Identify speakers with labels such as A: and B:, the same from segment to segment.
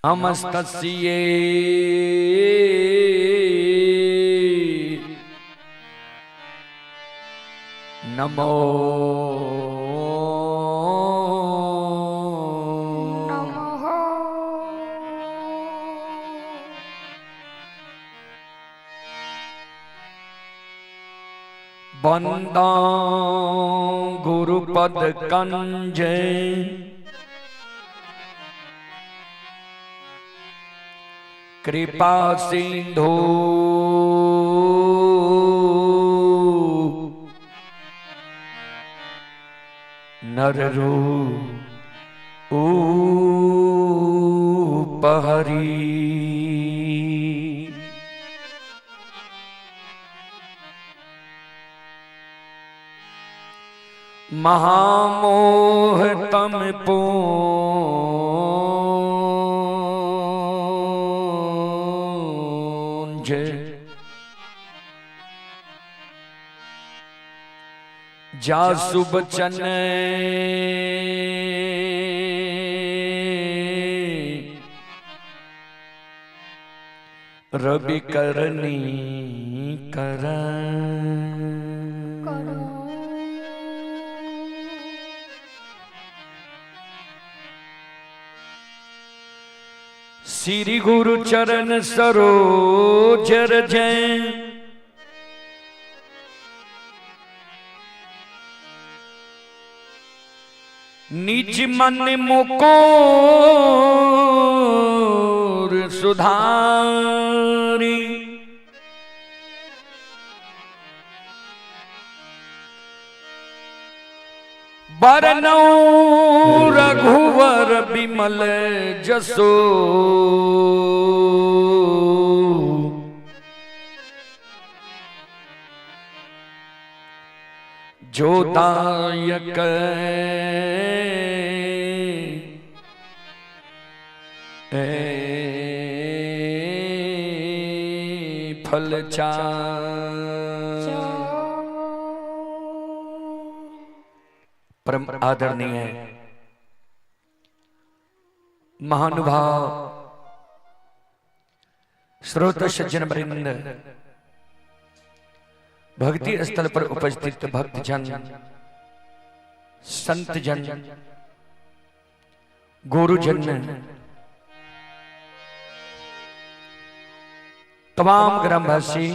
A: नमस्तस्यै नमो
B: नमः।
A: वंदा गुरुपद कंज कृपा सिंधु नर रूप हरि। महामोह तम पूंज जासु बचन रवि करनी कर
B: करो।
A: श्री गुरु चरण सरोज रज निज मन मुकुर सुधारी। बरनौ रघुवर बिमल जसो जो दायक फल चार। परम आदरणीय महानुभाव श्रोत सज्जन वृंद, भक्ति स्थल पर उपस्थित भक्तजन, संतजन, गुरुजन, तमाम ग्रामवासी,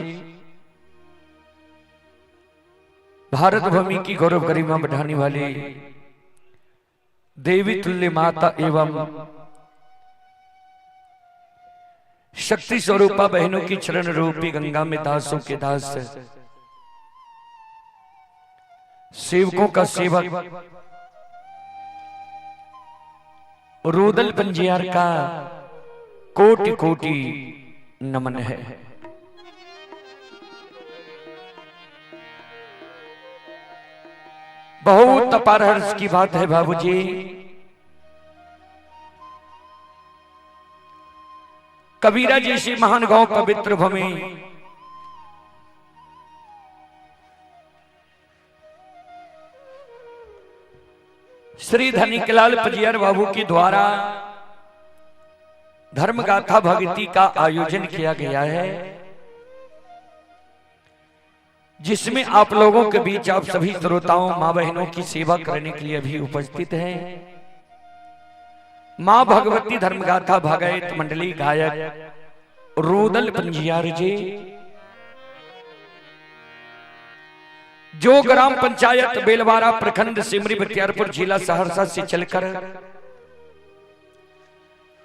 A: भारत भूमि की गौरव गरिमा बढ़ाने वाली देवी तुल्य माता एवं शक्ति स्वरूपा बहनों की चरण रूपी गंगा में दासों के दास, सेवकों का सेवक, रुदल पंजियार का कोटि कोटि नमन है। बहुत अपार हर्ष की बात है बाबूजी, कबीरा जैसी महान गांव पवित्र भूमि श्री धनिकलाल पजियार बाबू के द्वारा धर्म गाथा भक्ति का आयोजन किया गया है, जिसमें आप लोगों के बीच आप सभी श्रोताओं माँ बहनों की सेवा करने के लिए भी उपस्थित हैं। माँ भगवती धर्मगाथा भगत मंडली गायक रुदल पंजियार जी, जो ग्राम पंचायत बेलवारा प्रखंड सिमरी बख्तियारपुर जिला सहरसा से चलकर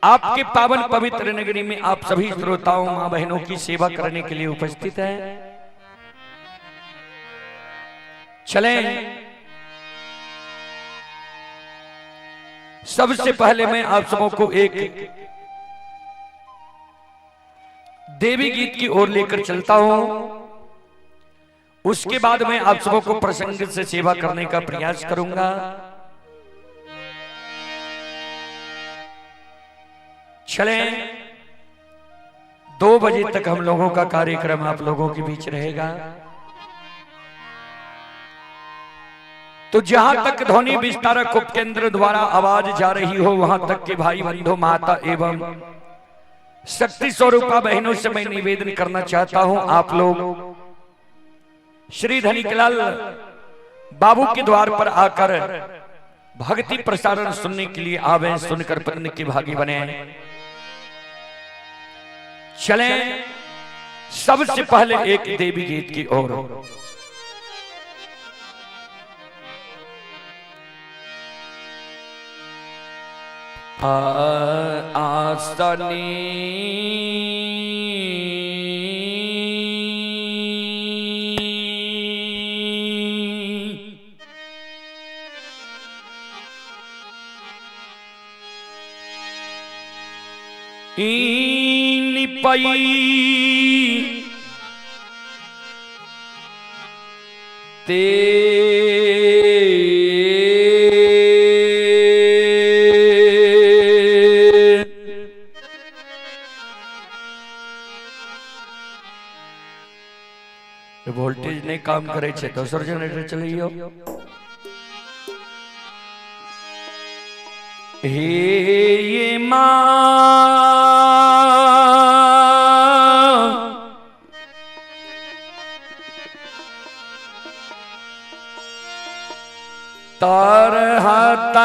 A: आपके पावन पवित्र नगरी में आप सभी श्रोताओं माँ बहनों की सेवा करने के लिए उपस्थित हैं। चलें, सबसे पहले मैं आप सबों को एक देवी गीत की ओर लेकर चलता हूं। उसके बाद मैं आप सबों को प्रसंग से सेवा करने का प्रयास करूंगा। चलें, 2 बजे तक हम लोगों का कार्यक्रम आप लोगों के बीच रहेगा। तो जहां तक ध्वनि विस्तारक उपकेंद्र द्वारा आवाज जा रही हो, वहां तक के भाई बंधु, माता एवं शक्ति स्वरूपा बहनों से मैं निवेदन करना चाहता हूं, आप लोग श्री धनिकलाल बाबू के द्वार पर आकर भक्ति प्रसारण सुनने के लिए आवे, सुनकर पुण्य के भागी बने। चलें सबसे पहले एक देवी गीत की ओर। आसनी निपई ते वोल्टेज नहीं काम करे छे, दोसर जनरेटर चलैयो। हे ये मां तरहत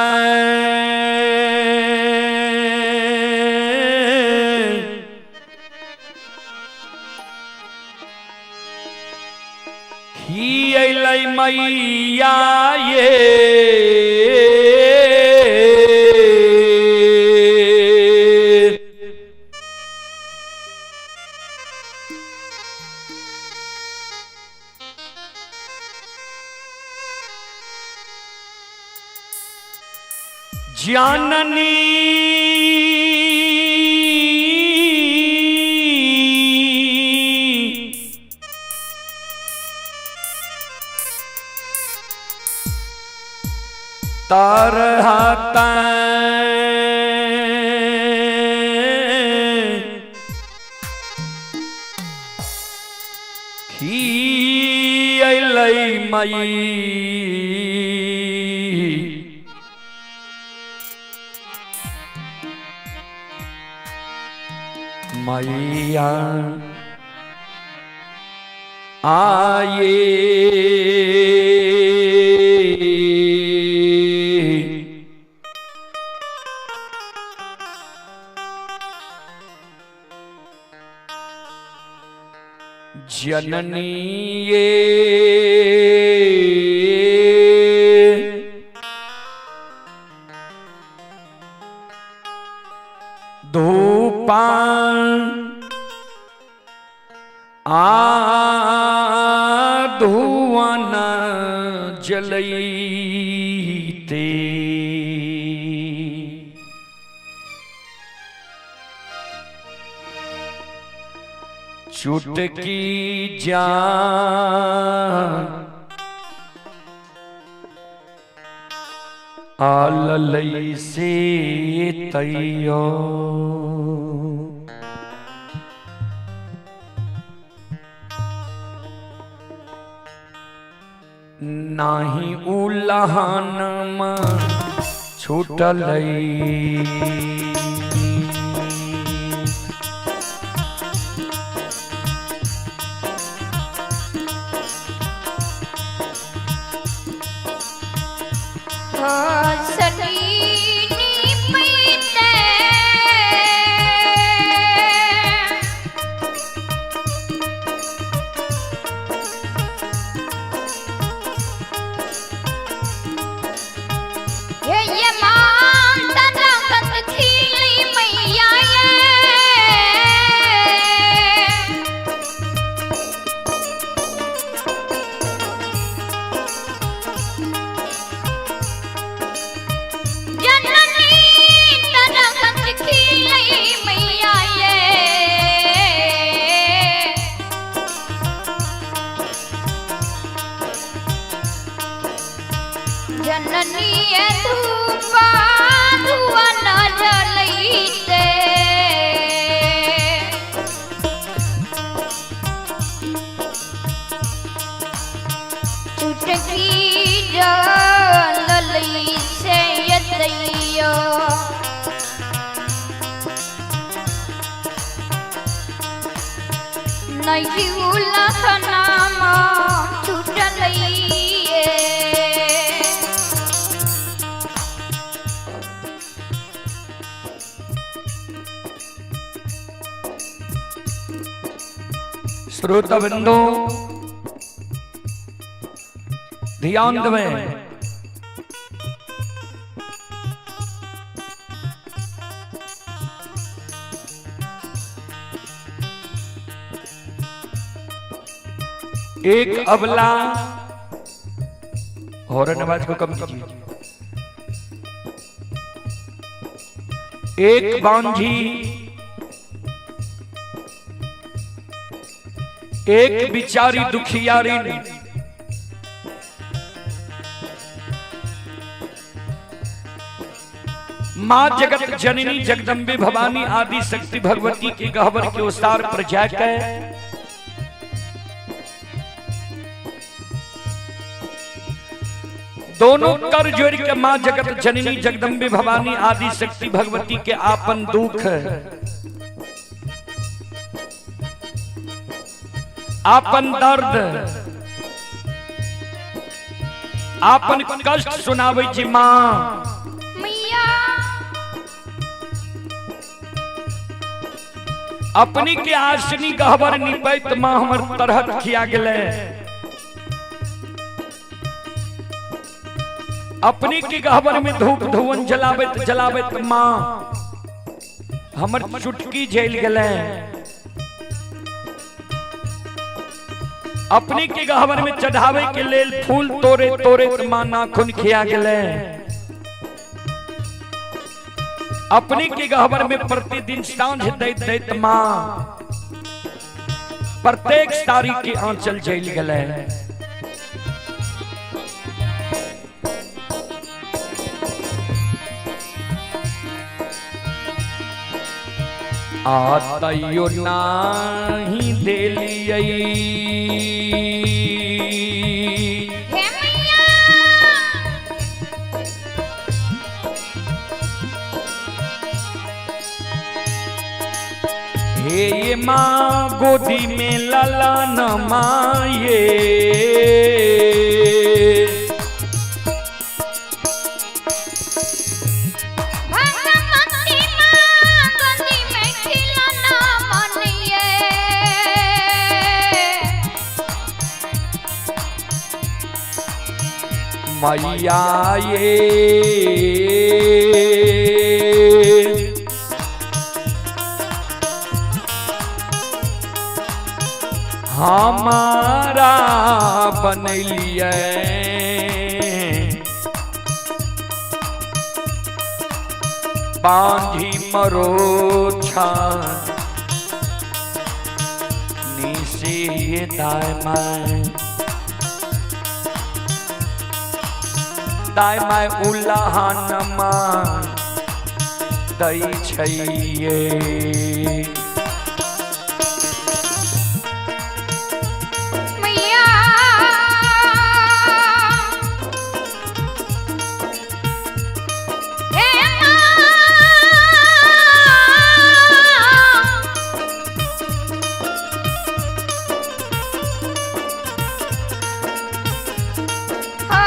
A: ही अलै मैया ये जाननी तरहत ही अलै मई मैया आये। जननी ये धूपान आ धुआन जलईते चुटकी जान आललई से तैयो। नाही उलहन छूटलई
B: हे ये मान तनागत खिया। नहीं उलहनामा छूटलैये।
A: श्रोता बंधु ध्यान देवें। एक अबला हॉर्न आवाज को कम कीजिए। एक बांझी, एक बिचारी दुखियारी मां जगत जननी जगदम्बे भवानी आदि शक्ति भगवती के गहवर के ओसार पर जाकर दोनों कर जोड़ के मां जगत जननी जगदम्बे भवानी आदि शक्ति भगवती के आपन दुख, आपन दर्द, आपन कष्ट सुनाबै छी मां।
B: मैया
A: अपनी के आसनी गहबर निपैत मां हमर तरहत खिया गेलै। अपनी के गहबर में धूप धुवन जलाबैत जलाबैत मां हमर चुटकी जल गेलै। अपनी के गहबर में चढ़ावे के लेल फूल तोड़े तोड़े मां नाखून खिया गेलै। अपनी के गहबर में प्रतिदिन सांझ दैत दैत मां प्रत्येक साड़ी के आंचल जल गेलै। आ तैयो नाही देलियै
B: हे मैया
A: हे ये माँ गोदी में लला न माये।
B: भगवती माँ गोदी में खिलौना मनिए।
A: मैया ये हमारा बनैलियै बांझी मरोछा निसे दाय my दाय my उलाहन मा दै छैये।
B: मैया हे माँ आ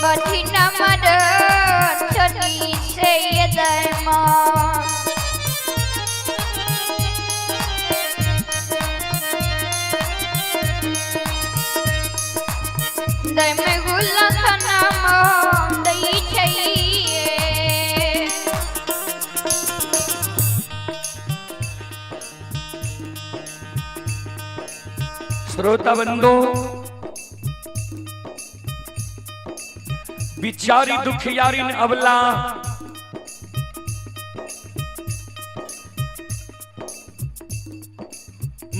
B: कठिन मरण चली से ये दरमा। दम गुलखनमा दै छैये।
A: श्रोता बंधु, बिचारी दुखियारी ने अबला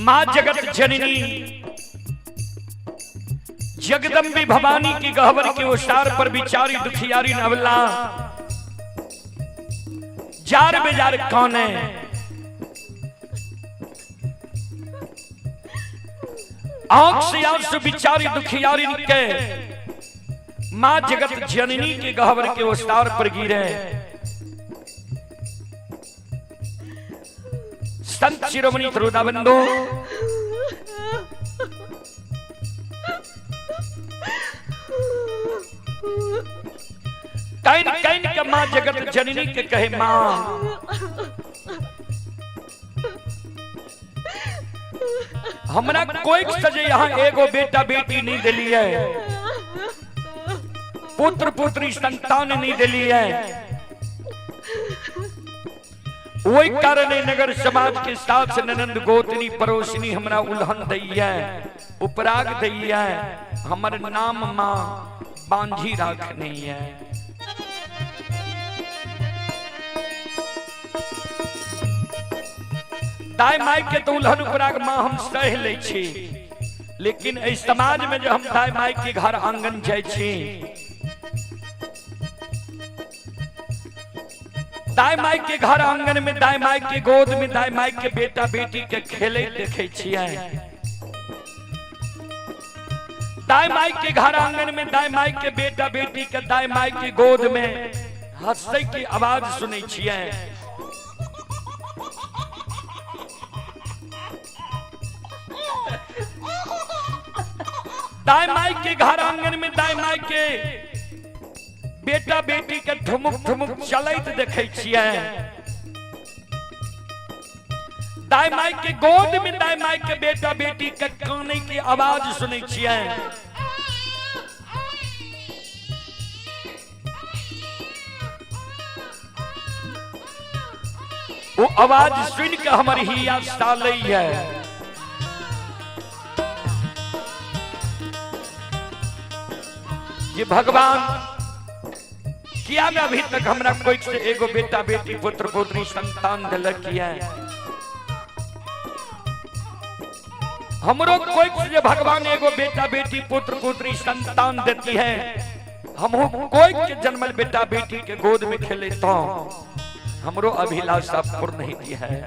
A: मां जगत जननी जगदम्बी भवानी की गहवर के ओसार पर बिचारी दुखियारी ने अबला जार बेजार कौन है। आंख से आंसू बिचारी दुखियारी के मां जगत जननी के गहवर के ओसार पर गिरे। संत शिरोमणि श्रोता बंधु, can can के मां जगत जननी के कहे मां हमरा कोई सजे यहाँ एगो बेटा बेटी नहीं दिली है, पुत्र पुत्री संतान नहीं दिली है। वही कारण नगर समाज के साथ ननंद गोतनी पड़ोसनी हमरा उल्हन दैया उपराग दैया, हमर नाम मां बांझी राखनी है। दाई माई के तो उल्हन उपराग मां हम सह लै छी, लेकिन एहि समाज में जो हम दाई माई के घर आंगन जाइ छी, दाई माई के घर आंगन में दाई माई के गोद में दाई माई के बेटा बेटी के खेले देखे छियै, दाई माई के घर आंगन में दाई माई के बेटा बेटी के दाई माई के गोद में हंसै के आवाज सुनै छियै। दाई माई के घर आंगन में दाई माई के बेटा बेटी के ठुमुक ठुमुक चलैत देखे छियै, दाई माई के गोद में दाई माई के बेटा बेटी के काने की आवाज सुनै छियै। वो आवाज सुन के हमर हिया सालै है। ये भगवान किया में अभी तक हमरा कोई से एगो बेटा बेटी पुत्र पुत्री संतान दिलक किया, हमरो कोई से भगवान एगो बेटा बेटी पुत्र पुत्री संतान देती है, हमहू कोई के जन्मल बेटा बेटी के गोद में खेले तो हमरो अभिलाषा पूर्ण नहीं है।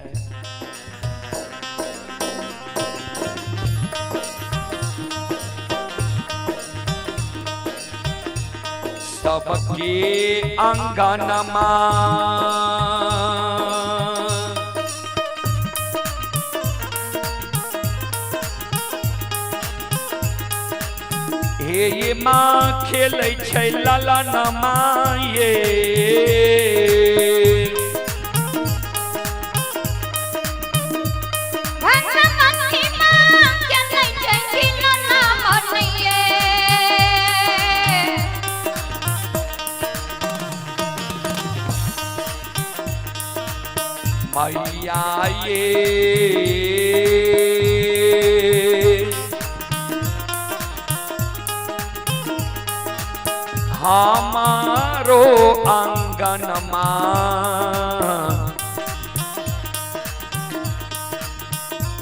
A: सबके अंगनमा हे ये माँ खेलै छै ललनमा ये, मैया ये हमारो आंगनमा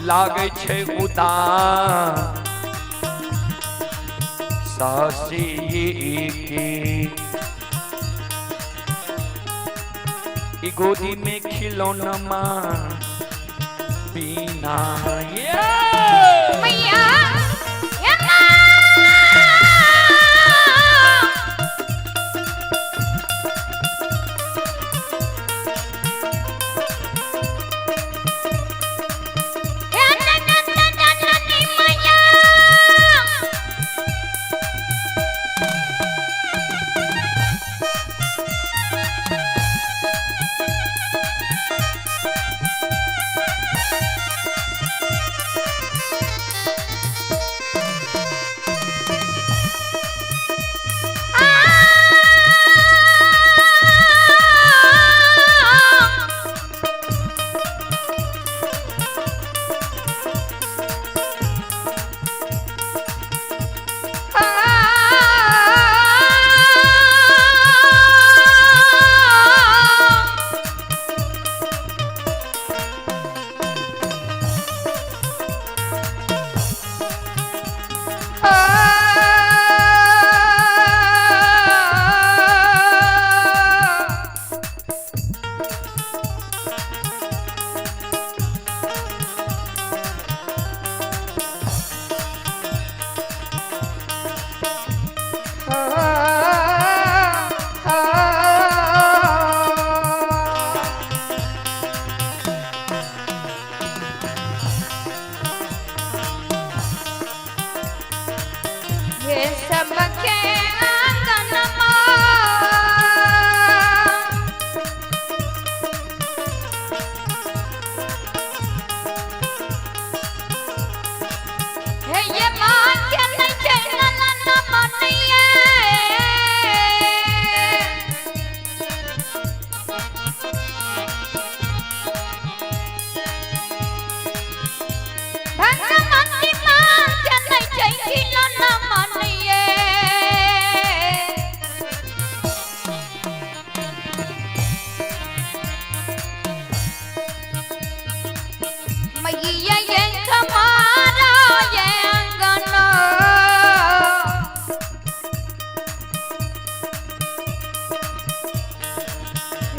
A: लागै छै उदास शशि के गोदी में खिलौना बिना ये
B: मैया।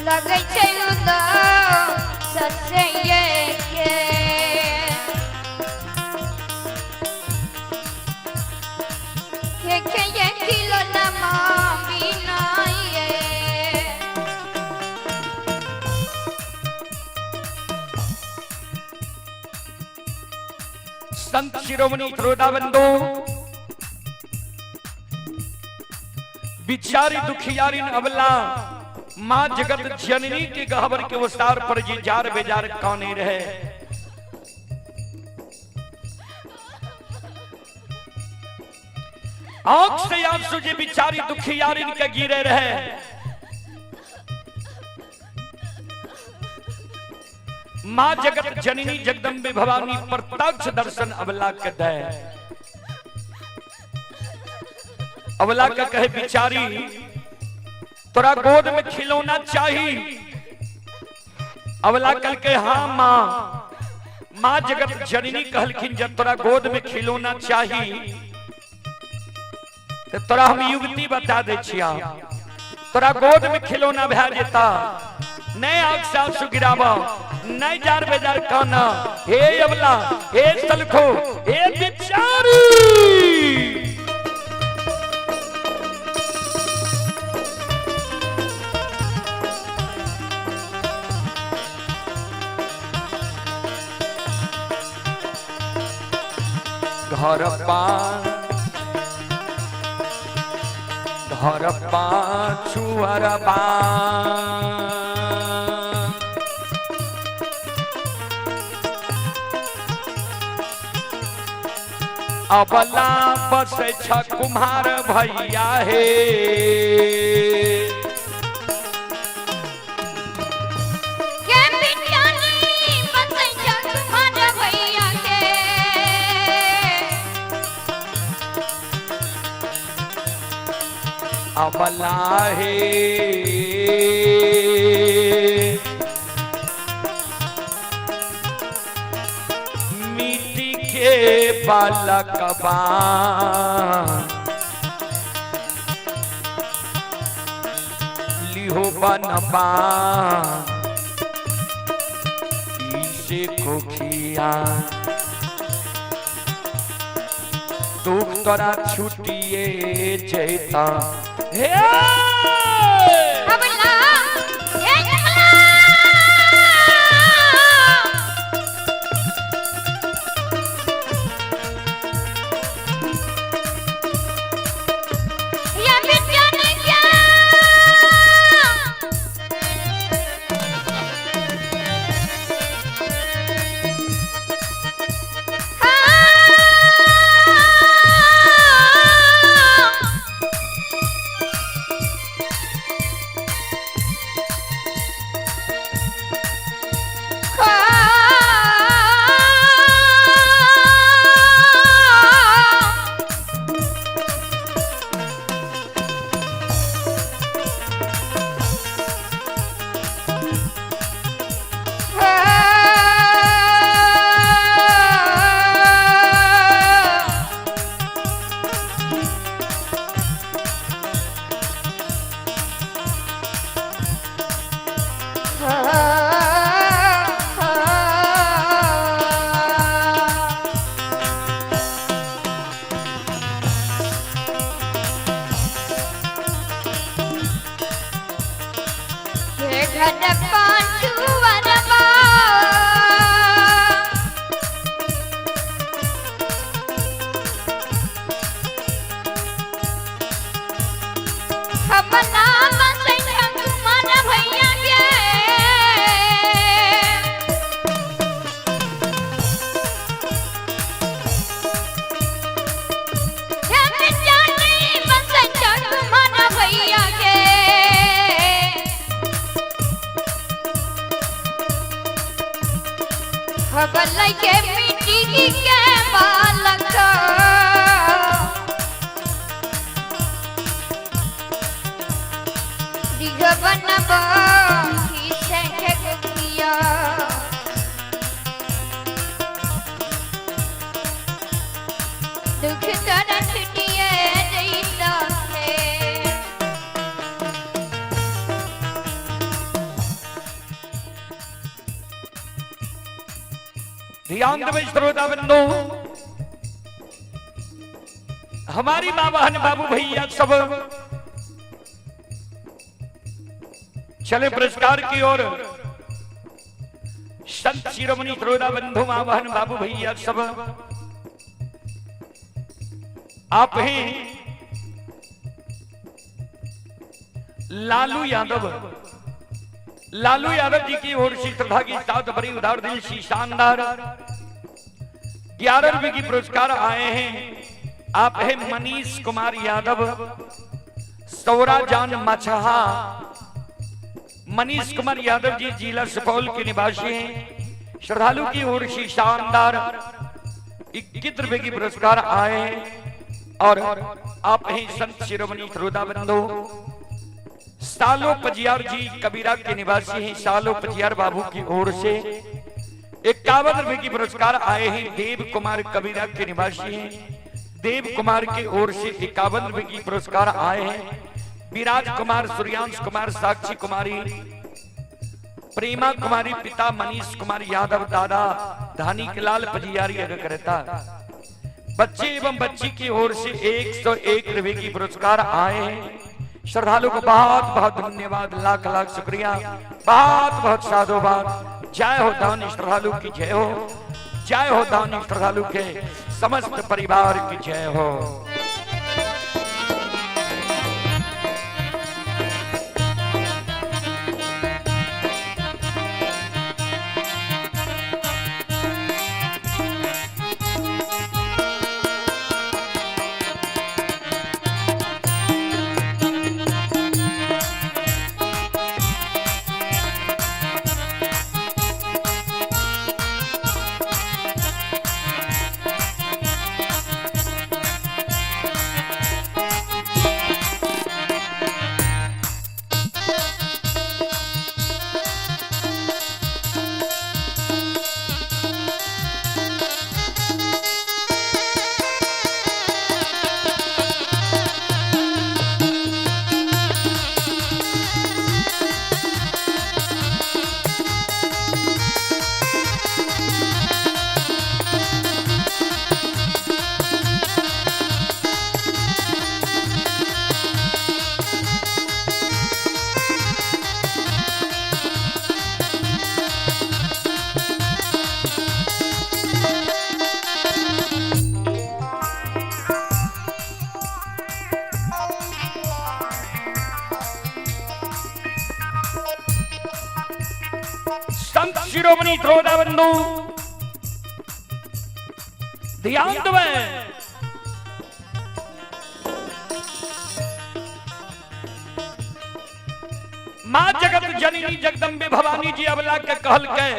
B: लगै छै उदम ससे के। के के ये खिलौना बिना ये।
A: संत शिरोमणि त्रोदा बंधु बिचारी दुखियारी अबला माँ जगत जननी के गहबर के उसार पर जी जार बेजार काने रहे। आंख से आंसू जी बिचारी दुखियारी के गिरे रहे। माँ जगत जननी जगदम्बे भवानी प्रत्यक्ष दर्शन अबला के दे। अबला का कहे बिचारी तोरा गोद में खिलौना चाहिए। अबला कल के हाँ माँ। माँ जगत जननी कहलखिन जब तोरा गोद में खिलौना चाहिए तो तोरा हम युवती बता दे छिया, तोरा गोद में खिलौना भै जेता, नहीं आग से आंसू गिरावा, नहीं जार बेजार काना। हे अबला, हे सलखो, हे बिचारी। घर पा घर पाछुअरबा अबला बस छ कुम्हार भैया हे।
B: के बिचारी बसै छ कुम्हार भैया के।
A: अबला हे मिट्टी के बालकबा लिहो बनबा इसे कोखिया दुख तोरा छुटिए जैता। हे
B: अबला, हे अबला। या बिचारी क्या? हाँ। घर पाछुअरबा अपना बसै छ कुमार भैया के। हे बिचारी बसै छ कुमार भैया के। खबर के मिट्टी के बालक दिगवन से किया। दुख तोरा छुटिए जैता है।
A: ध्यान देबै श्रोता बंधु, हमारी माँ बहन बाबू भैया सब चले पुरस्कार की ओर। संत शिरोमणि श्रोता बंधु, माँ बहन बाबू भैया सब, आप हैं लालू यादव, लालू यादव जी की ओर से श्रद्धा की साथ बड़ी उदार दिल सी शानदार 11 रुपए की पुरस्कार आए हैं। आप है मनीष कुमार यादव, सौराजान मछहा। मनीष कुमार यादव जी जिला सुपौल के निवासी हैं। श्रद्धालु की ओर से शानदार 21 रुपए की पुरस्कार आए हैं। और आप हैं संत शिरोमणि श्रोता बंधु सालो पजियार जी कबीरा के निवासी हैं। सालो पजियार बाबू की ओर से 51 रुपए की पुरस्कार आए हैं। देव कुमार कबीरा के निवासी हैं। देव कुमार की ओर से 51 रुपए की पुरस्कार आए हैं। विराज कुमार, सूर्यांश कुमार, साक्षी कुमारी, प्रेमा कुमारी, पिता मनीष कुमार यादव, दादा धानी के लाल पजियारी अगर करता। बच्चे एवं बच्ची की ओर से 101 रुपए की पुरस्कार आए हैं। श्रद्धालु को बहुत बहुत धन्यवाद, लाख लाख शुक्रिया, बहुत बहुत साधुवाद। जय हो दानी श्रद्धालु की जय हो, जय हो दानी श्रद्धालु के समस्त परिवार की जय हो। संत शिरोमणि श्रोता बंधु ध्यान देवे, मां जगत जननी जगदम्बे भवानी जी अबला के कहल के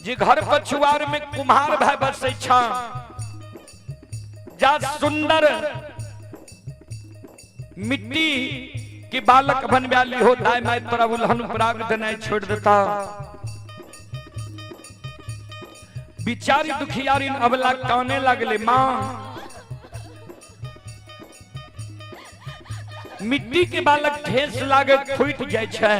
A: जे घर पछुआर में कुम्हार भाई बसै छा, जा सुंदर मिट्टी कि बालक बनव्याली हो, दाय my तोरा उल्हन पराग देनाइ छोड़ देता। बिचारी दुखियारी अबला काने लगले, मां मिट्टी के बालक ठेस लागे फूट जाय छै,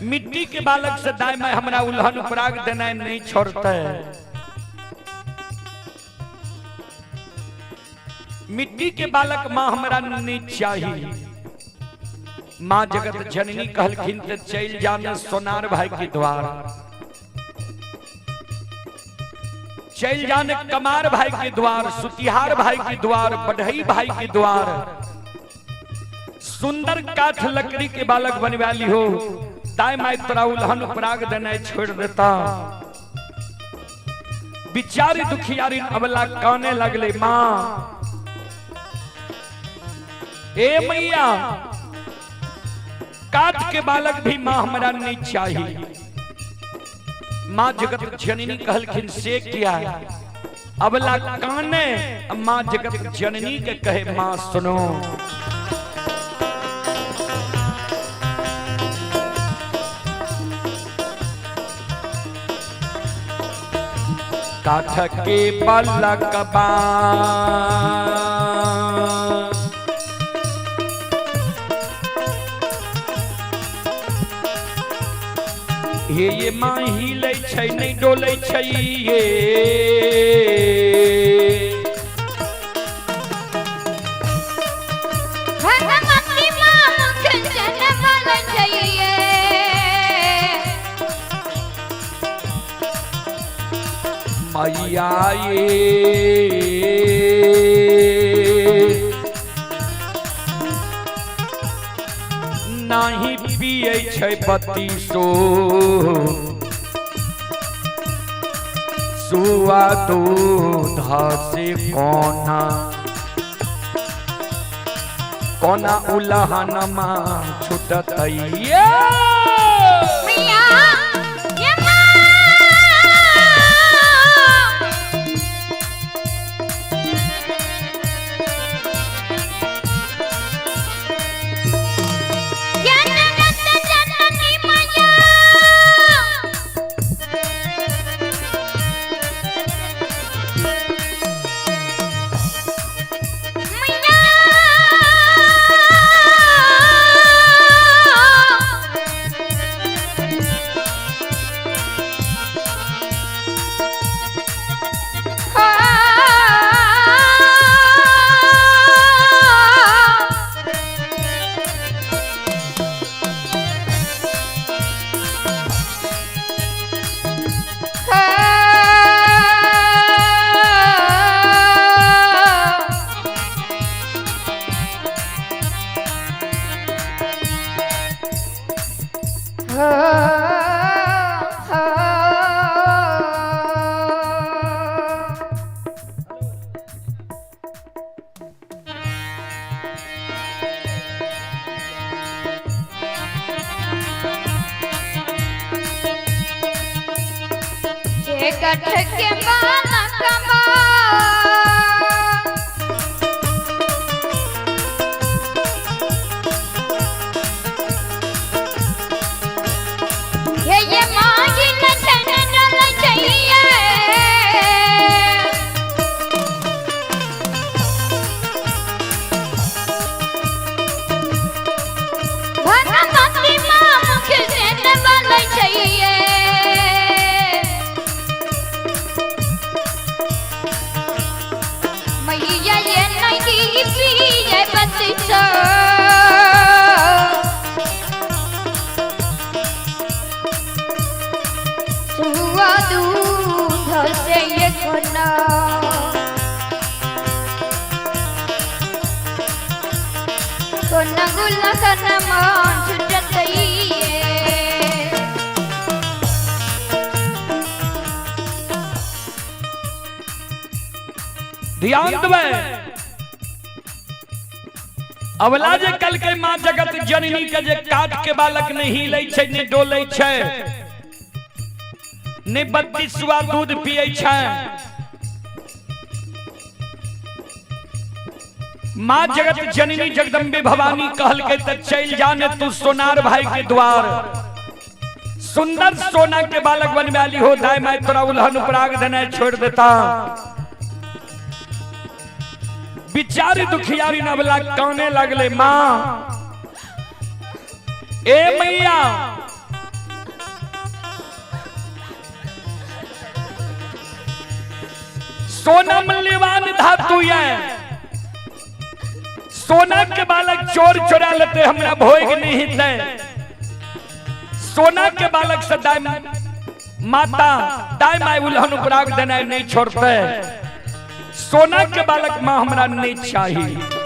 A: मिट्टी के बालक से दाय my हमरा उल्हन पराग देनाइ नहीं छोड़ते। मिट्टी के बालक मां हमरा नहीं चाहिए। मां जगत जननी कहलखिन ते चल जाने सोनार भाई के द्वार, चल जाने कमार भाई के द्वार, सुतिहार भाई के द्वार, बढ़ई भाई के द्वार, सुंदर काठ लकड़ी के बालक बनवाली हो, दाय my तोरा उल्हन पराग देनाइ छोड़ देता। बिचारी दुखियारी अबला काने लगले, मां ए मैया काठ के बालक भी मां हमरा नहीं चाहिए। मां जगत जननी कहलखिन से किया, अबला काने मां जगत जननी के कहे मां सुनो, काठ के बालक बा हे ये माँ हिलै छै नहि डोलै छै ये।
B: भगवती माँ मुख जन बोलै छैये।
A: मैया ये नाही पियै छै बत्तीसो सुआ दूध से कोना कोना उलहनमा छुटतैया।
B: मैया ये माँ। ये जगत जननी मैया। मैया। जे गठ के बालकबा हे ये माही लचन डल चाहिए। भगवती माँ मुख जन बोलै चाहिए। मैया ये नहीं पिए बत्तीसो सुआ दूध से ये कोना कोना गुला कनमा छुटतइये।
A: ध्यान देबै अवला जे कल के माँ जगत जननी के जे काट के बालक नहीं हिलै छै नहि डोलै छै नहि बत्तीसवा दूध पियै छै। माँ जगत जननी जगदम्बे भवानी कहलकै तऽ चलि जा ने तू सोनार भाई के द्वार, सुंदर सोना के बालक बनबे आली हो, दाय my तोरा उल्हन उपराग देनाइ छोड़ देता। बिचारी दुखियारी नवला काने लगले, माँ ए मैया सोना मूल्यवान धातु ये, सोना के बालक चोर चोरा लेते हमरा भोग नहीं दे। सोना के बालक से दाय माता दाय my उल्हन उपराग देनाइ नहीं छोड़ते, सोना के बालक मां हमरा नहीं चाहिए।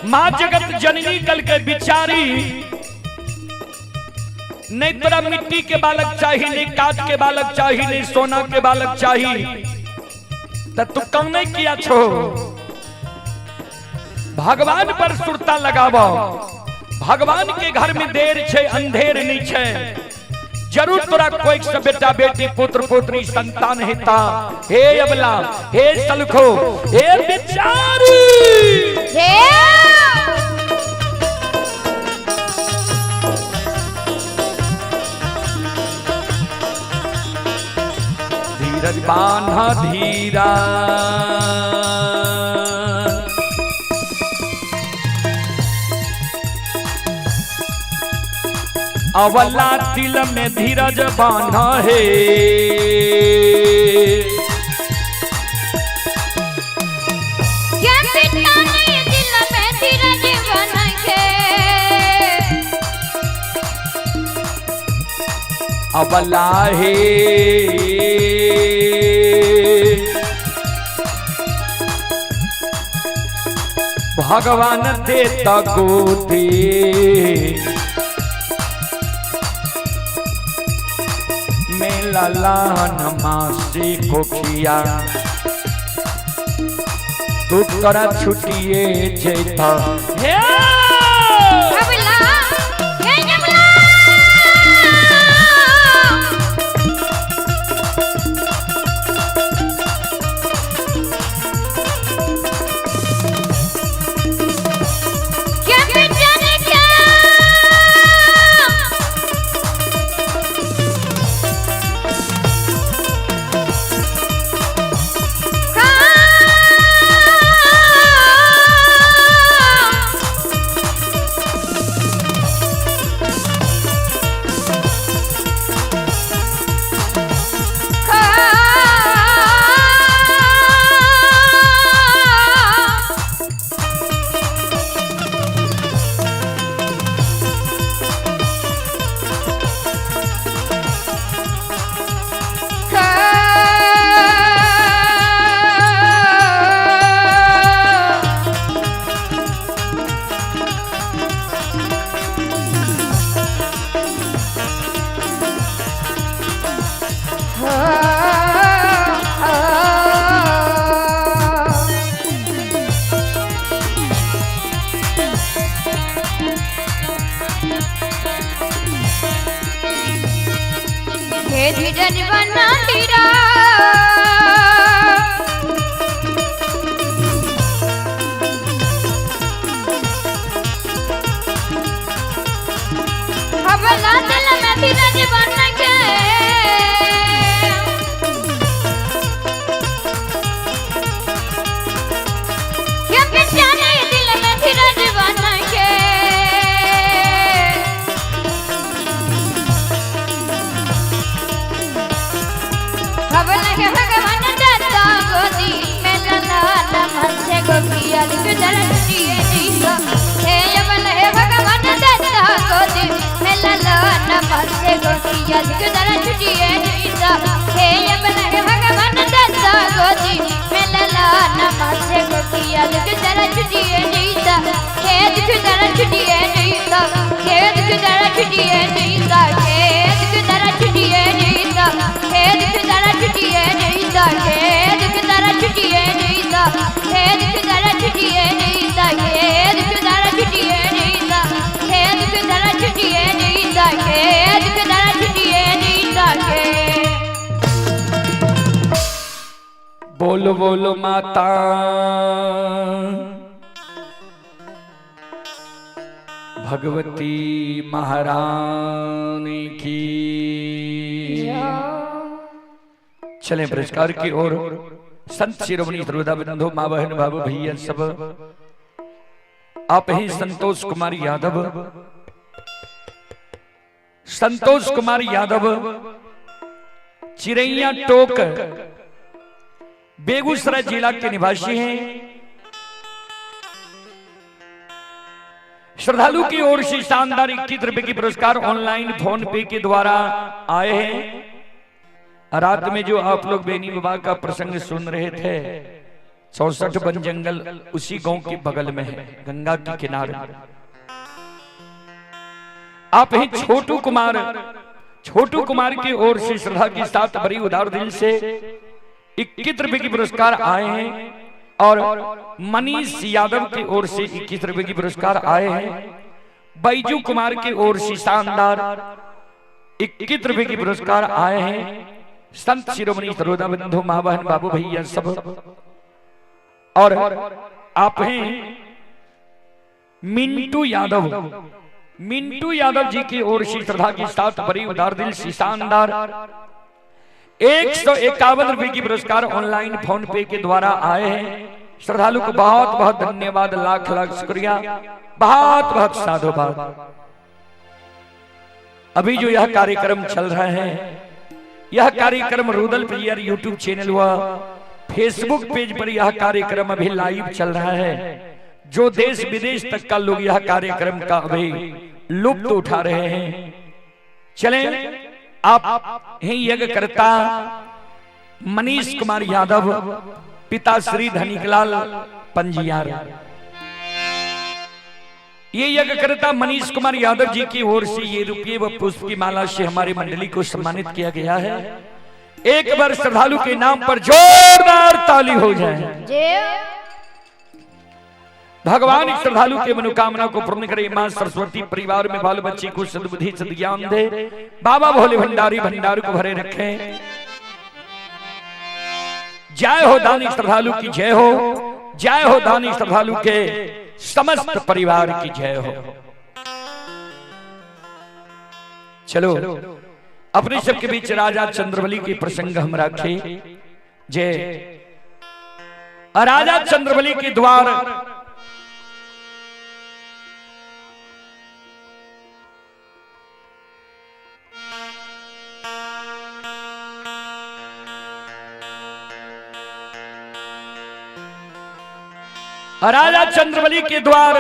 A: मां जगत जननी कल के बिचारी नहीं तोरा मिट्टी के बालक चाहिए, नहीं काट के बालक चाहिए, नहीं सोना के बालक चाहिए, त तू कम नहीं किया छो। भगवान पर सुरता लगाव, भगवान के घर में देर छे अंधेर नहीं छे, जरूर तोरा कोई से बेटा बेटी पुत्र पुत्री संतान हेता। हे अबला, हे सलखो, हे बिचारी,
B: हे
A: धीरा। अवला तिल में धीरज बांधा है।
B: क्या पिता ने दिल में धीरज बन के।
A: अवला हे भगवान देता गोदी मेला लान मासी कोखिया तू तोरा छुटिए जैता हे।
B: अबला हे जमला। क्या बेटा ने क्या खा हे धीरज बना धीरा। हवला दिल में धीरज बन के। क्या बेचारे दिल में धीरज बन के। हवला के भगवान दाता गोदी में लला मन से गोपिया लिख दर्शन दिए हे यमन हे भगवान दाता गोदी में लला मन से गोपिया लिख दर्शन दिए हे यमन हे भगवान दाता गोदी में लला मन से गोपिया लिख दर्शन दिए हे दुख दर्शन दिए हे दुख दर्शन दिए हे दुख दर्शन दिए हे दुख दर्शन दिए हे दुख दर्शन दिए हे दुख दर्शन दिए हे दुख दर्शन दिए हे दुख दर्शन दिए हे दुख दर्शन दिए हे।
A: बोलो बोलो माता भगवती महारानी की। चलें पुरस्कार की ओर। संत शिरोमणि श्रोता बंधु माँ बहन बाबू भैया सब, आप ही संतोष कुमार यादव, संतोष कुमार यादव चिरैया टोक बेगूसराय जिला के निवासी हैं। श्रद्धालु की ओर से शानदार 21 रुपए की पुरस्कार ऑनलाइन फोन पे के द्वारा आए हैं। रात में जो आप लोग बेनी बाबा का प्रसंग सुन रहे थे, 64 वन जंगल उसी गांव के बगल में है, गंगा के किनारे। आप ही छोटू कुमार, छोटू कुमार की ओर से श्रद्धा के साथ बड़ी उदार दिल से 21 रुपए की पुरस्कार आए हैं और मनीष यादव की ओर से 21 रुपए की पुरस्कार आए हैं। बैजू कुमार की ओर से शानदार 21 रुपए की पुरस्कार आए हैं। संत शिरोमणि सरोदा बंधु माँ बहन बाबू भैया सब, और आप हैं मिंटू यादव, मिंटू यादव जी की ओर से श्रद्धा के साथ बड़ी उदार दिल से शानदार 151 रुपए की पुरस्कार ऑनलाइन फोन पे के द्वारा आए हैं। श्रद्धालु को बहुत बहुत धन्यवाद, लाख लाख शुक्रिया, बहुत बहुत साधुवाद। अभी जो यह कार्यक्रम चल रहा है, यह कार्यक्रम रुदल प्रियर यूट्यूब चैनल व फेसबुक पेज पर यह कार्यक्रम अभी लाइव चल रहा है। जो देश विदेश तक का लोग यह कार्यक्रम का अभी लुत्फ उठा रहे हैं। चलें, आप ही यज्ञकर्ता मनीष कुमार यादव, पिता श्री धनिकलाल पंजियार, ये यज्ञकर्ता मनीष कुमार यादव जी की ओर से ये रुपये व पुष्प की माला से हमारी मंडली को सम्मानित किया गया है। एक बार श्रद्धालु के नाम पर जोरदार ताली हो जाए।
B: जय।
A: भगवान इस श्रद्धालु के मनोकामना को पूर्ण करे। मां सरस्वती परिवार में बाल बच्चे को सद्बुद्धि सद्ज्ञान दे। बाबा भोले भंडारी भंडार को भरे रखे। जय हो दानी श्रद्धालु की जय हो, जय हो दानी श्रद्धालु के समस्त परिवार की जय हो। चलो अपने सबके बीच राजा चंद्रबली के प्रसंग हम रखे। जय राजा चंद्रबली के द्वार राजा चंद्रबली के द्वार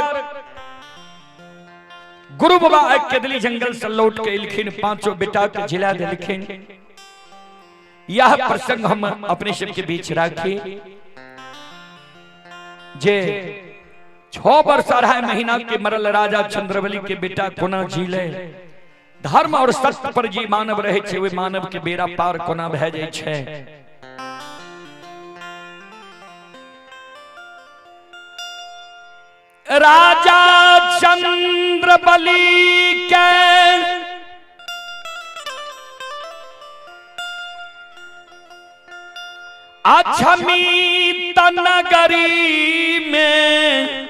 A: गुरु बाबा केदली जंगल से लौट के एलखिन, पांचों बेटा के जिला दिलखिन। यह प्रसंग हम अपने सबके बीच राखी। जे 6 वर्ष 2.5 महीना के मरल राजा चंद्रबली के बेटा कोना जीले। धर्म और सत्य पर जे मानव रहे छे, वे मानव के बेड़ा पार कोना भए जाय छे। राजा चंद्रबली के अछमी नगरी में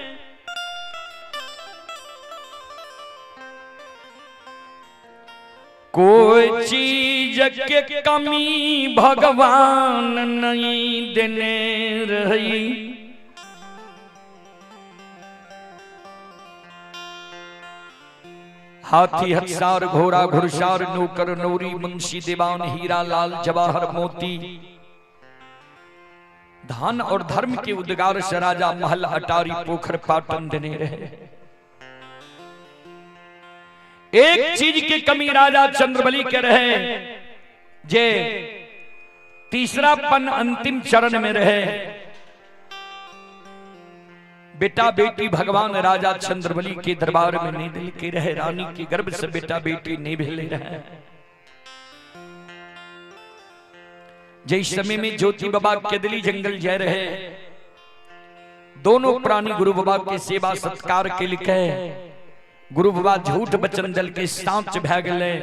A: कोई चीज के कमी भगवान नहीं देने रही। हाथी हथसार घोड़ा घुड़सार नौकर नौरी मुंशी दीवान हीरा लाल जवाहर मोती धन और धर्म के उद्गार से राजा महल अटारी पोखर पाटन देने रहे। एक चीज की कमी राजा चंद्रबली के रहे, जे तीसरा पन अंतिम चरण में रहे। बेटा बेटी भगवान राजा चंद्रबली के दरबार में नहीं दिल के रहे। रानी के गर्भ से बेटा बेटी नहीं भेले रहे। जिस समय में ज्योति बाबा केदली जंगल जा रहे, दोनों प्राणी गुरु बाबा के सेवा सत्कार के लिखे। गुरु बाबा झूठ बचन दल के सांच भै गए।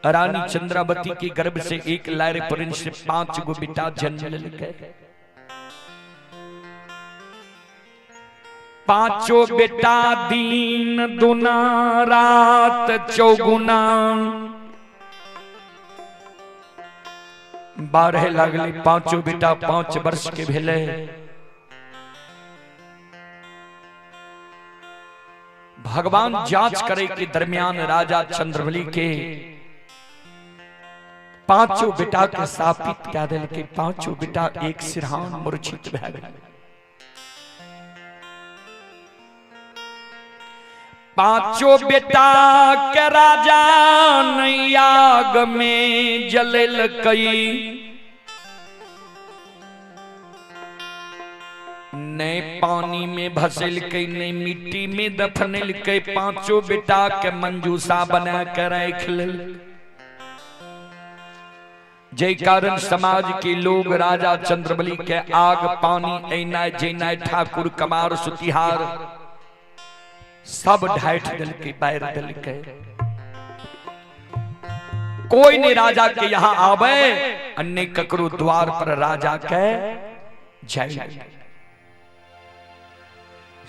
A: रानी चंद्रावती के गर्भ से एक लारे पर से 5 गो बेटा जन्म लेलकै। पांचों बेटा दिन दुना रात चौगुना 12 लागले। पांचों बेटा 5 वर्ष के भेले। भगवान जांच करे के दरमियान राजा चंद्रबली के पांचों बेटा के शापित कह दिल के पांचों बेटा एक सिरहान मूर्छित भए गेल। पांचों बेटा के राजा आग में जलेलकई, नहीं पानी में भसेलकई, नहीं मिट्टी में दफनेलकई। पांचों बेटा के मंजूसा बना के राख लेल। जय कारण समाज के लोग राजा चंद्रबली के आग पानी ऐना जैना ठाकुर कमार सुतिहार सब ढाठ दिल के पैर दिल के। कोई नहीं राजा के यहां आवे, अन्य ककरो द्वार पर राजा के जाए।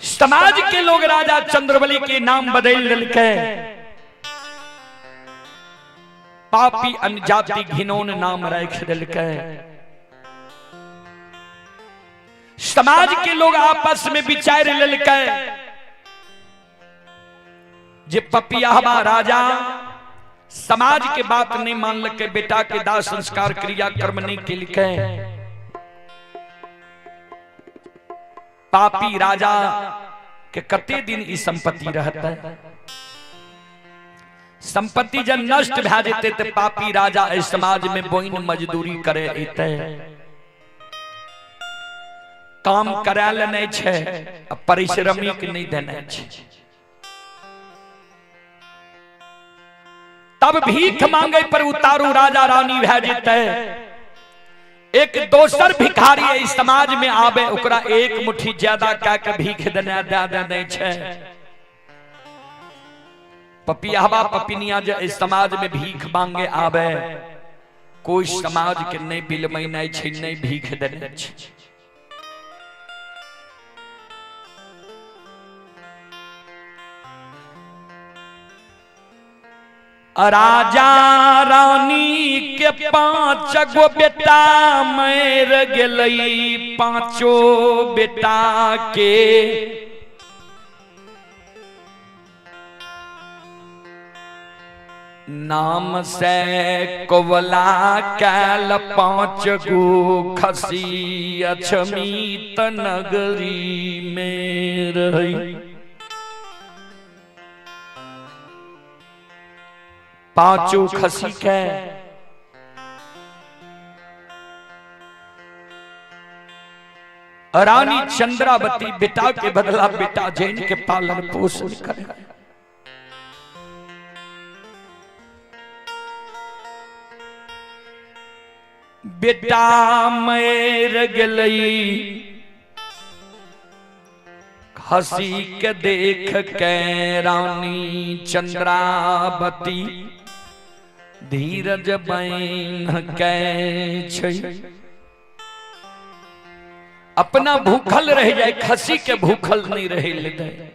A: समाज के लोग राजा चंद्रबली के नाम बदल दिल के। पापी अनजाति घिनौन नाम राखि देलकै। समाज के लोग आपस में विचार लेलकै जे पपियाहबा राजा समाज के बात नहीं मानलकै, बेटा के दाह संस्कार क्रिया कर्म नहीं केलकै, पापी राजा के कते दिन ई संपत्ति रहतै? संपत्ति जब नष्ट भए जेतै तऽ पापी राजा एहि समाज में बोइन मजदूरी करे अयतै। काम करायल नहि छै आ पारिश्रमिक नहि देने छै। तब भीख मांगे पर उतारू राजा रानी भए जेतै। एक दोसर भिखारी एहि समाज में आबे, ओकरा एक मुट्ठी ज्यादा कए के भीख देने दए देने छै। पपियाहबा पपिनिया जे एहि समाज में भीख मांगे आबे, कोई समाज के नहीं बिलमैनाइ छै, नहीं भीख देने छै। राजा रानी के 5 गो बेटा मर गेलै, पांचो बेटा के नाम से कोवला कैल 5 गो खसी अछमीत नगरी में रही। पांचों खसी के रानी चंद्रावती बेटा के बदला बेटा जैन के पालन पोषण करे। बेटा मर गेलै, खसी के देख के रानी चंद्रावती धीरज बन के छै। अपना भूखल रह जाए, खसी के भूखल नहीं रहे ले दे।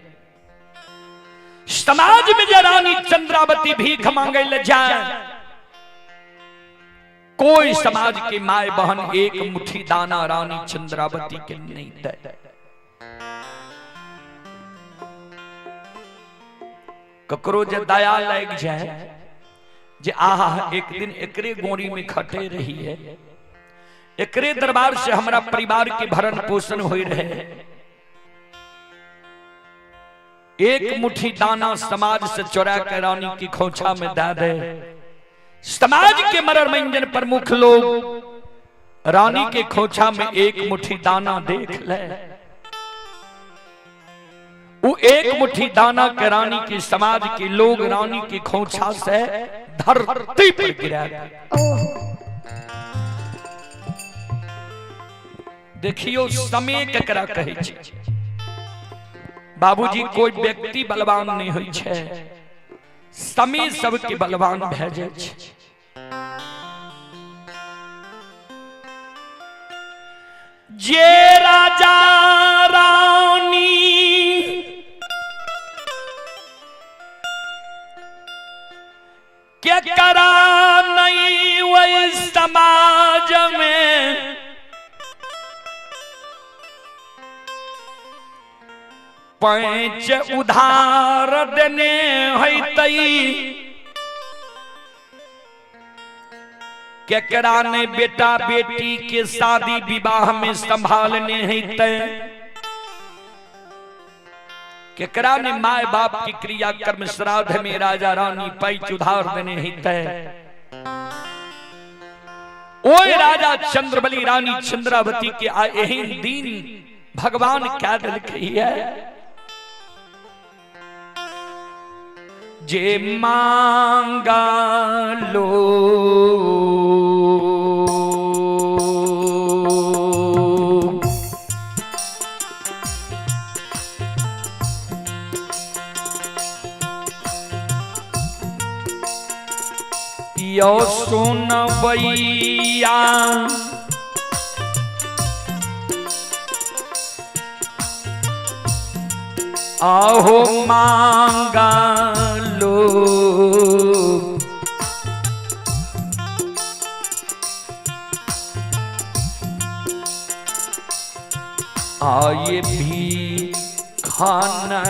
A: समाज में जे रानी चंद्रावती भीख मांगे ले जाए, कोई समाज की my बहन एक मुट्ठी दाना रानी चंद्रावती के नहीं दे। ककरो जे दया लग जाए जे आहा एक दिन एकरे गोरी में खटे रही है, एकरे दरबार से हमरा परिवार के भरण पोषण हो रहे, एक मुट्ठी दाना समाज से चुरा के रानी की खोछा में दे दे। समाज के मरर मंजन प्रमुख लोग रानी के खोछा में एक मुट्ठी दाना देख ले, वो एक मुट्ठी दाना के रानी की समाज के लोग रानी की खोछा से धरती पर गिरा दे। देखियो समय केकरा कहै छै। बाबूजी कोई व्यक्ति बलवान नहीं होइ छै, समय सबके बलवान भए जाइ छै। जे राजा रानी के करा नहीं वही समाज में पैंच उधार देने होतई, केकरा ने बेटा बेटी के शादी विवाह में संभालने होतई, केकरा ने my बाप की क्रिया कर्म श्राद्ध में राजा रानी पैंच उधार देने होतई। ओए राजा चंद्रबली रानी चंद्रावती के आ एहन दिन भगवान क्या देलकै है जे मांगा लो यो सुनबैया आहो मांगा लो। आए भी खाना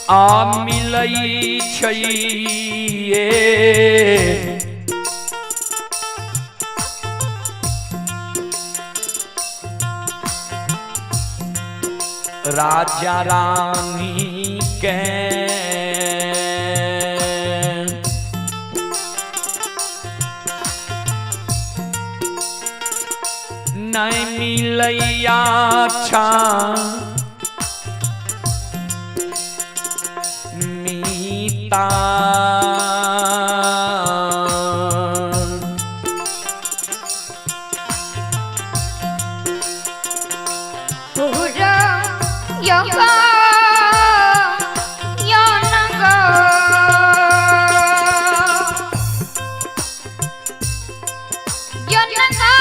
A: आ मिलई छैये राजा रानी के नहीं मिलैया छा मीता
B: पूरा योगा योनगो योनगा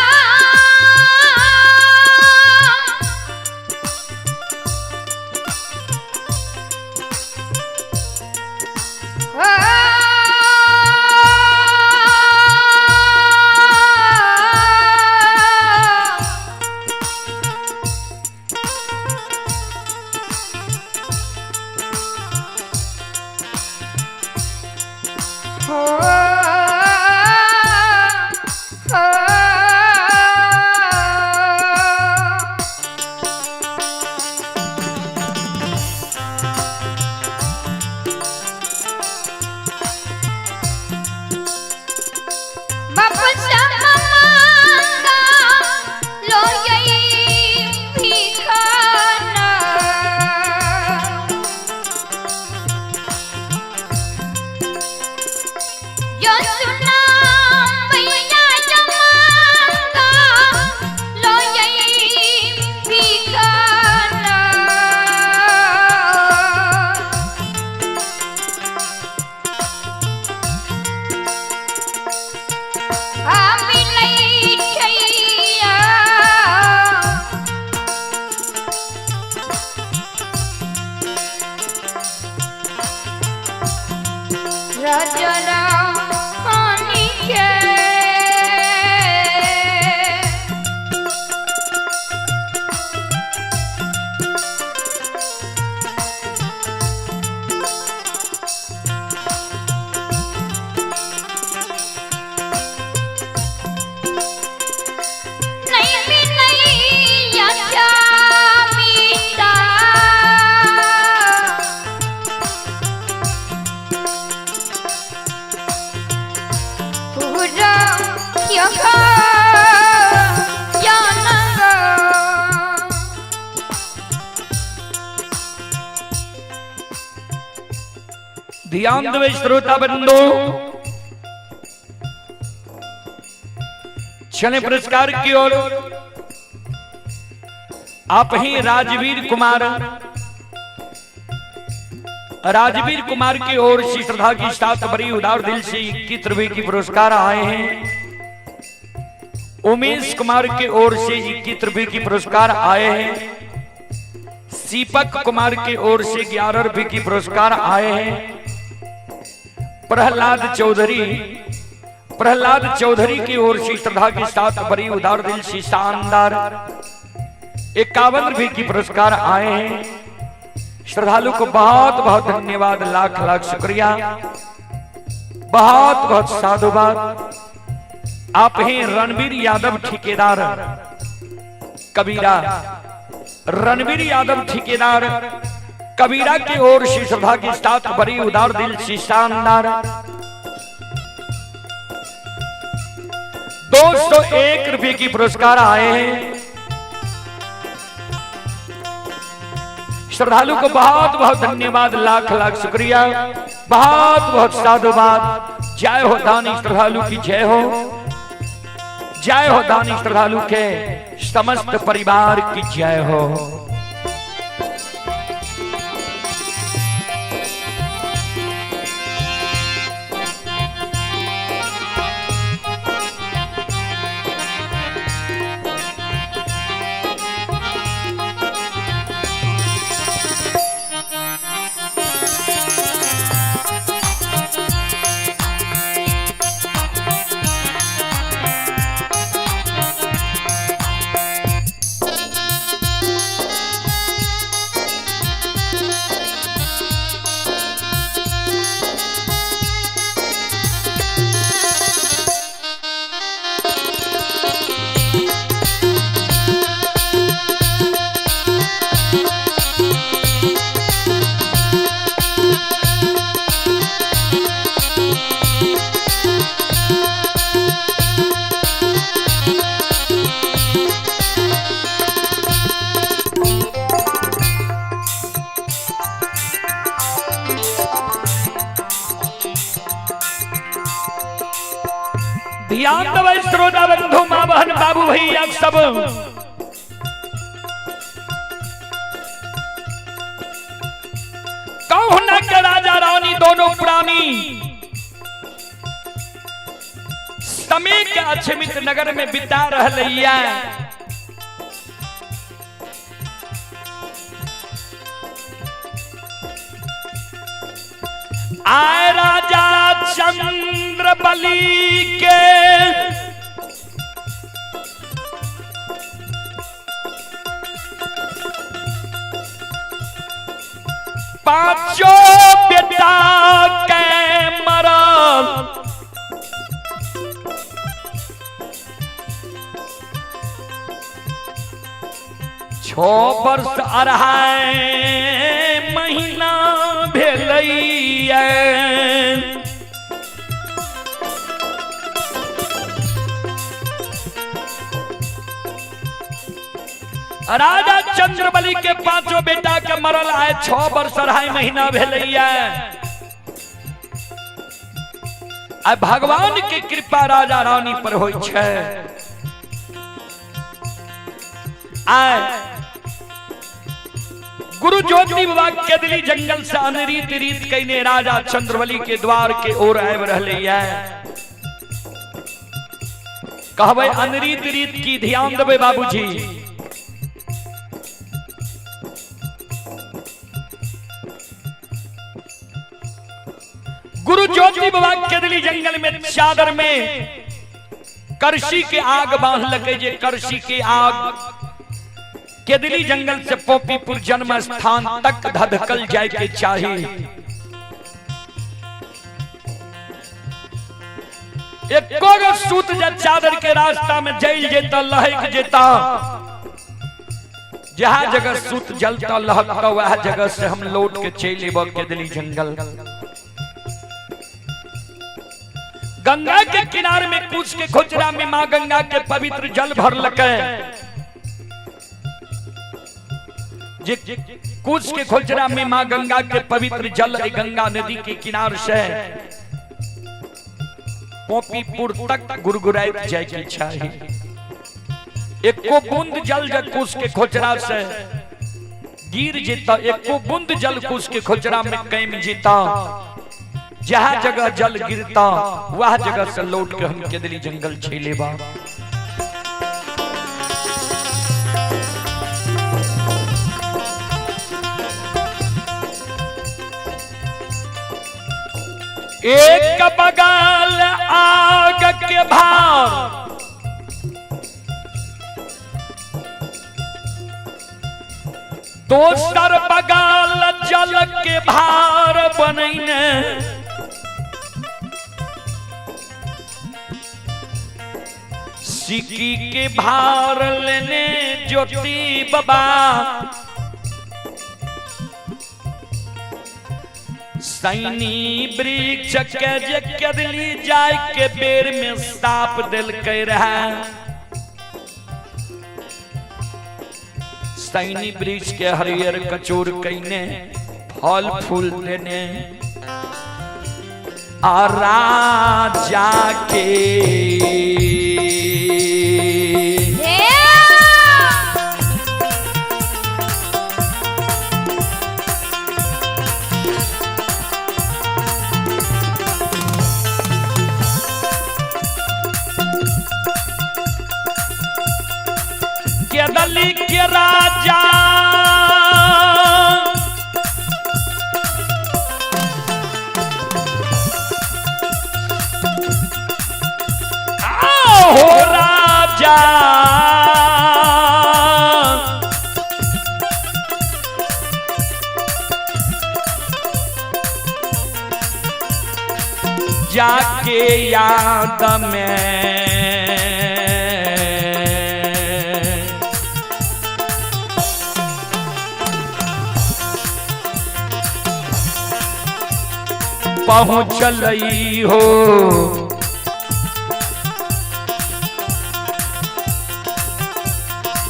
A: ध्यान देवे श्रोता बंधु, चले पुरस्कार की ओर। आप ही राजवीर कुमार, राजवीर कुमार की ओर से श्रद्धा की साथ बड़ी उदार दिल से 21 रुपए की पुरस्कार आए हैं। उमेश कुमार की ओर से 21 रुपए की पुरस्कार आए हैं। दीपक कुमार की ओर से 11 रुपए की पुरस्कार आए हैं। प्रहलाद चौधरी, प्रहलाद चौधरी की ओर से श्रद्धा के साथ बड़ी उदार दिल से शानदार 51 रुपए की पुरस्कार आए हैं। श्रद्धालु को बहुत बहुत धन्यवाद, लाख लाख शुक्रिया, बहुत बहुत साधुवाद। आप हैं रणवीर यादव ठेकेदार कबीरा, रणवीर यादव ठेकेदार कबीरा की ओर से श्रद्धा के साथ बड़ी उदार दिल से शानदार 201 रुपए की पुरस्कार आए हैं। श्रद्धालु को बहुत बहुत धन्यवाद, लाख लाख शुक्रिया, बहुत बहुत साधुवाद। जय हो दानी श्रद्धालु की जय हो, जय हो दानी श्रद्धालु के समस्त परिवार की जय हो। ध्यान देबै श्रोता बंधु, माँ बहन, बाबू भैया सब। कहुना के राजा रानी दोनों प्राणी समय के अछमित नगर में बिता रहलैया। आए राजा चंद्र बलि के पांचों बेटा के मरल, 6 वर्ष 2.5 महीना भेलैया। राजा चंद्रबली के पांचों बेटा के मरल आए 6 वर्ष 2.5 महीना भेलैया। आ भगवान के कृपा राजा रानी पर होई छै। आए गुरु ज्योति बाबा केदली जंगल से अनरीत रीत कईने राजा चंद्रबली के द्वार के ओर आबि रहलैया। कहबै अनरीत रीत की, ध्यान देबै बाबूजी। गुरु ज्योति बाबा केदली जंगल में चादर में करसी के आग बांध लगे, जे करसी के आग केदली जंगल से पोपीपुर जन्म स्थान तक धधकल जाए के चाही। एको गो सूत जे चादर के रास्ता में जल जेता, लहक जेता, जहां जगह सूत जलता लहकता वह जगह से हम लौट के चल एब केदली जंगल। गंगा के किनारे में कुछ के खोजरा में मां गंगा के पवित्र जल भर लके, जे कुछ के खोजरा में मां गंगा के पवित्र जल गंगा नदी के किनार से पोपीपुर तक गुरगुराइत जाए के चाही। एको बूंद जल जे कुश के खोजरा से गिर जेता, एको बूंद जल कुश के खोजरा में कैम जेता, जहां जगह जल गिरता वह जगह से लौट के हम केदली जंगल छेलेबा। एक बगल आग के भार, दोसर बगल जल के भार बनैने, सिक्की के भार लेने ज्योति बाबा, सैनी वृक्ष के जे केदली जाय के बेर में साप दिलकै रहे। सैनी वृक्ष के हरियर कचोर कईने फल फूल देने, आ राजा के केदली के राजा हो राजा जाके याद में पहुँचलई हो।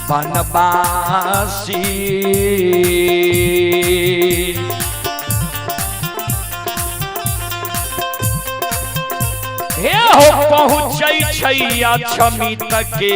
A: बनवासी हे हो पहुँचै छै अक्षमी तके।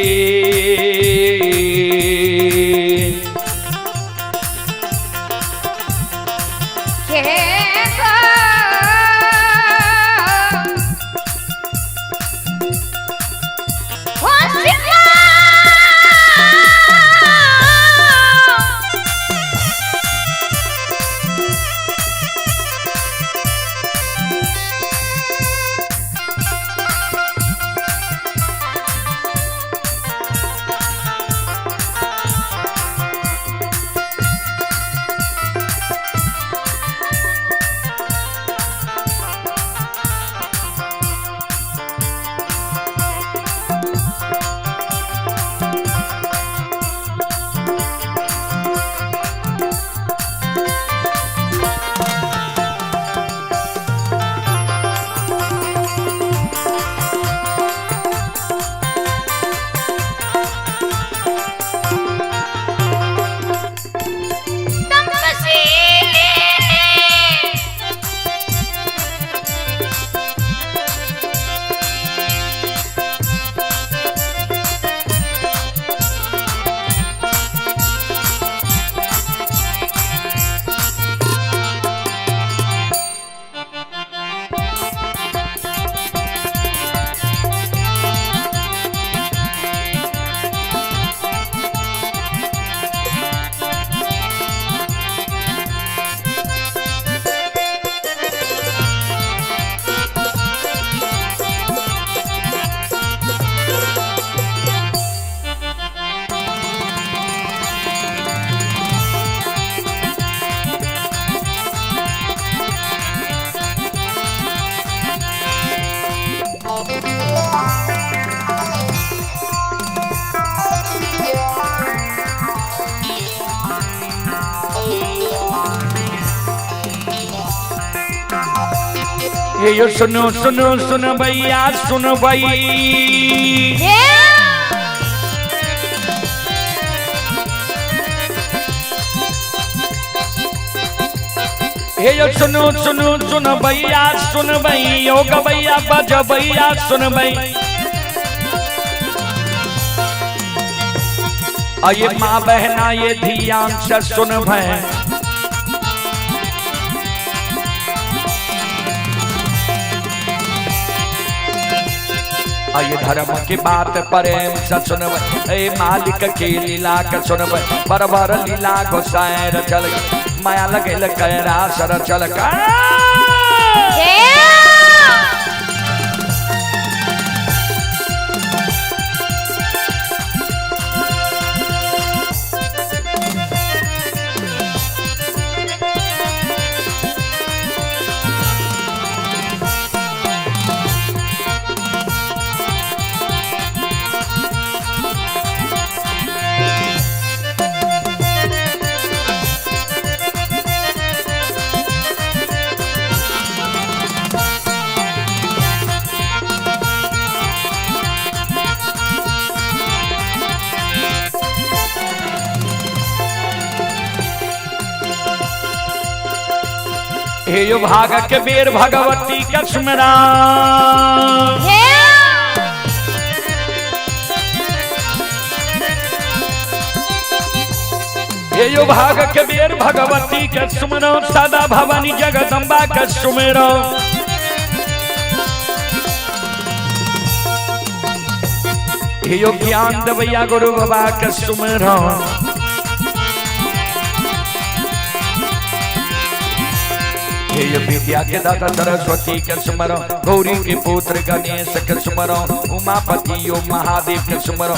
A: ये सुनो सुनो सुन भैया सुन भाई, हे सुनो सुनो सुन भैया सुन भाई, योग भैया बज भैया सुन भाई। ये माँ बहना ये धियान से सुन भाई। ये धर्म की बात प्रेम से सुनब, ए मालिक के लीला के सुनब, बरबर लीला गोसाई रचल, माया लगल कैरा सर चल का। हे यो भाग के बेर भगवती के सुमरा, हे यो भाग के बेर भगवती के सुमरो, सदा भवानी जगदम्बा के सुमरो। हे यो ज्ञान देवैया गुरु बाबा के सुमरो। हे विद्या के दाता सरस्वती के सुमरो, गौरी के पुत्र गणेश के सुमरो, उमापति यो महादेव के सुमरो,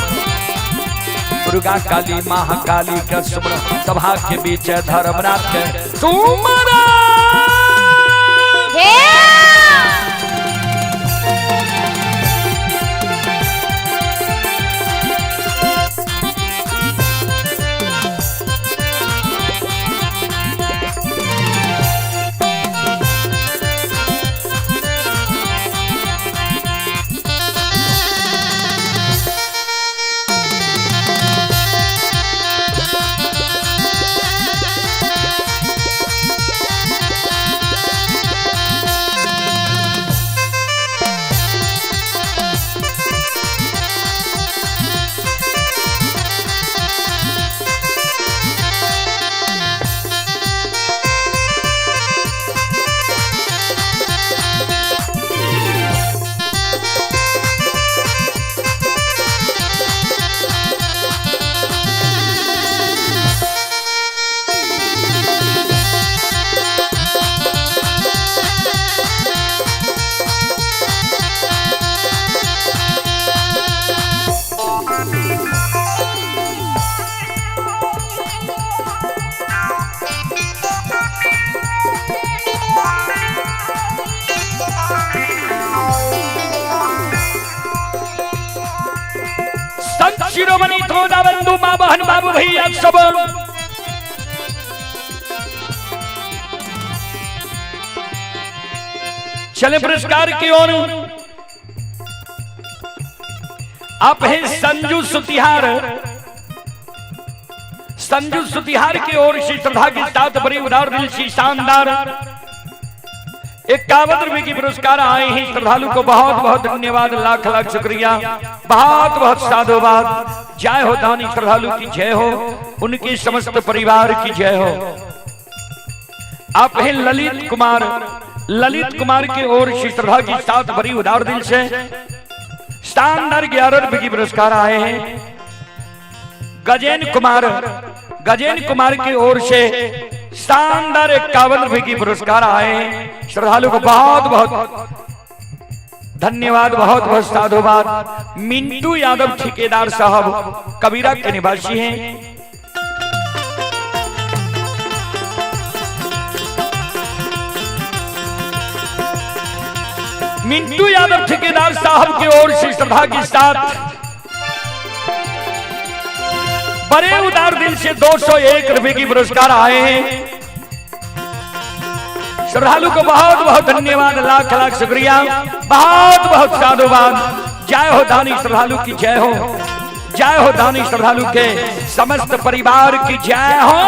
A: दुर्गा काली महाकाली के सुमरो, सभा के बीच धर्मराज के सुमरो। शिरोमणि त्रोदा बंधु माँ बहन बाबू भैया सब चले पुरस्कार की ओर। आप हैं संजू सुतिहार, संजू सुतिहार की ओर से श्रद्धा के साथ बड़ी उदार दिल से शानदार 51 रुपए की पुरस्कार आए हैं। श्रद्धालु को बहुत बहुत धन्यवाद, लाख लाख शुक्रिया, बहुत बहुत साधुवाद। जय हो दानी श्रद्धालु की जय हो, उनके समस्त परिवार की जय हो। आप हैं ललित कुमार, ललित कुमार की ओर से श्रद्धा के साथ बड़ी उदार दिल से शानदार 11 रुपए की पुरस्कार आए हैं। गजेन कुमार, गजेन कुमार की ओर से शानदार 51 रुपए की पुरस्कार आए हैं। श्रद्धालु को बहुत बहुत धन्यवाद, बहुत बहुत साधुवाद। मिंटू यादव ठेकेदार साहब कबीरा के निवासी हैं। मिंटू यादव ठेकेदार साहब की ओर से श्रद्धा के साथ बड़े उदार दिल से 201 रुपए की पुरस्कार आए हैं। श्रद्धालु को बहुत बहुत धन्यवाद, लाख लाख शुक्रिया, बहुत बहुत साधुवाद। जय हो दानी श्रद्धालु की जय हो, जय हो दानी श्रद्धालु के समस्त परिवार की जय हो।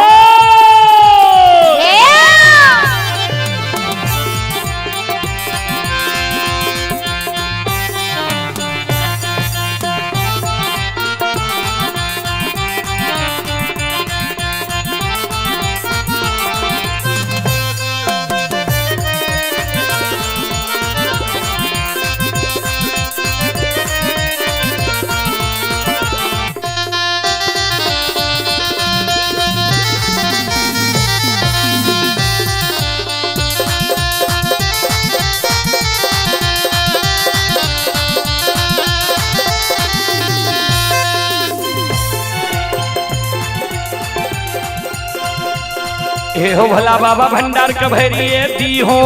A: हे हो भला बाबा भंडार कभरिए दी हो।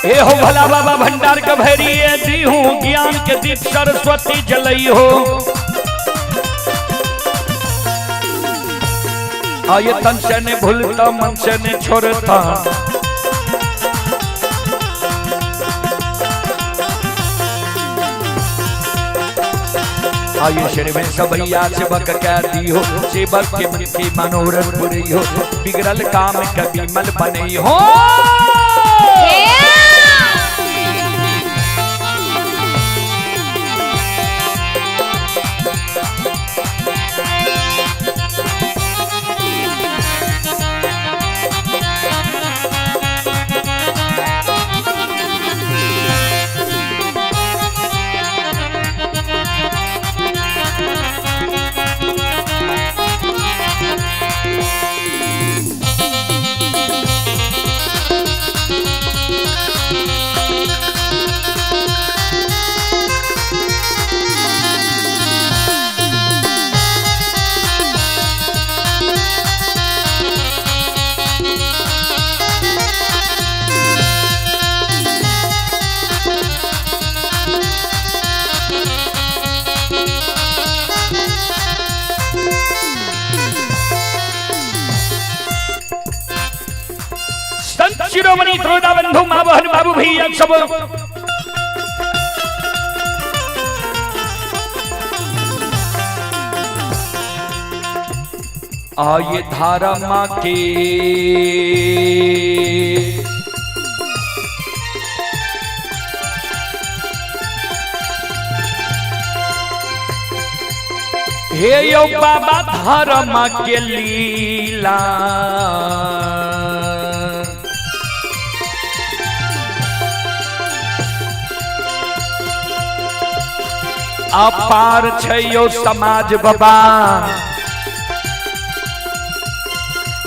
A: हे हो भला बाबा भंडार कभरिए दी हूँ, ज्ञान के दीप सरस्वती जलई हो। आये तन से ने भूलता मन से ने छोड़ता, आये श्री में सबैया सेवक कह दी हो, सेवक के मन की मनोरथ पुरी हो, बिगड़ल काम कभी मल बने हो। शिरोमणि त्रोदा बंधु माँ बहन बाबू भैया सब आये धारा माँ के हे यो बाबा धारा माँ के लीला, अपार छो समाज बाबा,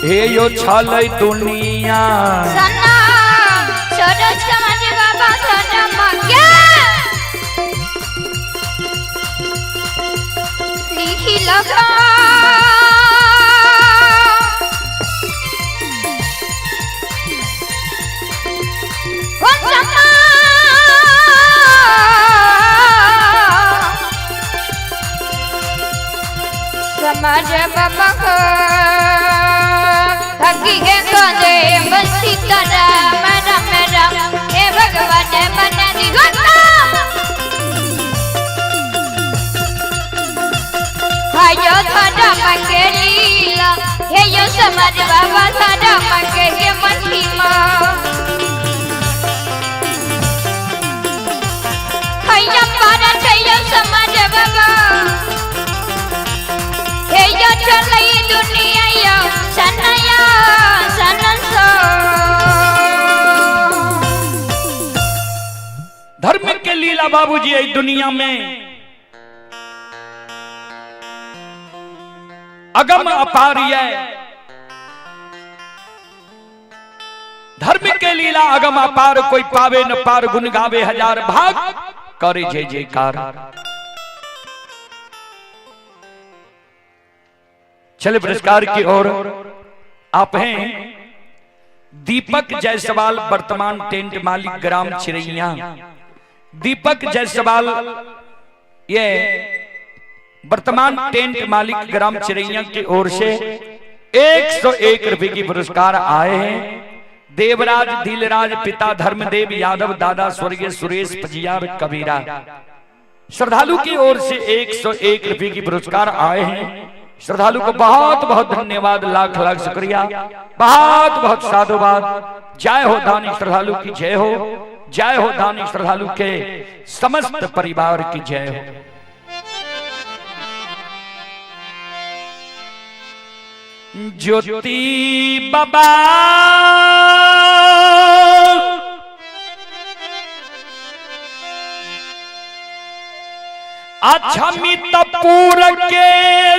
A: हे यो छल दुनिया।
B: समाज बाबा हकी है कोने बसी राम राम राम हे भगवान बना दी हायो धर्म के लीला हे यो समाज बाबा धर्म के हे महिमा हैया पारा छैयो समाज बाबा हे यो चलई दुनिया यो सनया सनसो।
A: धर्म के लीला बाबूजी आई दुनिया में अगम अपार है। धर्म के लीला अगम अपार, कोई पावे न पार, गुण गावे हजार भाग, करे जय जयकार। चले पुरस्कार की ओर आप हैं दीपक जायसवाल, वर्तमान टेंट मालिक ग्राम चिरैया। दीपक जायसवाल ये वर्तमान टेंट मालिक ग्राम चिरैया की ओर से 101 रुपए की पुरस्कार आए हैं। देवराज दिलराज पिता धर्मदेव यादव दादा स्वर्गीय सुरेश पजियार कबीरा श्रद्धालु की ओर से 101 रुपए की पुरस्कार आए हैं। श्रद्धालु को बहुत बहुत धन्यवाद, लाख लाख शुक्रिया, बहुत बहुत साधुवाद। जय हो दानी श्रद्धालु की जय हो, जय हो दानी श्रद्धालु के समस्त परिवार की जय हो। ज्योति बाबा अक्षमितपुर के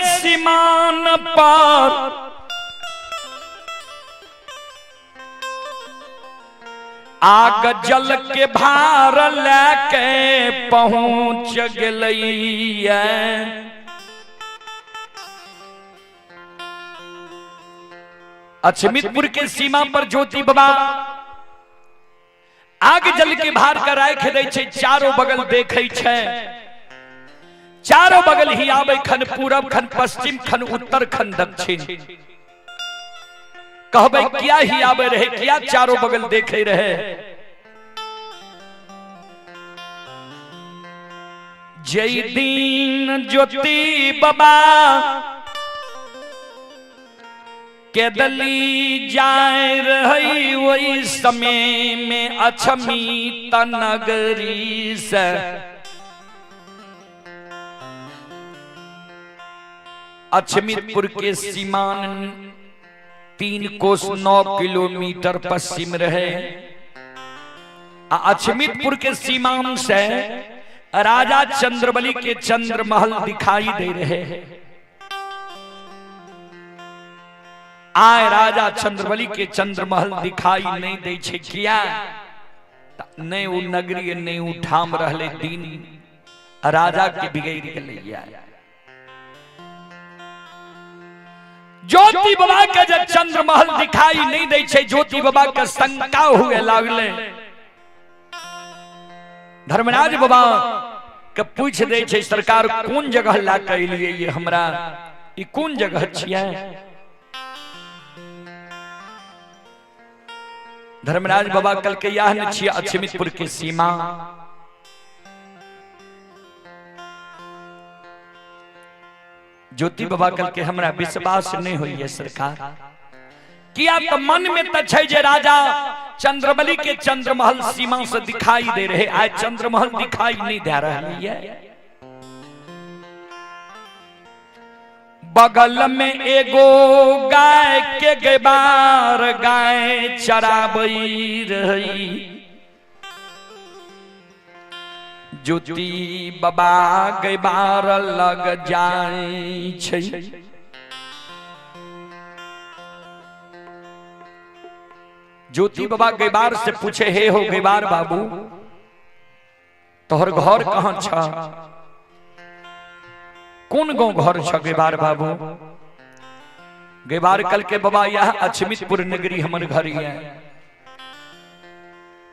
A: सीमान पर आग जल के भार लेके पहुंच गलैया। अक्षमितपुर के सीमा पर ज्योति बाबा आग जल के भार का राख दै छै, चारों बगल देखै छै, चारों बगल ही आवे, खन पूरब खन पश्चिम खन उत्तर खन दक्षिण। कहबे क्या ही आवे रहे, क्या चारों बगल देखे रहे। जय दीन ज्योति बाबा केदली जाए रही वही समय में अक्षमित नगरी से अक्षमितपुर के सीमान 3 कोस 9 किलोमीटर पश्चिम रहे। अक्षमितपुर के सीमान से राजा चंद्रबली के चंद्रमहल दिखाई दे रहे हैं। आए राजा चंद्रबली के चंद्रमहल दिखाई नहीं दे छे, किया नहीं वो नगरी नहीं वो ठाम रहले, दिन राजा के बिगड़ गेलैया। ज्योति बाबा के जब चंद्रमहल दिखाई नहीं दे छे, ज्योति बाबा के शंका हुए लागले। धर्मराज बाबा के पूछ दे छे, सरकार कोन जगह ला के एलियै ये हमरा, ई कोन जगह छियै? धर्मराज बाबा कल के यह न छियै अक्षमितपुर के सीमा। ज्योति बाबा कल के हमरा विश्वास नहीं होइए सरकार, किया तो मन में तो छै जे राजा चंद्रबली के चंद्रमहल सीमा से दिखाई दे रहे, आज चंद्रमहल दिखाई नहीं दे रहा है। बगल में एगो गाय के गेबार गाय चराबई रही, ज्योति बाबा गेबार लग जाय छै। ज्योति बाबा गेबार से पूछे, हे हो गेबार बाबू, तोहर घर कहाँ छ? कोन गांव घर छ गेबार बाबू? गेबार कल के बाबा यह अक्षमितपुर नगरी हमर घर है।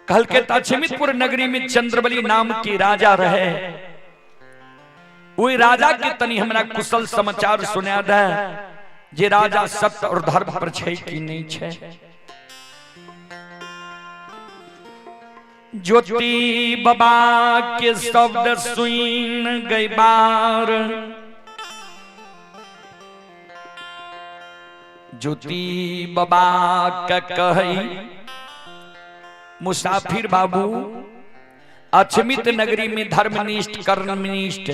A: कल के अक्षमितपुर नगरी में चंद्रबली नाम के राजा रहे। ओहि राजा के तनी हमरा कुशल समाचार सुना दे जे राजा सत्य और धर्म पर छै कि नहीं छै। ज्योति बाबा के शब्द सुन गई बार, ज्योति बाबा के कही मुसाफिर बाबू अछमित नगरी में धर्मनिष्ठ कर्मनिष्ठ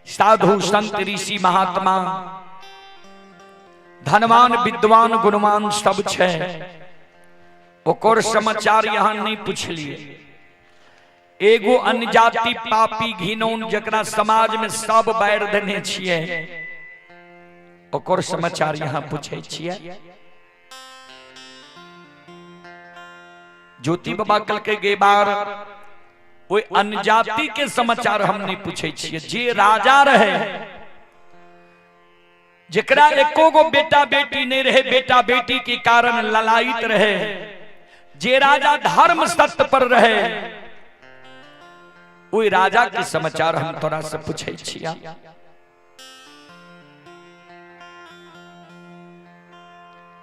A: साधु संत ऋषि महात्मा धनवान विद्वान गुणवान सब छै, ओकर समाचार यहाँ नहीं पूछलिए। एगो अन्यजाति पापी घिनौन जकरा समाज में सब बैर देने छिए ओकर समाचार यहाँ पूछे छिए। ज्योति बाबा कल के गे बार ओहि अन्यजाति के समाचार हम नहीं पूछे छिए, जे राजा रहे जकरा एको गो बेटा बेटी नहीं रहे, बेटा बेटी के कारण ललायित रहे, जे राजा धर्म सत्य पर रहे ओहि राजा के समाचार हम तोरा से पूछे छिया।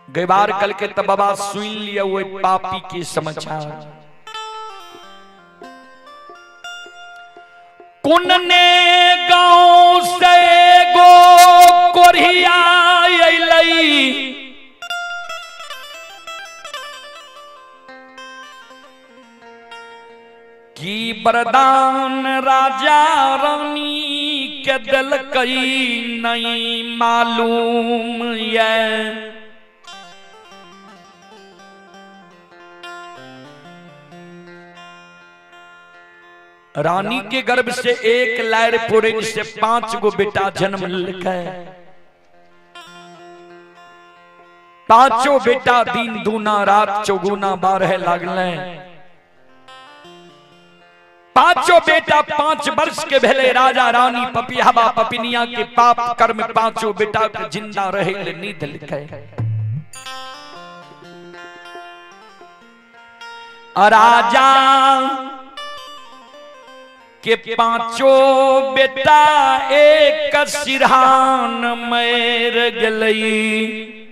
A: गैबार कल के तब बाबा सुन लिया ओहि पापी के समाचार। कुन ने गांव से गो कोरिया अइलई, की वरदान राजा रानी के दिलकई नहीं मालूम ये। रानी के गर्भ से एक लायर पूरे से 5 गो बेटा जन्म लेके, पांचों बेटा दिन दूना रात चौगुना 12 लागले। पांचों बेटा 5 वर्ष के भेले राजा रानी पपियाबा पपिनिया के पाप कर्म पांचों बेटा के जिंदा रहे ले नींद लिखे। राजा के पांचों बेटा एक सिरहान मर गलई।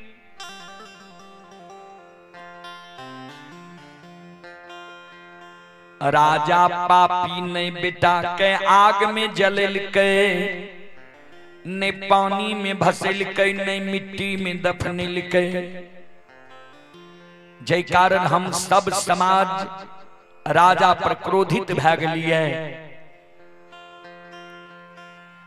A: राजा पापी ने बेटा के आग में जलेलकै, ने पानी में भसेलकै, ने मिट्टी में दफनेलकै। जै कारण हम सब समाज राजा पर क्रोधित भै गेलियै।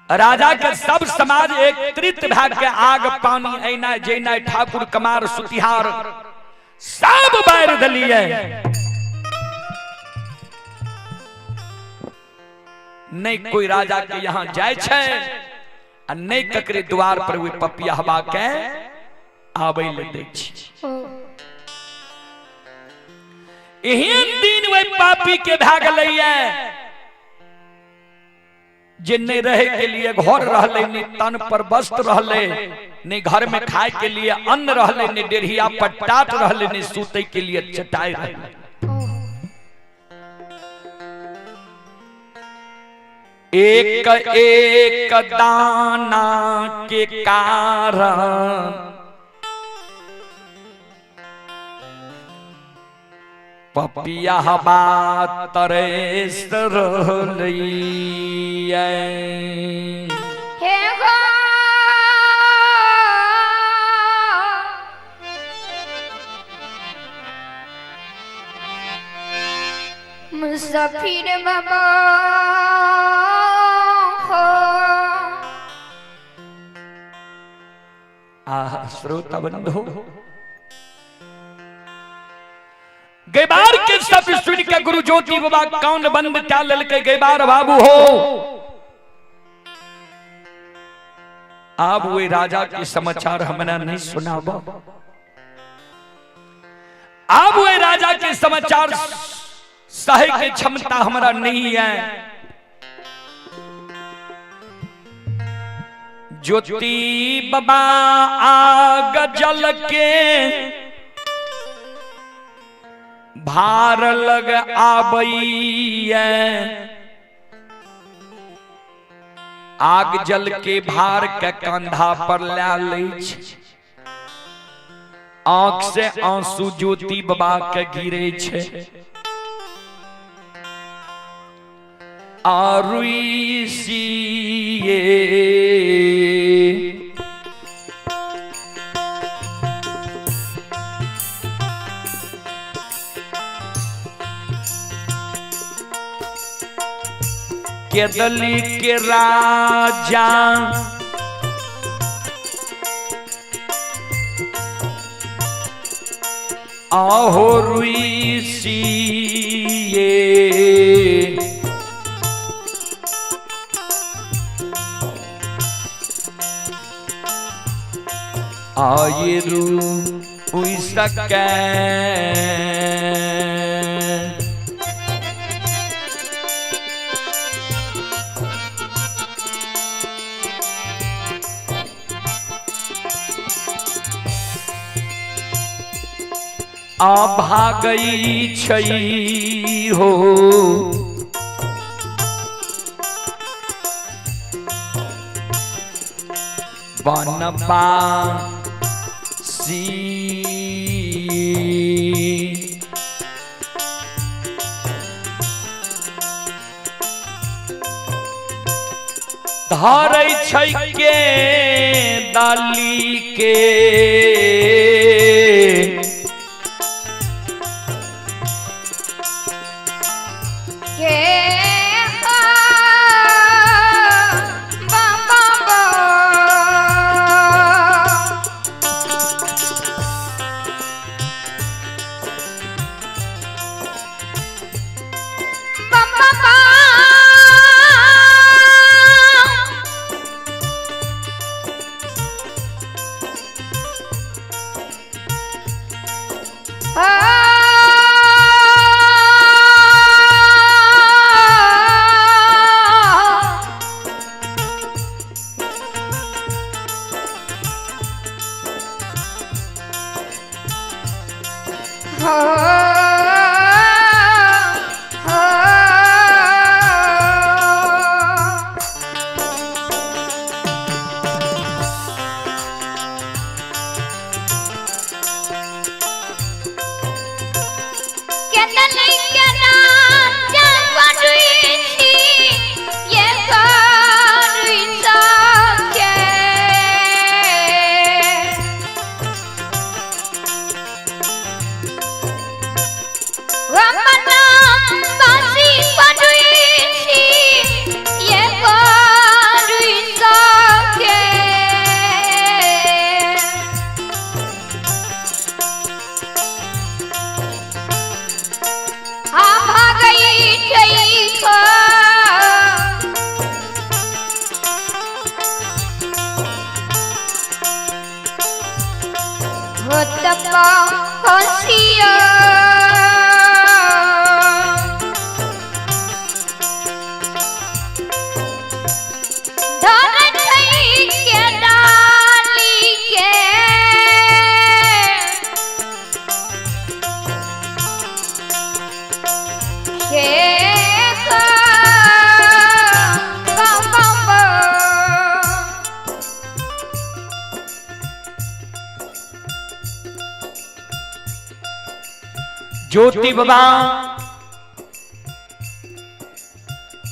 A: राजा के सब समाज एकत्रित भै के आग पानी ऐना जैना ठाकुर कमार सुतिहार सब बारि देलियै। नहीं कोई राजा के यहाँ जाय छै आ नहीं ककरे द्वार पर वे पपियाहबा के आबै ले दै छै। एहन दिन वे पापी के भै गेलैया जे नहीं रहे के लिए घर रहले, नहीं तन पर वस्त्र रहले, नहीं घर में खाए के लिए अन्न रहले, नहीं डेढ़िया पर टाट रहले, नहीं सूते के लिए चटाई रहले। एक एक दाना के कारण पपियाहबा तरस रहलैया।
B: हे गो मुसाफिर बाबा हो।
A: आह श्रोता बंधु, गैबार के सब सुन के गुरु ज्योति बाबा कान बंद क्या ललके गैबार बाबू हो। अब वे राजा के समाचार हमरा नहीं सुनाबो, अब वे राजा के समाचार सहे के क्षमता हमरा नहीं है। ज्योति बाबा आग जल के भार लग आबैया। आग जल के भार के कंधा पर ला लै छै। आंख से आंसू ज्योति बाबा के गिरे छै। आरुषिए केदली के राजा आहो रुषिए आये रू उई सके। आ भागई छई हो बनपा सी। धरै छै के डाली के
B: के हो बाबा बो। बाबा बा।
A: ज्योति बाबा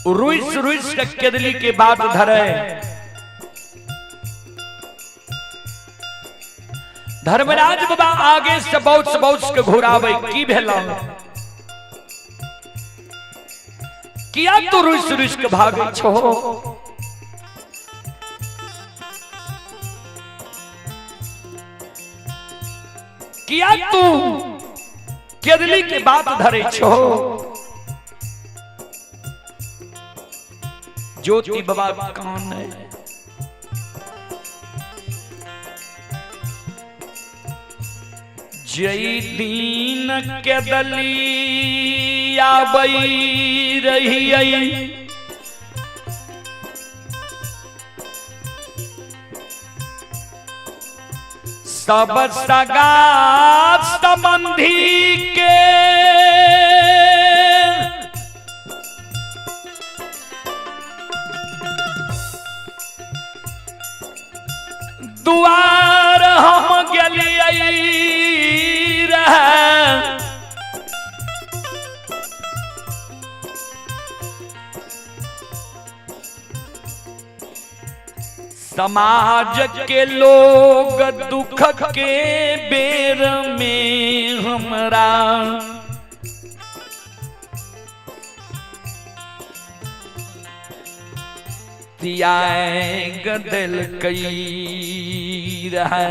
A: रुइस रुइस के केदली के बात धरे। धर्मराज बाबा आगे से बहुत बहुत के घुरावे की भेला किया तो रुइस रुइस के भागे छो। किया तू केदली के बात धरे छो। ज्योति बाबा कौन है? जय दीन केदली आबई रही सब सगा संबंधी के समाज के लोग दुख के बेर में हमरा त्याग देलकै रहै।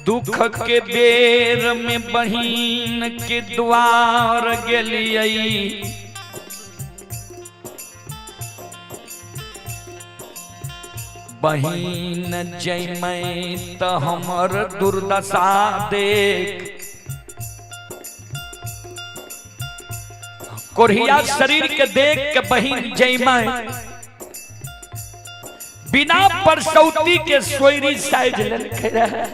A: दुख के बेर में बहिन के द्वार गेलियै, बहिन जैमै त हमर दुर्दशा देख कोढ़िया शरीर के देख के बहिन जैमै बिना परसौती के सोयरी साइज लेलकै रहे।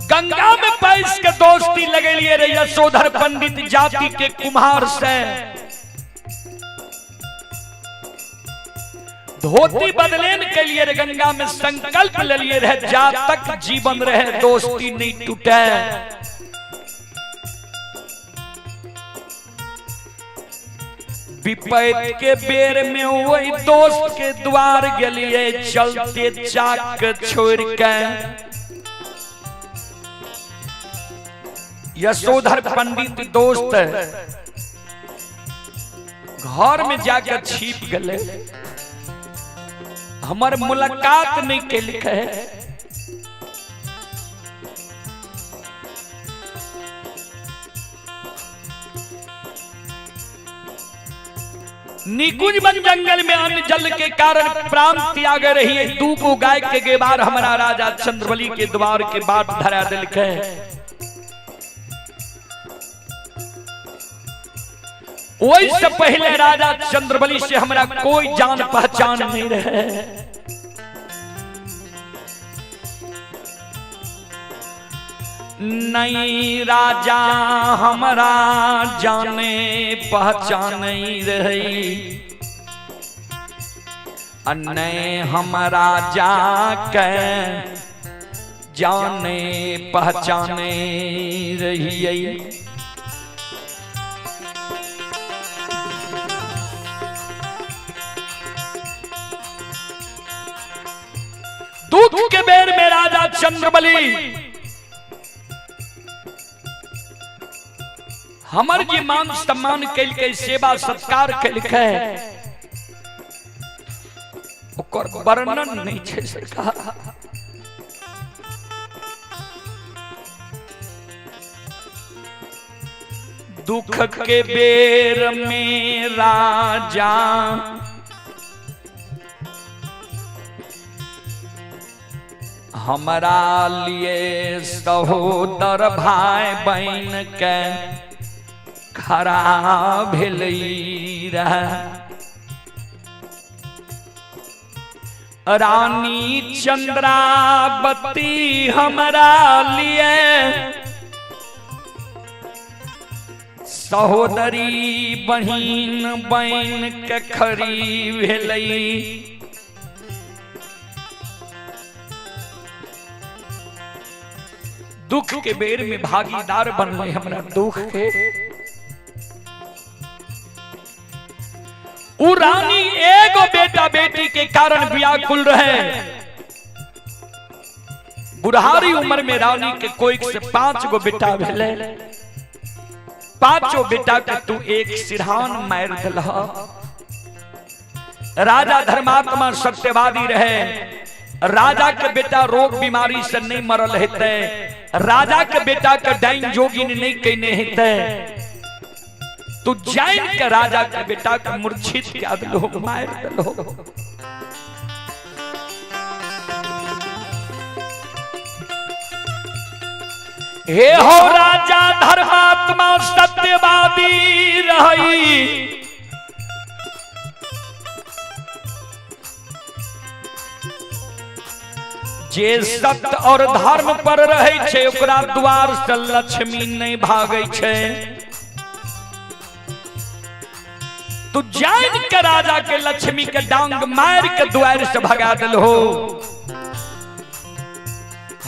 A: गंगा में पैस के दोस्ती लगेलिए रे यशोधर पंडित जाति के कुम्हार से, धोती बदलेन के लिए रे गंगा में संकल्प ले लिए रहे जा तक जीवन रहे दोस्ती नहीं टूटे। विपैत के बेर में वही दोस्त के द्वार गेलिए चलते चाक छोड़ के। यशोधर पंडित दोस्त घर में जाकर छिप गए, हमर मुलाकात नहीं केलकै। निकुंज वन जंगल में अन्न जल के कारण प्राण त्याग रही है। दू गो गाय के गेबार हमारा राजा चंद्रबली के द्वार के बाट धरा दिलकै। ओहि से पहले राजा चंद्रबली से हमरा कोई जान पहचान नहीं रहे। नहीं राजा हमरा जाने पहचान नहीं रहे, नहीं हमरा जाके जाने पहचाने रही। दुख के बेर में राजा चंद्रबली हमर जी मान सम्मान कैलकै, सेवा सत्कार कैलकै, ओकर वर्णन नहीं छै सरकार। दुख के बेर में राजा हमरा लिए सहोदर भाई बहन के खड़ा भेलै रहे। रानी चंद्रावती हमरा लिए सहोदरी बहिन बहन के खड़ी भेलै। दुख के बेर में भागीदार बनले हमरा दुख के। उ रानी एगो बेटा बेटी के कारण व्याकुल रहे। बुढ़ारी उम्र में रानी के कोई से 5 गो बेटा भेले, 5 बेटा के तू एक सिरहान मार दिलह। राजा धर्मात्मा सत्यवादी रहे, राजा के बेटा रोग बीमारी से नहीं मरल हेते, राजा के बेटा के डाइन जोगिन नहीं कहने हेते, तू जान के राजा के बेटा के मूर्छित कह दिलो, मार दिलो। हे हो राजा धर्मात्मा सत्यवादी रही, जे सत्य और धर्म पर रहे छे ओकरा द्वार से लक्ष्मी नहीं भागे छे। तू जान के राजा के लक्ष्मी के डांग मार के द्वार से भगा दिल हो।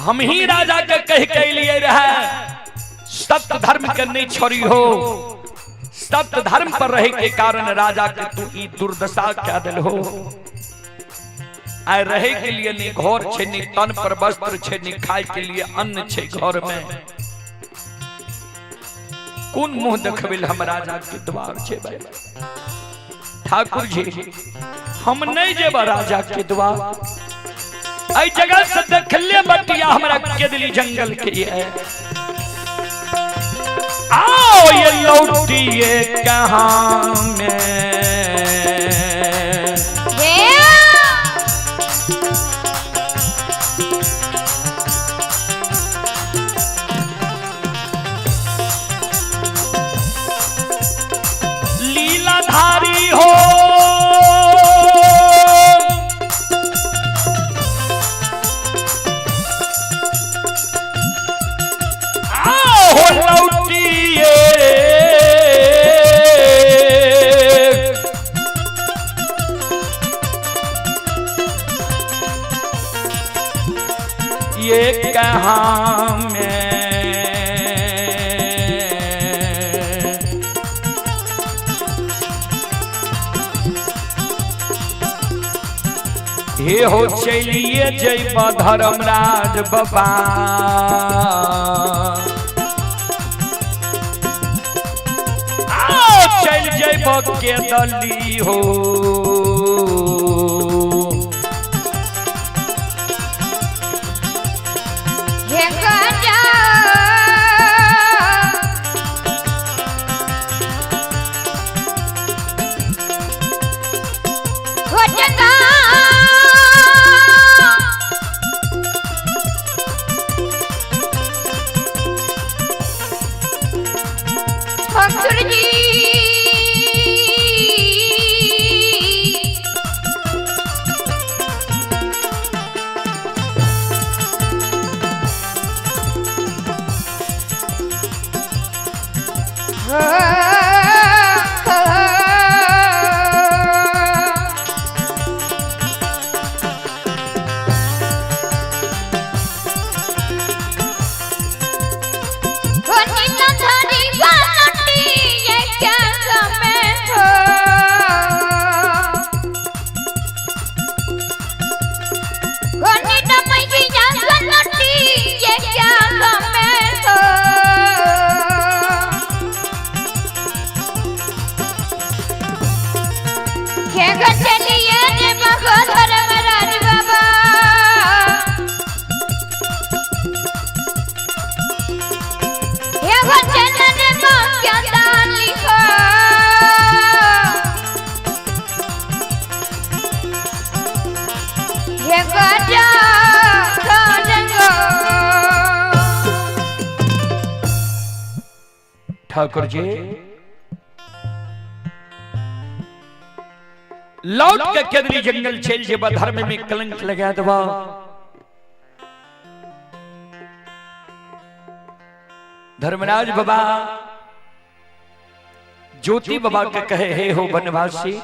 A: हम ही राजा के कह के लिए रहे, सत्य धर्म के नहीं छोड़ी हो, सत्य धर्म पर रहे के कारण राजा के तू ई दुर्दशा क्या दिल हो। आए रहे के लिए नहीं घर छे, नहीं तन पर वस्त्र छे, नहीं खाए के लिए अन्न छे घर में। कोन मुंह देखबिल हम राजा के द्वार जेबै? ठाकुर जी हम नहीं जेब राजा के द्वार। एहि जगह से देखले बटिया हमरा केदली जंगल के ये। आओ ये लौटिए कहाँ में। लीलाधारी हो आओ लौटिए ये कहाँ में। हे हो चलिए जय धर्मराज बाबा, आओ चल जय के दली हो। ठाकुर जी लौट के केदरी जंगल चल जेबा, धर्म में कलंक लगा देबा। धर्मराज बाबा ज्योति बाबा के कहे, हे हो वनवासी,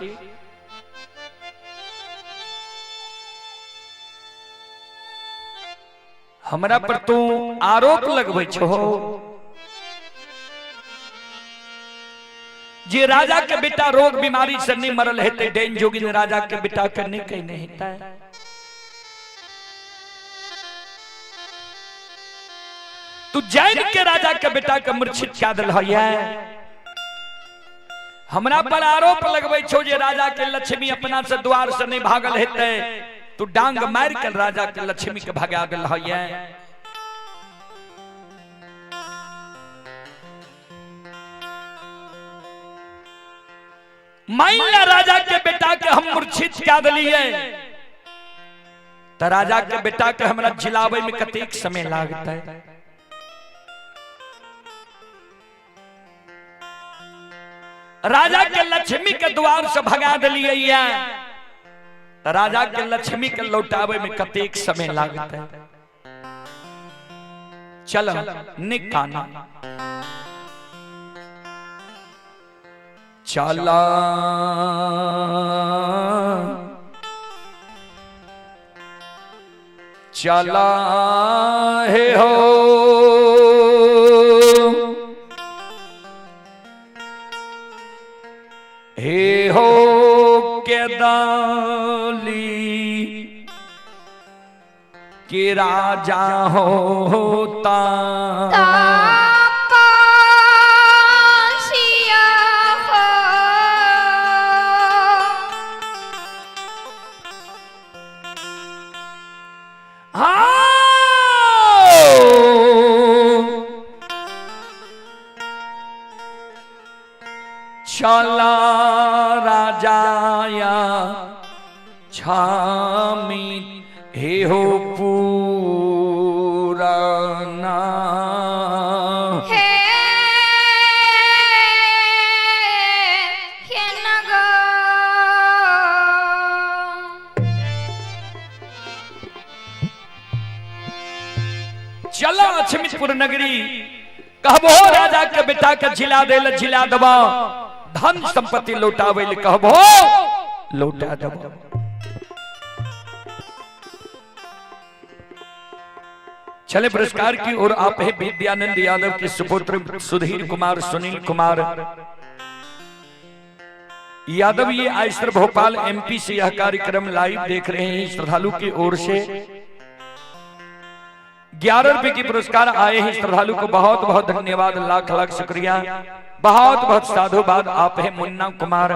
A: हमरा पर तू आरोप लगबै छो जे राजा के बेटा रोग बीमारी से नहीं मरल हेतै, डेन जोगिन राजा के बेटा के नहीं कहने हेतै। तू जैन के राजा के बेटा के मूर्छित क्या दिल है। हमरा पर आरोप लगबै छो जे राजा के लक्ष्मी अपना से द्वार से नहीं भागल हेतै, तू डांग मार के राजा के लक्ष्मी के भगा दिल है। मान राजा के बेटा के हम मूर्छित क्या दिलिए त राजा के बेटा के हमरा जिलावे में कतेक समय लागतै है। राजा के लक्ष्मी के द्वार से भगा दिलिए त राजा के लक्ष्मी के लौटावे में कतेक समय लागतै है। चलो निकाना चला चला हे हो हे हो केदाली के राजा होता
B: तापसिया हो।
A: हाँ चला राजाया छामी हे हो पूराना
B: हे हे नगर।
A: चला अछमितपुर नगरी कहबो राजा के बेटा के जिला दे जिला दबा, धन संपत्ति लौटावे ले कहबो लौटा दबा। चले पुरस्कार की ओर आप है विद्यानंद यादव के सुपुत्र सुधीर कुमार सुनील कुमार यादव, ये आयसर भोपाल एमपी से यह कार्यक्रम लाइव देख रहे हैं। श्रद्धालु की ओर से 11 रुपए की पुरस्कार आए हैं। श्रद्धालु को बहुत बहुत धन्यवाद, लाख लाख शुक्रिया, बहुत बहुत साधुवाद। आप है मुन्ना कुमार,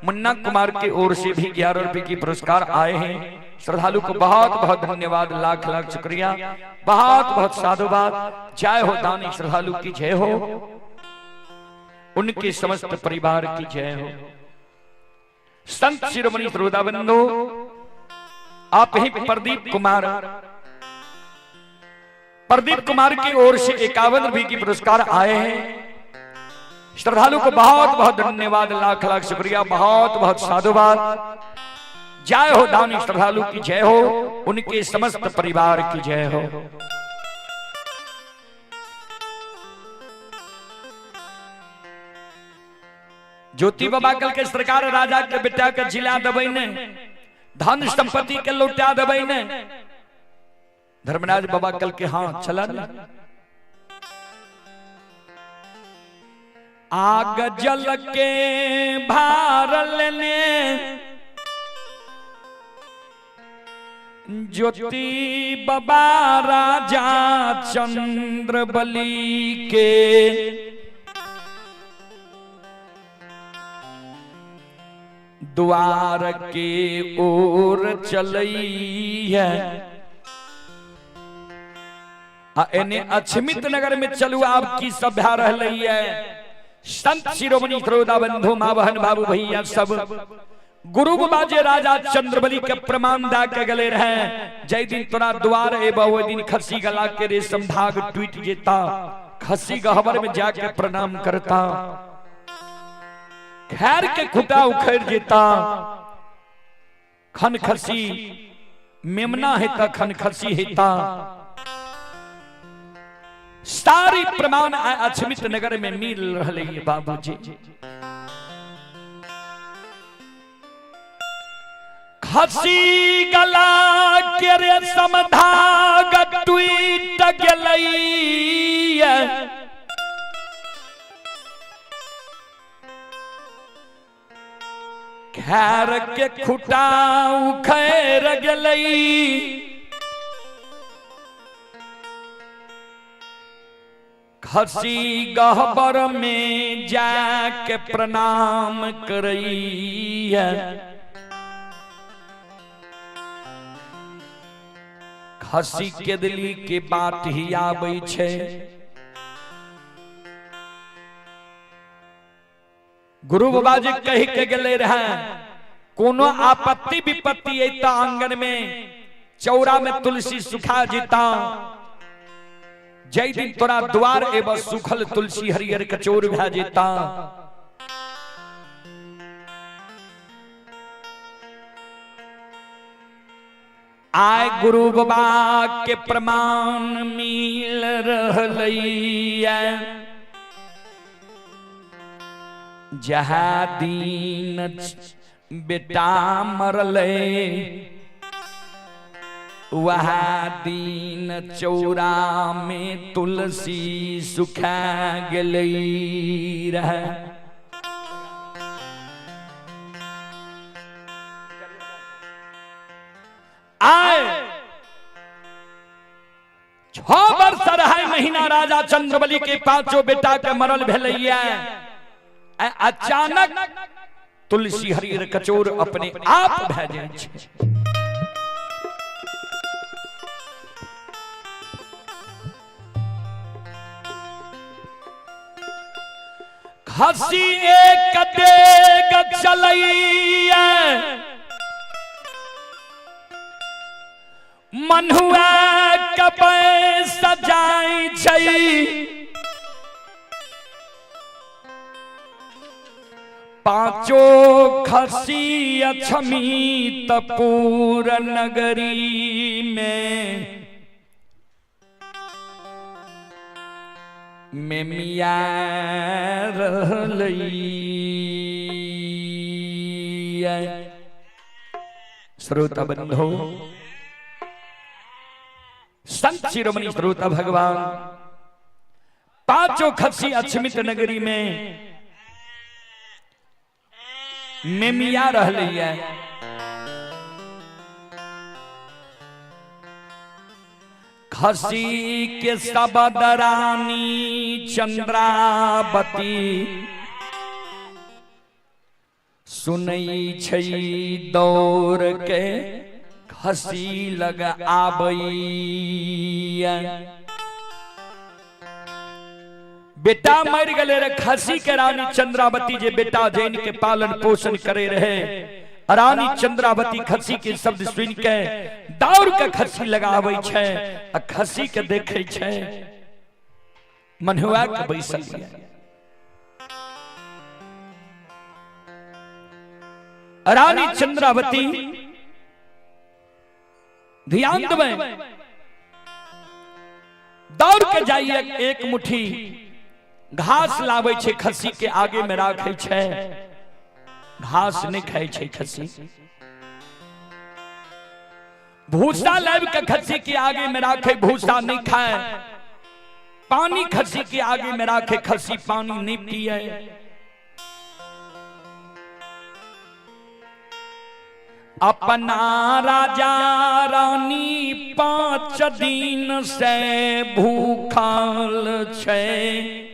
A: मुन्ना कुमार की ओर से भी 11 रुपए की पुरस्कार आए हैं। श्रद्धालु को बहुत बहुत धन्यवाद, लाख लाख शुक्रिया, बहुत बहुत साधुवाद। जय हो दानी श्रद्धालु की जय हो, उनके समस्त परिवार की जय हो। संत शिरोमणि श्रोता बंधु, आप ही प्रदीप कुमार, प्रदीप कुमार की ओर से 51 रुपए की पुरस्कार आए हैं। श्रद्धालु को बहुत बहुत धन्यवाद, लाख लाख शुक्रिया, बहुत बहुत साधुवाद। जय हो दानी श्रद्धालु की जय हो, उनके समस्त परिवार की जय हो। ज्योति बाबा कल के सरकार राजा के बेटा के जिला दबई ने, धन संपत्ति के लौटा दबई ने। धर्मराज बाबा कल के हाँ चला ने। आग जल के भारल ने ज्योति बाबा राजा चंद्र बलि के द्वार के ओर चलई है। एने अछमित नगर में चलू आप की सभ्या रही है। संत शिरोमणि श्रोता बंधु माँ बहन बाबू भैया सब गुरु बाजे राजा चंद्रबली के प्रमाण दा के गले रहे। जय दिन तोरा द्वार एबा ओहि दिन खसी गला के रेशम धाग टूट जेता, खसी गहबर में जाके प्रणाम करता, खैर के खुटा उखड़ जेता। खन खसी मेमना हेता, खन खसी हेता। सारी प्रमाण अछमित नगर में मिल रहे बाबूजी। खसी गला के रेशम धाग टूट गेलै, खैर के खुटा उखड़ गेलै। खसी गहबर में जाके प्रणाम करैया। खसी के दिली के बात ही आबै छै। गुरु बाबा जी कही के गेले रहे, कोनो आपत्ति विपत्ति अयता आंगन में चौरा में तुलसी सुखा जेता। जय दिन तोरा द्वार एब सुखल तुलसी हरियर कचोर भा जेता। आय गुरु बाबा के प्रमाण मिल रहलैया। जहाँ दिन बेटा मरले वह दिन चौरा में तुलसी सुखा गेलै रहे। आए 6 वर्ष 2.5 महीना राजा चंद्रबली के पांचों बेटा के मरल भेलैया। अचानक तुलसी हरियर कचोर अपने आप भए जाइ छै। खसी एक देग चलैया मनुआ कपै सजाइ छै। पांचो खसी अछमी तपूर नगरी में मेमिया रहलैया। श्रोता बंधो, संत शिरोमणि श्रोता भगवान पांचों खसी अछमित नगरी में मेमिया रहलैया। खसी के सबद रानी चंद्रावती सुनै छै दौड़ के खसी लग आबैया। बेटा मर गए रे खसी के रानी चंद्रावती जे बेटा जैन के पालन पोषण करे रहे। रानी चंद्रावती खसी के शब्द सुन के दौड़ के खसी लगावे छै आ खसी के देखे छै मनुआ के बैसल। रानी चंद्रावती ध्यान देबै, दौड़ के जाइए एक मुट्ठी घास लाबै छै खसी के आगे में राखै छै, घास नहीं खाइ छै खसी। भूसा लाबि के खसी के आगे में राखे, भूसा नहीं खाए। पानी खसी के आगे में राखे, खसी पानी नहीं पिए। अपना राजा रानी 5 दिन से भूखल छै।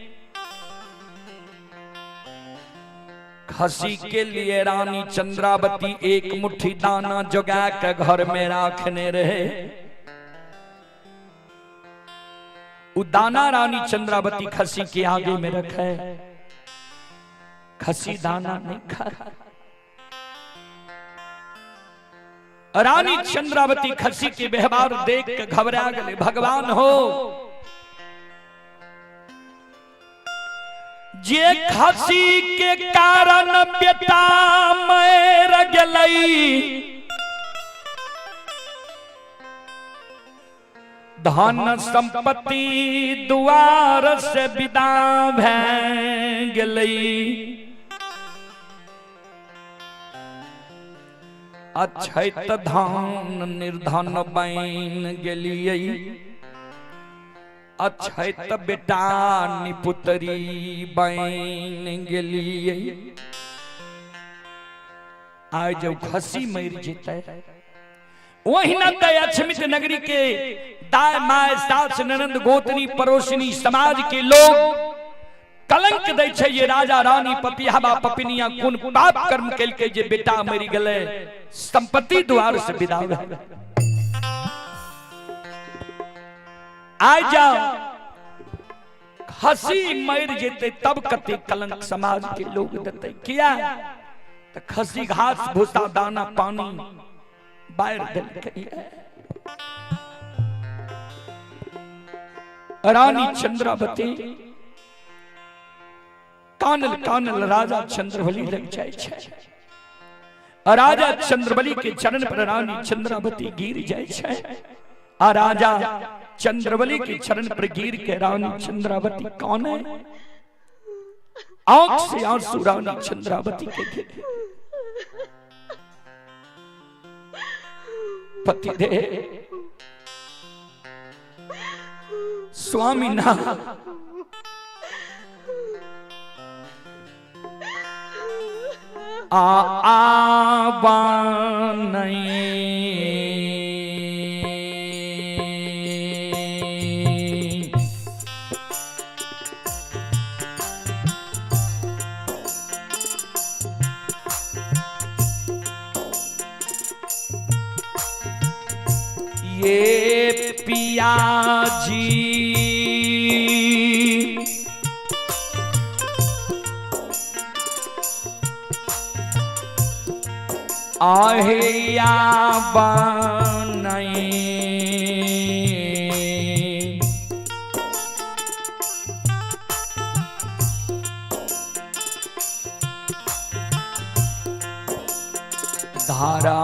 A: खसी के लिए रानी चंद्रावती एक मुट्ठी दाना जोगा के घर में राखने रहे। उ दाना रानी चंद्रावती खसी के आगे में रखे, खसी दाना नहीं खा। रानी चंद्रावती खसी के व्यवहार देख के घबरा गए। भगवान हो, जे खसी के कारण बेटा मर गेलै, धन संपत्ति दुआर से विदा भए गेलै। अछैत धन निर्धन बन गेलियै, अछैत बेटा निपुतरी बन गेलियै। आइ जब खसी मरि जेतै, ओहिना तऽ अछमित नगरी के दाय my सास ननंद गोतनी पड़ोसनी समाज के लोग कलंक दै छै ये राजा रानी पपियाबा पपिनिया कोन पाप कर्म केलकै जे बेटा मरि गेलै, संपत्ति द्वार से विदा भए। आइ जाओ खसी मरि जेतै तब कते कलंक समाज के लोग देतै। किया तऽ खसी घास भूसा दाना पानी बाहर देलकै। रानी चंद्रावती कानल कानल राजा चंद्रबली लग जाइ छै। राजा चंद्रबली के चरण पर रानी चंद्रावती गिर जाइ छै। आ राजा चंद्रबली के चरण पर गिर के रानी चंद्रावती कौन है, आंख से आंसू रानी चंद्रावती के गिरे। पति दे स्वामी ना। आ आबा नहीं। ये पिया जी आहे या नहीं। धारा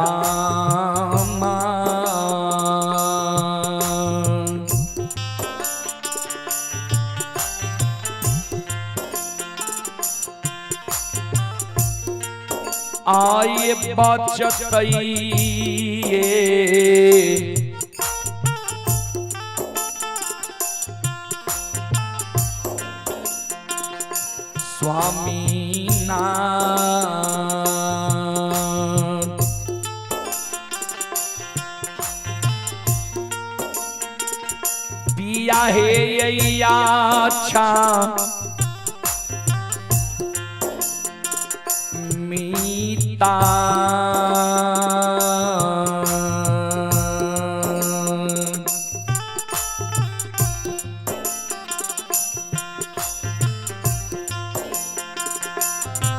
A: आए बचतइए स्वामी नाथ। पिया हे अच्छा मीता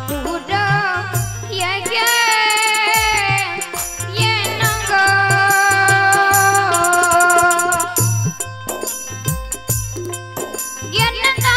B: पूरा ये ये नंगा ये नंगा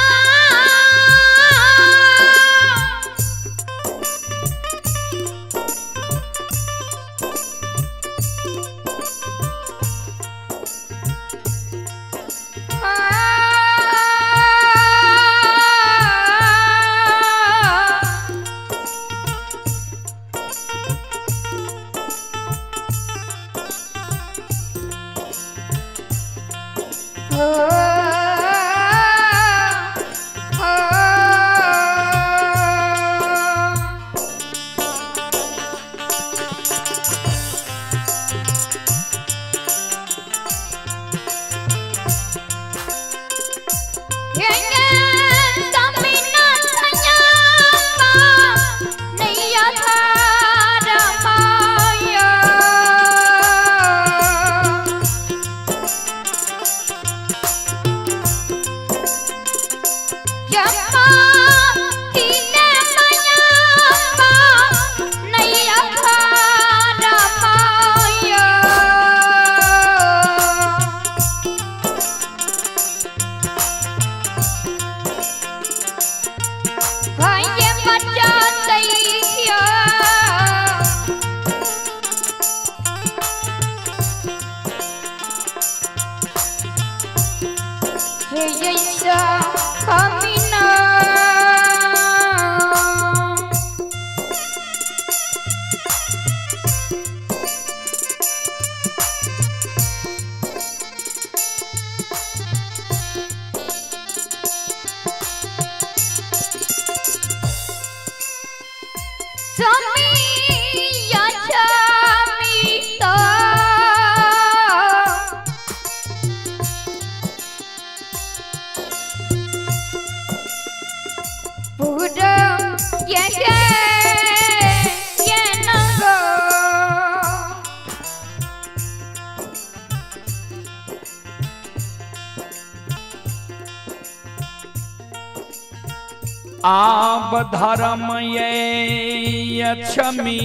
A: आब धर्म ये क्षमी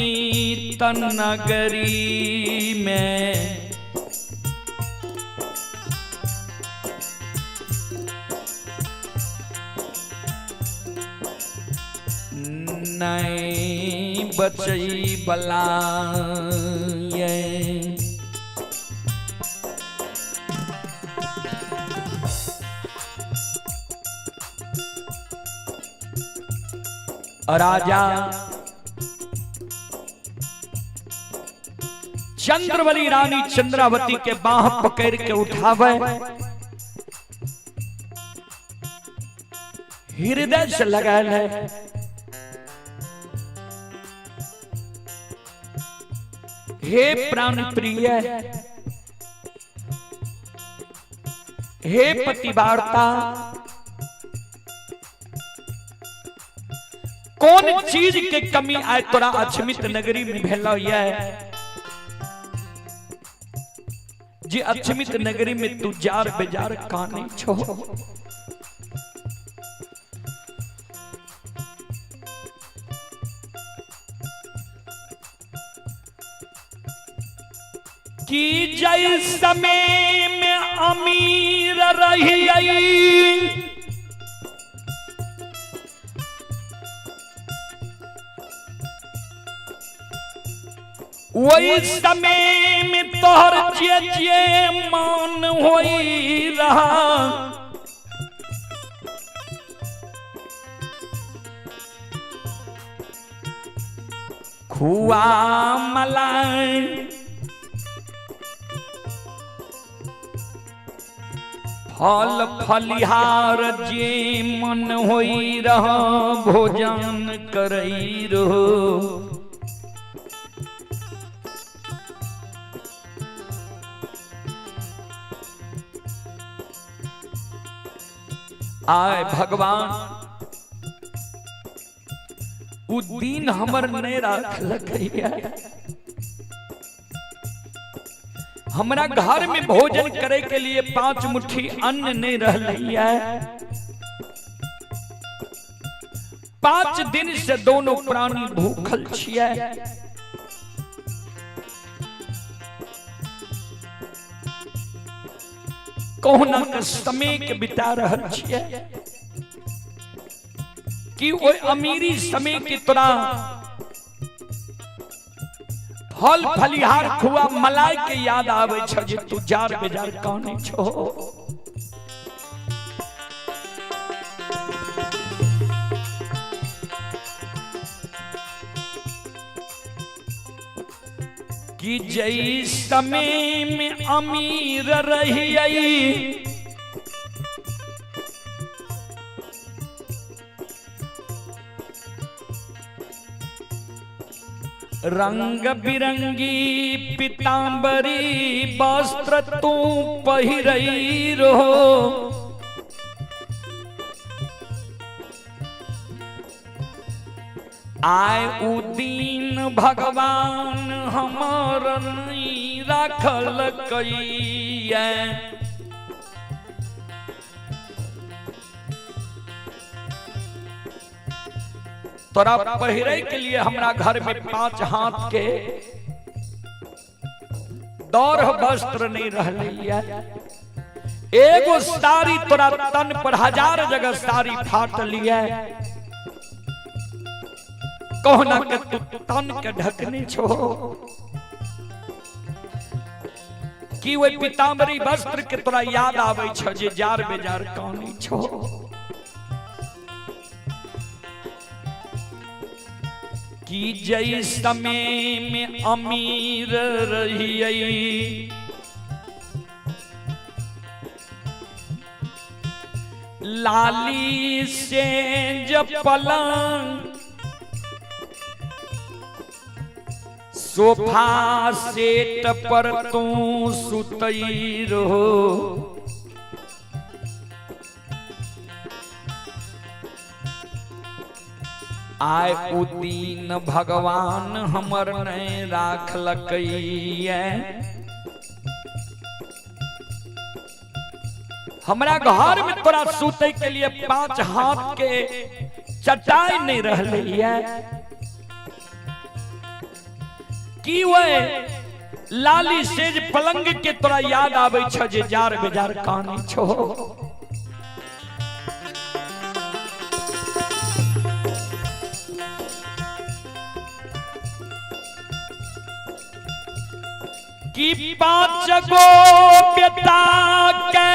A: तन नगरी में नहीं बचई बला ये। राजा चंद्रवली रानी चंद्रावती के बाह पकड़ के उठावे। हृदय से लगायल है। हे प्राण प्रिय, हे पतिवार्ता, कौन चीज के कमी आए तोरा अक्षमित नगरी में भेलो ये जे अक्षमित नगरी में तू जार बेजार काने छो। कि जय समय में अमीर रही आई, वही समय में तोहर जे जे मान होई रहा, खुआ मलाई फल फलिहार जे मन होई रहा भोजन करई रहो। आय भगवान उ दिन हमर नहीं राखलकैया, हमरा घर में भोजन करे के लिए 5 मुट्ठी अन्न नहीं रहलैया। 5 दिन से दोनों प्राणी भूखल छियै। कहुना के समय के बिता रहल छियै कि ओइ अमीरी समय के तोरा फल फलिहार खुआ मलाई के याद आवे छ जे तू जार बेजार काने छो। कि जई समय में अमीर रही आई, रंग बिरंगी पीतांबरी वस्त्र तू पहिरई रहो, आय उ दीन भगवान हमर नहीं राखल कैया। तोरा पहिरे के लिए हमरा घर में 5 हाथ के दौर वस्त्र नहीं रहलैया। एगो साड़ी तोरा तन पर 1000 जगह साड़ी फाटलिया, कहना के तू तन के ढकने छो कि वही पीताम्बरी वस्त्र के तोरा याद आवे छ जे जार बेजार कानी छो। कि जई समय में अमीर रहियई, लाली से जब पलंग सोफा सेट पर तू सुतई रहो, आय उ दीन भगवान हमर नहीं राखलकैया। हमरा घर में तोरा सुतै के लिए 5 हाथ के चटाई नहीं रहलैया कि वह लाली सेज पलंग के तोरा याद आवे छ जे जार बेजार कानी छो। कि 5 गो बेटा के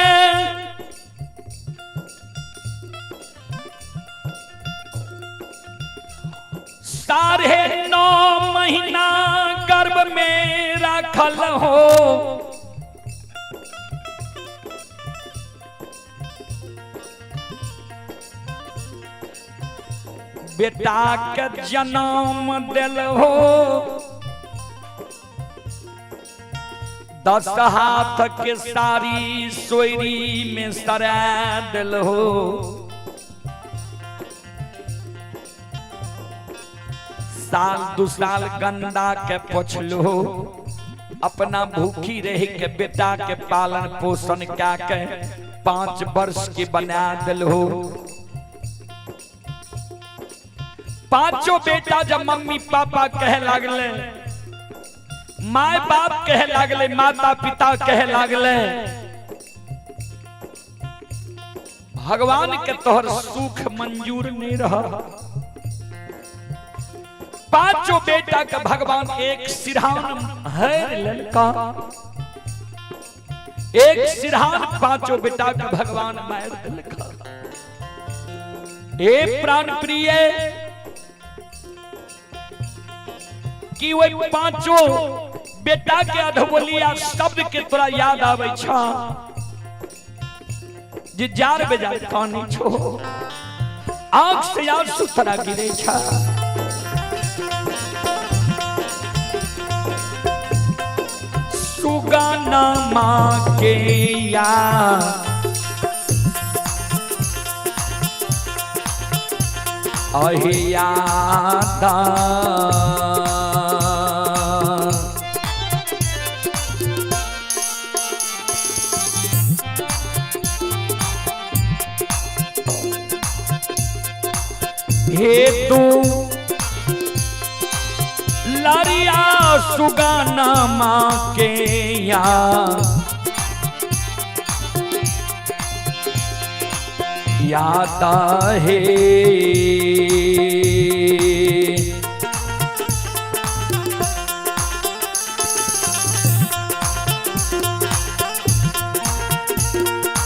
A: 9.5 महीना गर्भ में रखल हो, बेटा के जन्म दिल हो, 10 हाथ के सारी सोयरी में सरा दिल हो। साल दू साल गंदा के पोछलो, अपना भूखी रह के बेटा के पालन पोषण क्या के 5 वर्ष के बना दिल हो। पांचों बेटा जब मम्मी पापा कहे लागले, my बाप कहे लागले, माता पिता कहे लागले, भगवान के तोहर सुख मंजूर नहीं रहा। पांचों बेटा का भगवान एक सिरहान हर ललका, एक सिरहान पांचों बेटा का भगवान मार दिलका। ए प्राण प्रिय कि वही पांचों बेटा के अधबोलिया शब्द के तोरा याद आवे छा जे जार बेजार कानी छो, आंख से आंसू तोरा गिरे छा। सुगाना माँ के या अहियादा, हे तू लारिया सुगाना माँ के या याद है।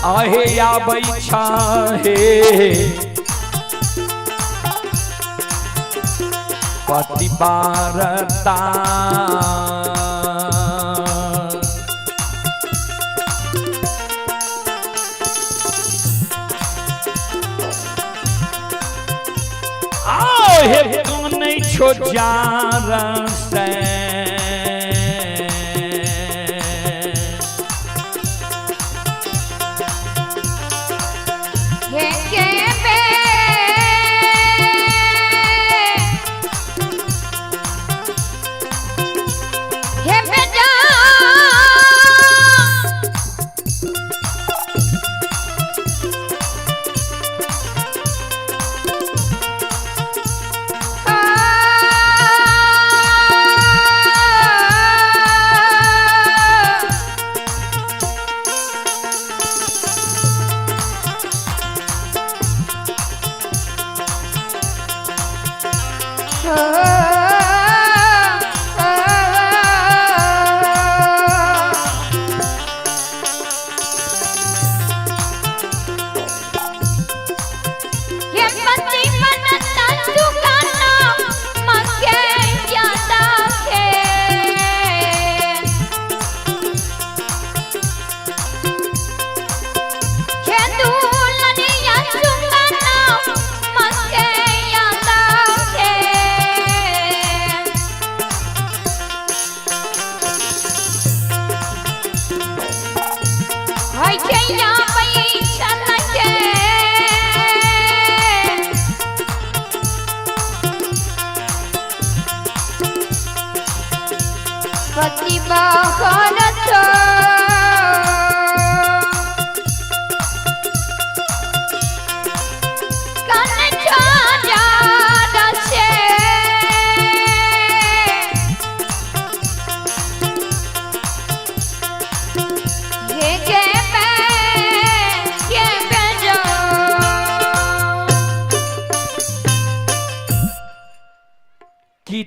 A: आहे या बैठा है पति बारता, आहे कौन छो जार से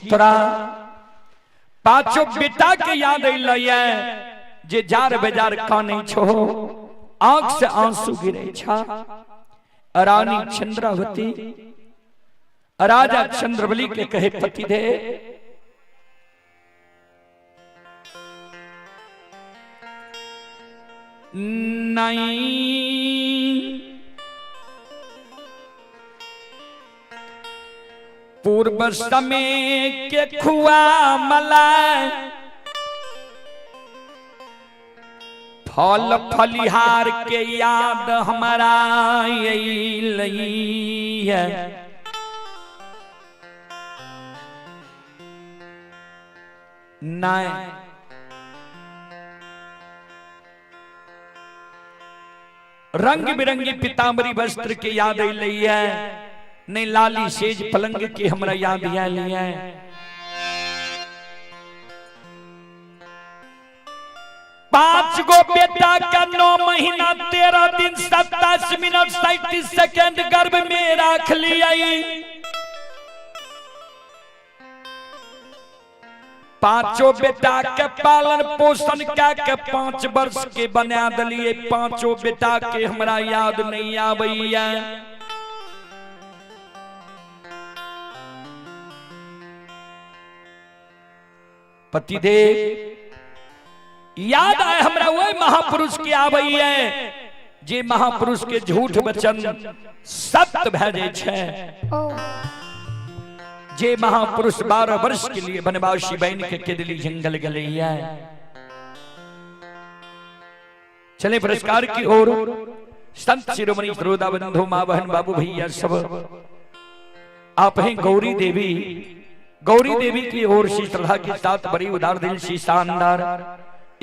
A: तोरा पांचों बेटा के याद अइलै जे जार बेजार कानै छो, आंख से आंसू गिरे छा। रानी चंद्रावती राजा चंद्रबली के कहे पति दे नहीं पूर्व समय के खुआ मलाई फल फलिहार के याद हमारा अइलै है। नहीं रंग बिरंगी पीताम्बरी वस्त्र के याद अइलै है, नहीं लाली सेज पलंग के हमरा याद आयल है। 5 गो बेटा का 9 महीना 13 दिन 27 मिनट 37 सेकेंड गर्भ में रख लिया। 5 बेटा के पालन पोषण क्या के 5 वर्ष के बना दिलिए। 5 बेटा के हमरा याद नहीं आबैया। पतिदेव याद आए हमरा वही महापुरुष के आबैया जे महापुरुष के झूठ वचन सत्य भए जाइ छै। जे महापुरुष 12 वर्ष के लिए वनवासी बन के केदली जंगल गलैया। चले पुरस्कार की ओर। संत शिरोमणि श्रोता बंधु माँ बहन बाबू भैया सब आप हैं गौरी देवी। गौरी देवी की ओर से श्रद्धा के साथ बड़ी उदार दिल से शानदार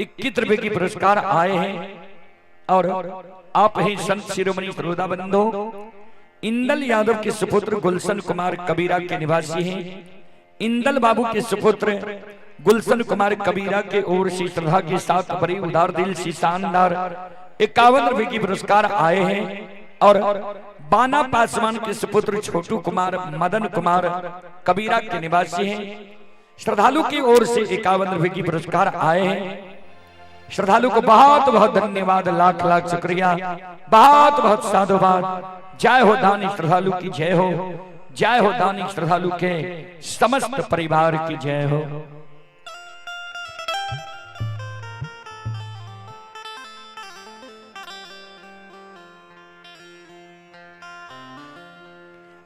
A: 21 रुपए की पुरस्कार आए हैं। और आप हैं संत शिरोमणि श्रोता बंधु इंदल यादव के सुपुत्र गुलशन कुमार कबीरा के निवासी हैं। इंदल बाबू के सुपुत्र गुलशन कुमार कबीरा के ओर से श्रद्धा के साथ बड़ी उदार दिल से शानदार 51 रुपए की पुरस्कार आए हैं। और बाना पासवान के सुपुत्र छोटू कुमार मदन कुमार कबीरा के निवासी हैं। श्रद्धालु की ओर से 51 रुपए की पुरस्कार आए हैं। श्रद्धालु को बहुत बहुत धन्यवाद, लाख लाख शुक्रिया, बहुत बहुत साधुवाद। जय हो दानी श्रद्धालु की जय हो, जय हो दानी श्रद्धालु के समस्त परिवार की जय हो।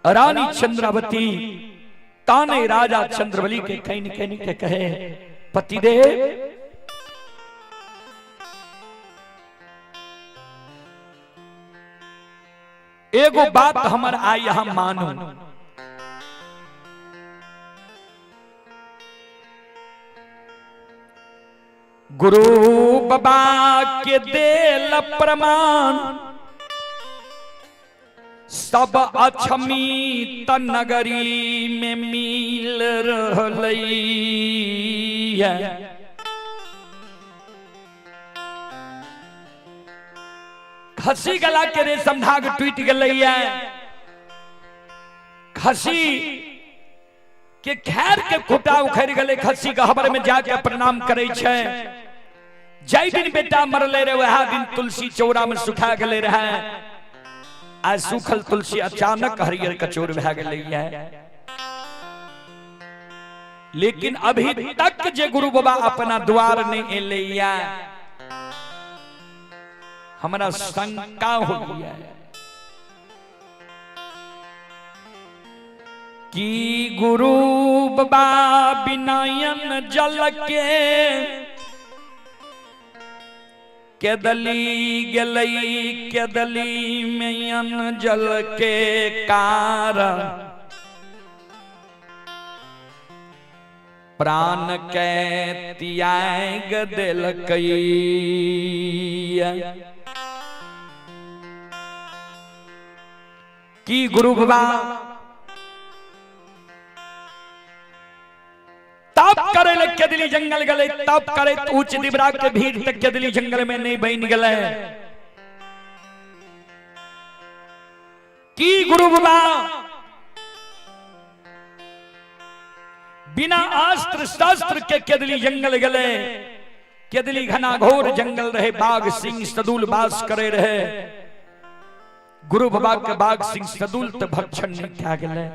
A: रानी चंद्रावती ताने राजा चंद्रबली के कहीं कहीं के कहे पतिदेव एगो बात हमर आई हम मानू। गुरु बाबा के देल प्रमाण सब अछमी त नगरी में मिल रहलै है। खसी गला के रेशम धाग टूट गलै है। खसी के खैर के खुटा उखड़ गले। खसी गहबर में जाके प्रणाम करे छै। जै दिन बेटा मरले रहे वह दिन तुलसी चौरा में सुखा गले रहे। आज सूखल तुलसी अचानक हरियर कचोर भए गलै है। लेकिन अभी तक जे गुरु बाबा अपना द्वार नहीं एलैया, हमरा शंका हो गया कि गुरु बाबा बिनायन जल के केदली गेलई केदली में जल के कारण प्राण के त्याग देलकै। की गुरु बाबा तप करे ले केदली जंगल गले, तप करे ऊंच दिबरा के भीड़ तक केदली जंगल में नहीं बन गले। की गुरु बाबा बिना अस्त्र शस्त्र के केदली जंगल गले। केदली घना घोर जंगल रहे, बाघ सिंह सदुल बास करे रहे। गुरु बाबा के बाघ सिंह सदुल तो भक्षण नहीं क्या गले।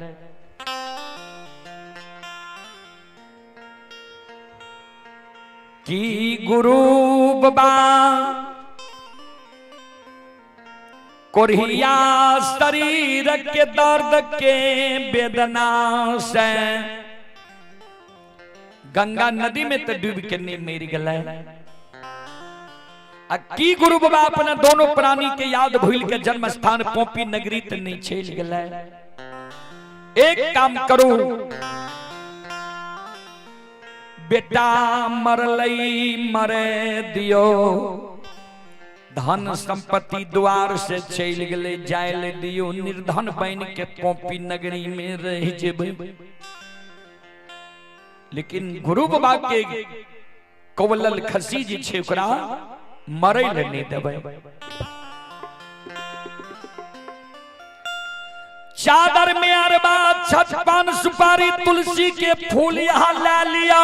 A: की गुरु बाबा कोरिया शरीर के दर्द के वेदना से गंगा नदी में तो डूब के नहीं मर गए। आ की गुरु बाबा अपना दोनों प्राणी के याद भूल के जन्म स्थान पोपी नगरी तो नहीं चल गए। एक काम करू, बेटा मरलई मरे दियो, धन संपत्ति द्वार से चल गए जाय दियो, निर्धन बन के पोपी नगरी में रह जेबै। लेकिन गुरु बाबा के कवलल खसी जे छै ओकरा मरै ले नहीं देबै। चादर में अरबा छत पान सुपारी तुलसी के फूल यहाँ ला लिया,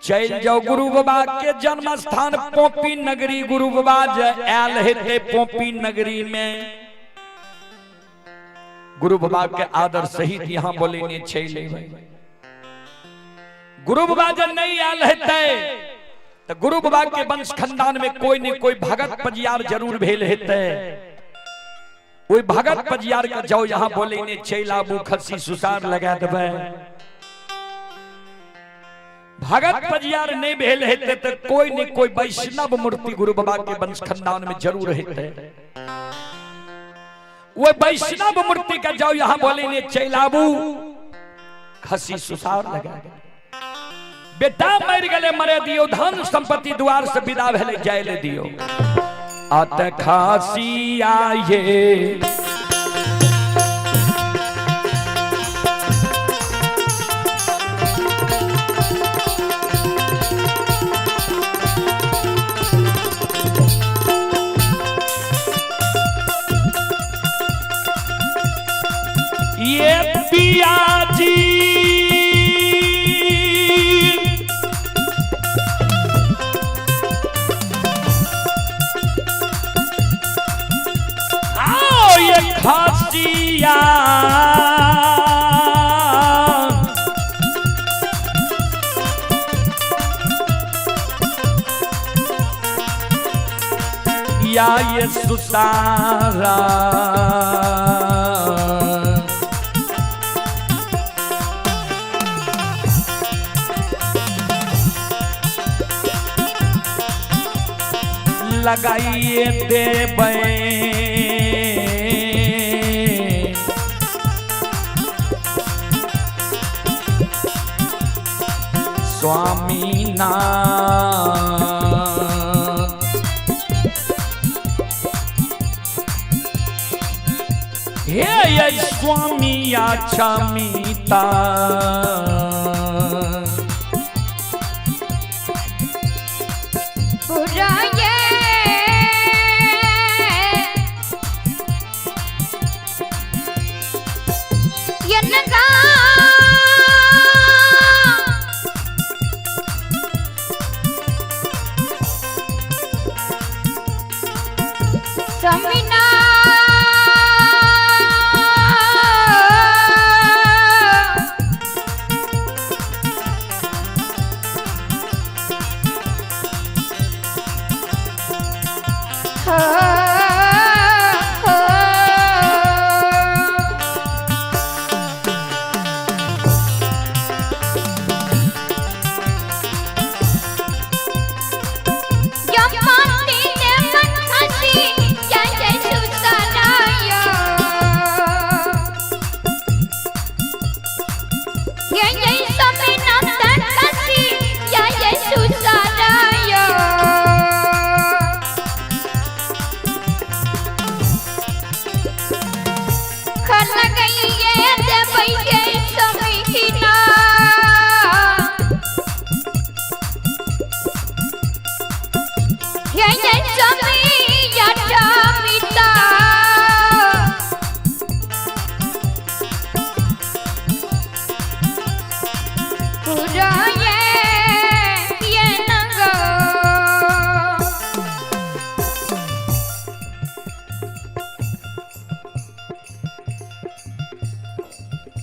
A: चल जाओ गुरु बाबा के जन्म स्थान पोपी नगरी। गुरु बाबा जे आयल हेते पोपी नगरी में, गुरु बाबा के आदर सहित यहाँ बोले ने चल। गुरु बाबा जब नहीं आयल हेते तो गुरु बाबा के वंश खानदान में कोई ने कोई भगत पजियार जरूर भेल हेते। ओई भगत पजियार के जाओ यहाँ बोले ने चल आबू, खसी सुसार लगा देबै। भगत पजियार नहीं भेल हेते तो कोई ने कोई वैष्णव मूर्ति गुरु बाबा के वंश खानदान में जरूर हेते। वो वैष्णव मूर्ति का जाओ यहाँ बोले ने चल आबू, खसी सुसार लगा। बेटा मर गले मरे दियो, धन संपत्ति द्वार से विदा भेले जाय ले दियो। अत खासी आये ये पिया जी आओ ये खासिया या ये सुसारा लगाइए देबै। स्वामी नाथ हे ये स्वामी क्षमिता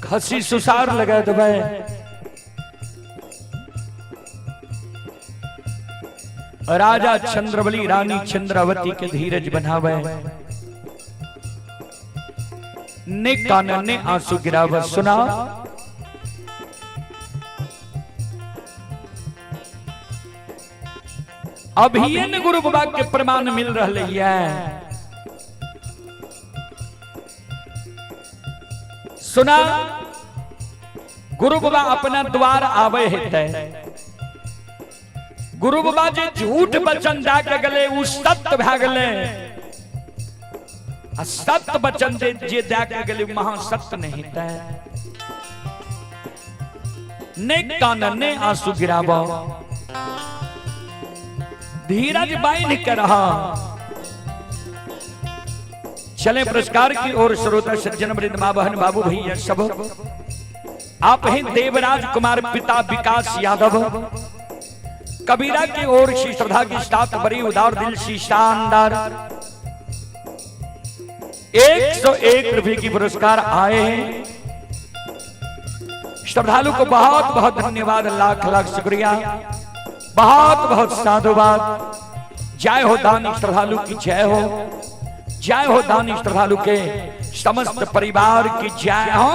A: खसी सुसार लगा देबै। राजा चंद्रबली रानी चंद्रावती के धीरज बनावे, ने कान ने आंसू गिरावे। सुना, अभी ने गुरु बाबा के प्रमाण मिल रहे है। सुना, गुरु बाबा अपना द्वार आवे हेतै। गुरु बाबा जे झूठ वचन दए के गेलै उ सत्य भए गेलै, आ सत्य वचन जे जे दए के गेलै महासत्य नहीं हेतै। ने कान ने आंसू गिराब, धीरज बांध के रहा। चले पुरस्कार की ओर। श्रोता सज्जन वृंद, माँ बहन बाबू भैया सब, आप हैं देवराज कुमार पिता विकास यादव कबीरा की ओर से श्रद्धा के साथ बड़ी उदार दिल सी शानदार 101 रुपए की पुरस्कार आए हैं। श्रद्धालु को बहुत बहुत धन्यवाद, लाख लाख शुक्रिया, बहुत बहुत साधुवाद। जय हो दानी श्रद्धालु की जय हो, जय हो दानी श्रद्धालु के समस्त परिवार की जय हो।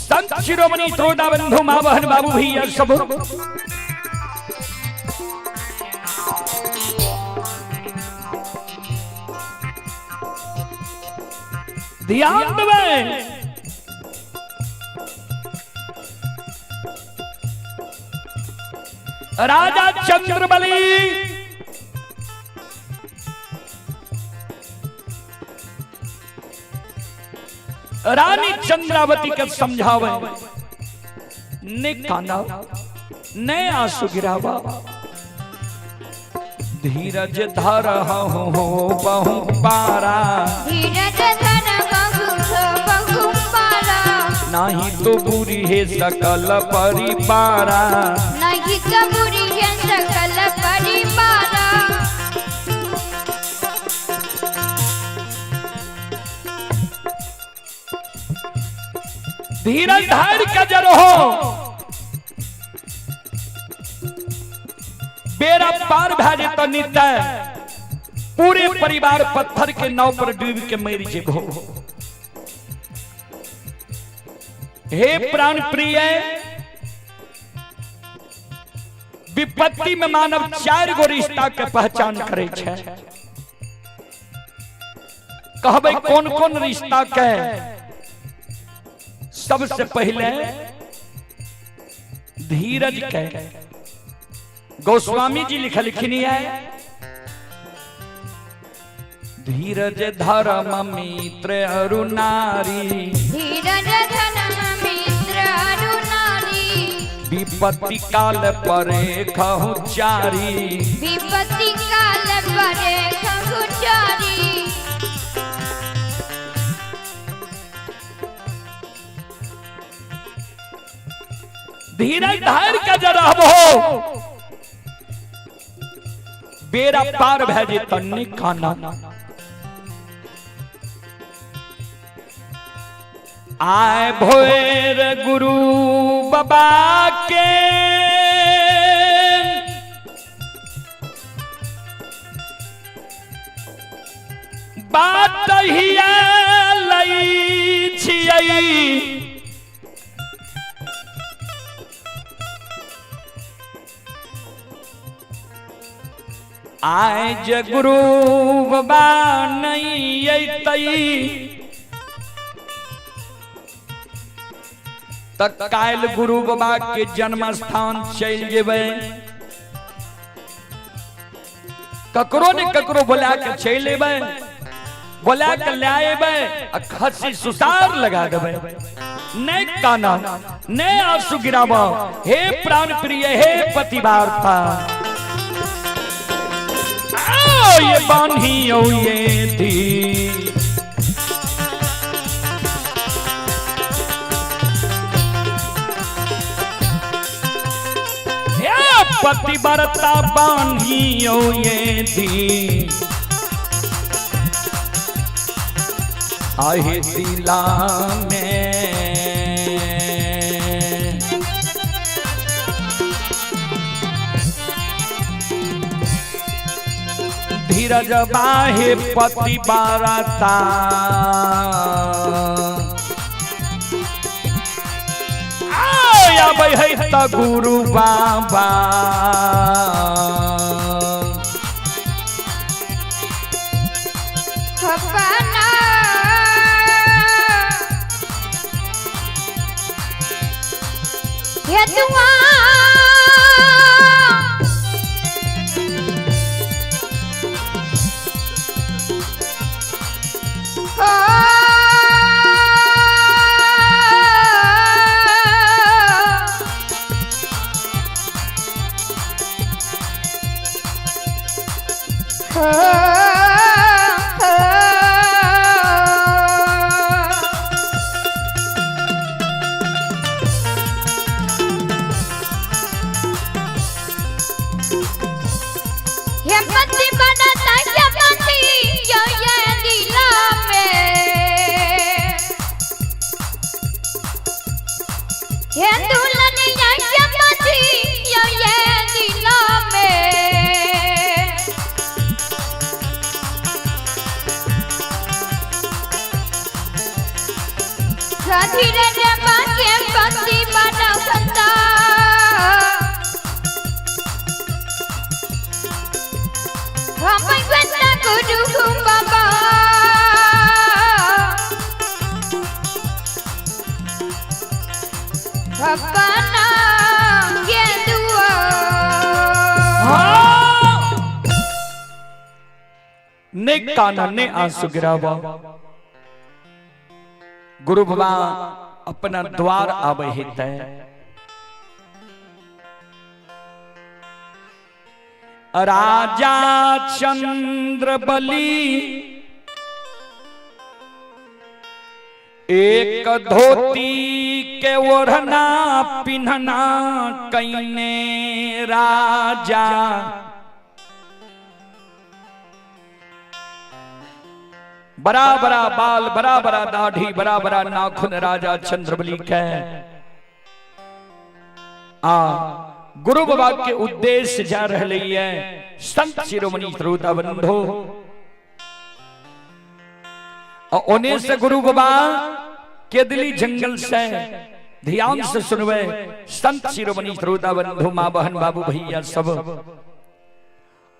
A: संत शिरोमणि श्रोता बंधु माँ बहन बाबू भैया सब, ध्यान देवे। राजा चंद्रबली रानी चंद्रावती के समझावे, ने काना ने आंसू गिरावा, धीरज धर हो बहु पारा,
B: धीरज धर बहु बहु पारा,
A: नाही तो बुरी है सकल परिपारा,
B: नहीं तो बुरी है सकल परिपारा।
A: धीरज धर के जर हो बेड़ा पार भए जेतौ नित्य, पूरे परिवार पत्थर के नाव पर डूब के मरि जेबो। हे प्राण प्रिय, विपत्ति में मानव चार गो रिश्ता के पहचान करे छै। कहबै कौन कौन रिश्ता के? सबसे पहले धीरज के। गोस्वामी जी लिखलखिन है, धीरज धर्म मित्र अरु नारी,
B: धीरज धर्म मित्र अरु नारी,
A: विपत्ति काल परे खहु चारी,
B: विपत्ति काल परे खहु चारी।
A: धीरज धर के जे रहबो बेड़ा पार भए जेतौ। निकाना आए भोर गुरु बाबा के बात हिया लै छियै। आइ जे गुरु बाबा नहीं अयतै तऽ काल्हि गुरु बाबा के जन्म स्थान चलि जेबै, ककरो ने ककरो बोला के चलि एबै, बोला के लए एबै आ खस्सी सुसार लगा देबै। नहीं काना, नहीं आंसू गिराब, हे प्राण प्रिय, हे पतिवार्ता, आओ ये बान्हियो ये धी। पतिव्रता बान्हियो ये धी, आहे दिला में धीरज बाहे पतिव्रता। आबै है त गुरु बाबा।
B: अपना ये दुआ हो हो हिम्मत बनाता हिम्मती यो ये दिला में हे दुल्हन या हिम्मती यो ये दिला में। धीरे बाके पति बना संता हम बंदा गुरु बाबा। अपना ये दुआ
A: ने काना ने आंसू गिरावा, गुरु बाबा अपना द्वार आवे हेतै। राजा चंद्र बलि एक धोती के ओढ़ना पिन्हना कैने राजा, बड़ा बड़ा बाल, बड़ा बड़ा दाढ़ी, बड़ा बड़ा नाखून राजा चंद्रबली के। आ गुरु बाबा के उद्देश्य जा रहे है संत शिरोमणि श्रोता बंधो, और ओने से गुरु बाबा केदली जंगल से ध्यान से सुनवे संत शिरोमणि श्रोता बंधु, माँ बहन बाबू भैया सब।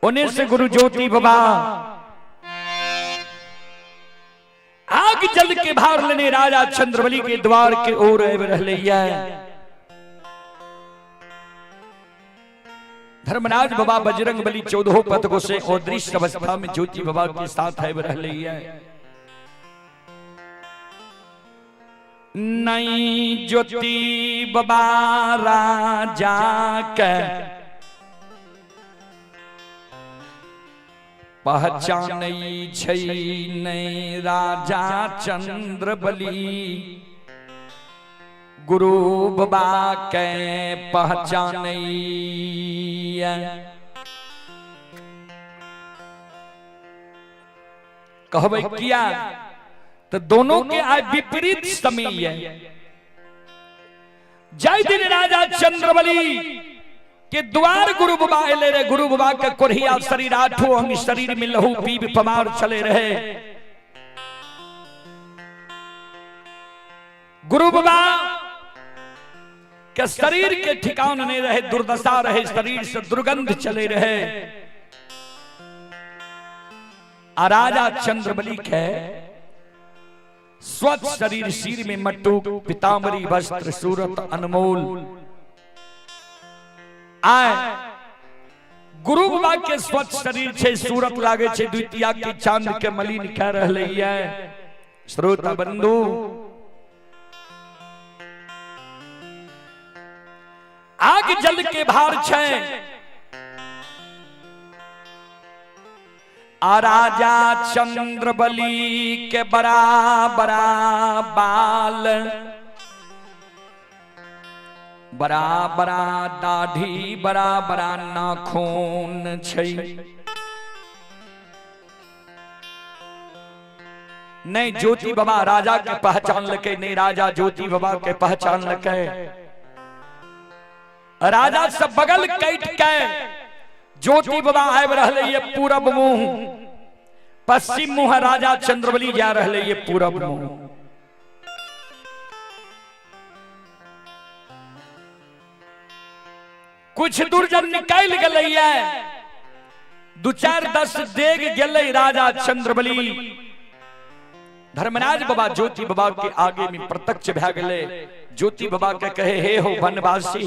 A: ओने से गुरु ज्योति बाबा आग जल के भार लेने राजा चंद्रबली के द्वार के ओर आबि रहले है। धर्मराज बाबा बजरंग बली चौदहो पथ को से और दृश्य अवस्था में ज्योति बाबा के साथ आबि रहले है। नई ज्योति बाबा राजा के पहचानै छै नै राजा चंद्रबली, गुरु बाबा के पहचानै। कहबै किया तो दोनों के आय विपरीत समय है। जय दिन राजा चंद्रबली के द्वार गुरु बाबा एले रे, गुरु बाबा के कोढ़िया शरीर आठो अंग शरीर में लहू पीब पमार चले रहे। गुरु बाबा के शरीर के ठिकान नहीं रहे, दुर्दशा रहे, शरीर से दुर्गंध चले रहे। आ राजा चंद्रबली के स्वच्छ शरीर, सिर में मटुक, पीताम्बरी वस्त्र, सूरत अनमोल। आए गुरु बाबा के स्वच्छ शरीर छे, सूरत लागे छे द्वितीया के चांद के मलिन कह रहले ये। श्रोता बंधु, आग जल के भार छे। आ राजा चंद्रबली के बड़ा बड़ा बाल, बड़ा बड़ा दाढ़ी, बड़ा बड़ा नाखून छै। नहीं ज्योति बाबा राजा के पहचान लके, नहीं राजा ज्योति बाबा के पहचान लके। राजा सब बगल कट के ज्योति बाबा आबि रहले ये पूरब मुंह, पश्चिम मुंह राजा चंद्रबली जा रहले ये पूरब मुंह। कुछ दूर जब निकल गए, दू चार दस देग गेलै राजा चंद्रबली। धर्मराज बाबा ज्योति बाबा के आगे में प्रत्यक्ष भए गेलै। ज्योति बाबा के कहे, हे हो वनवासी,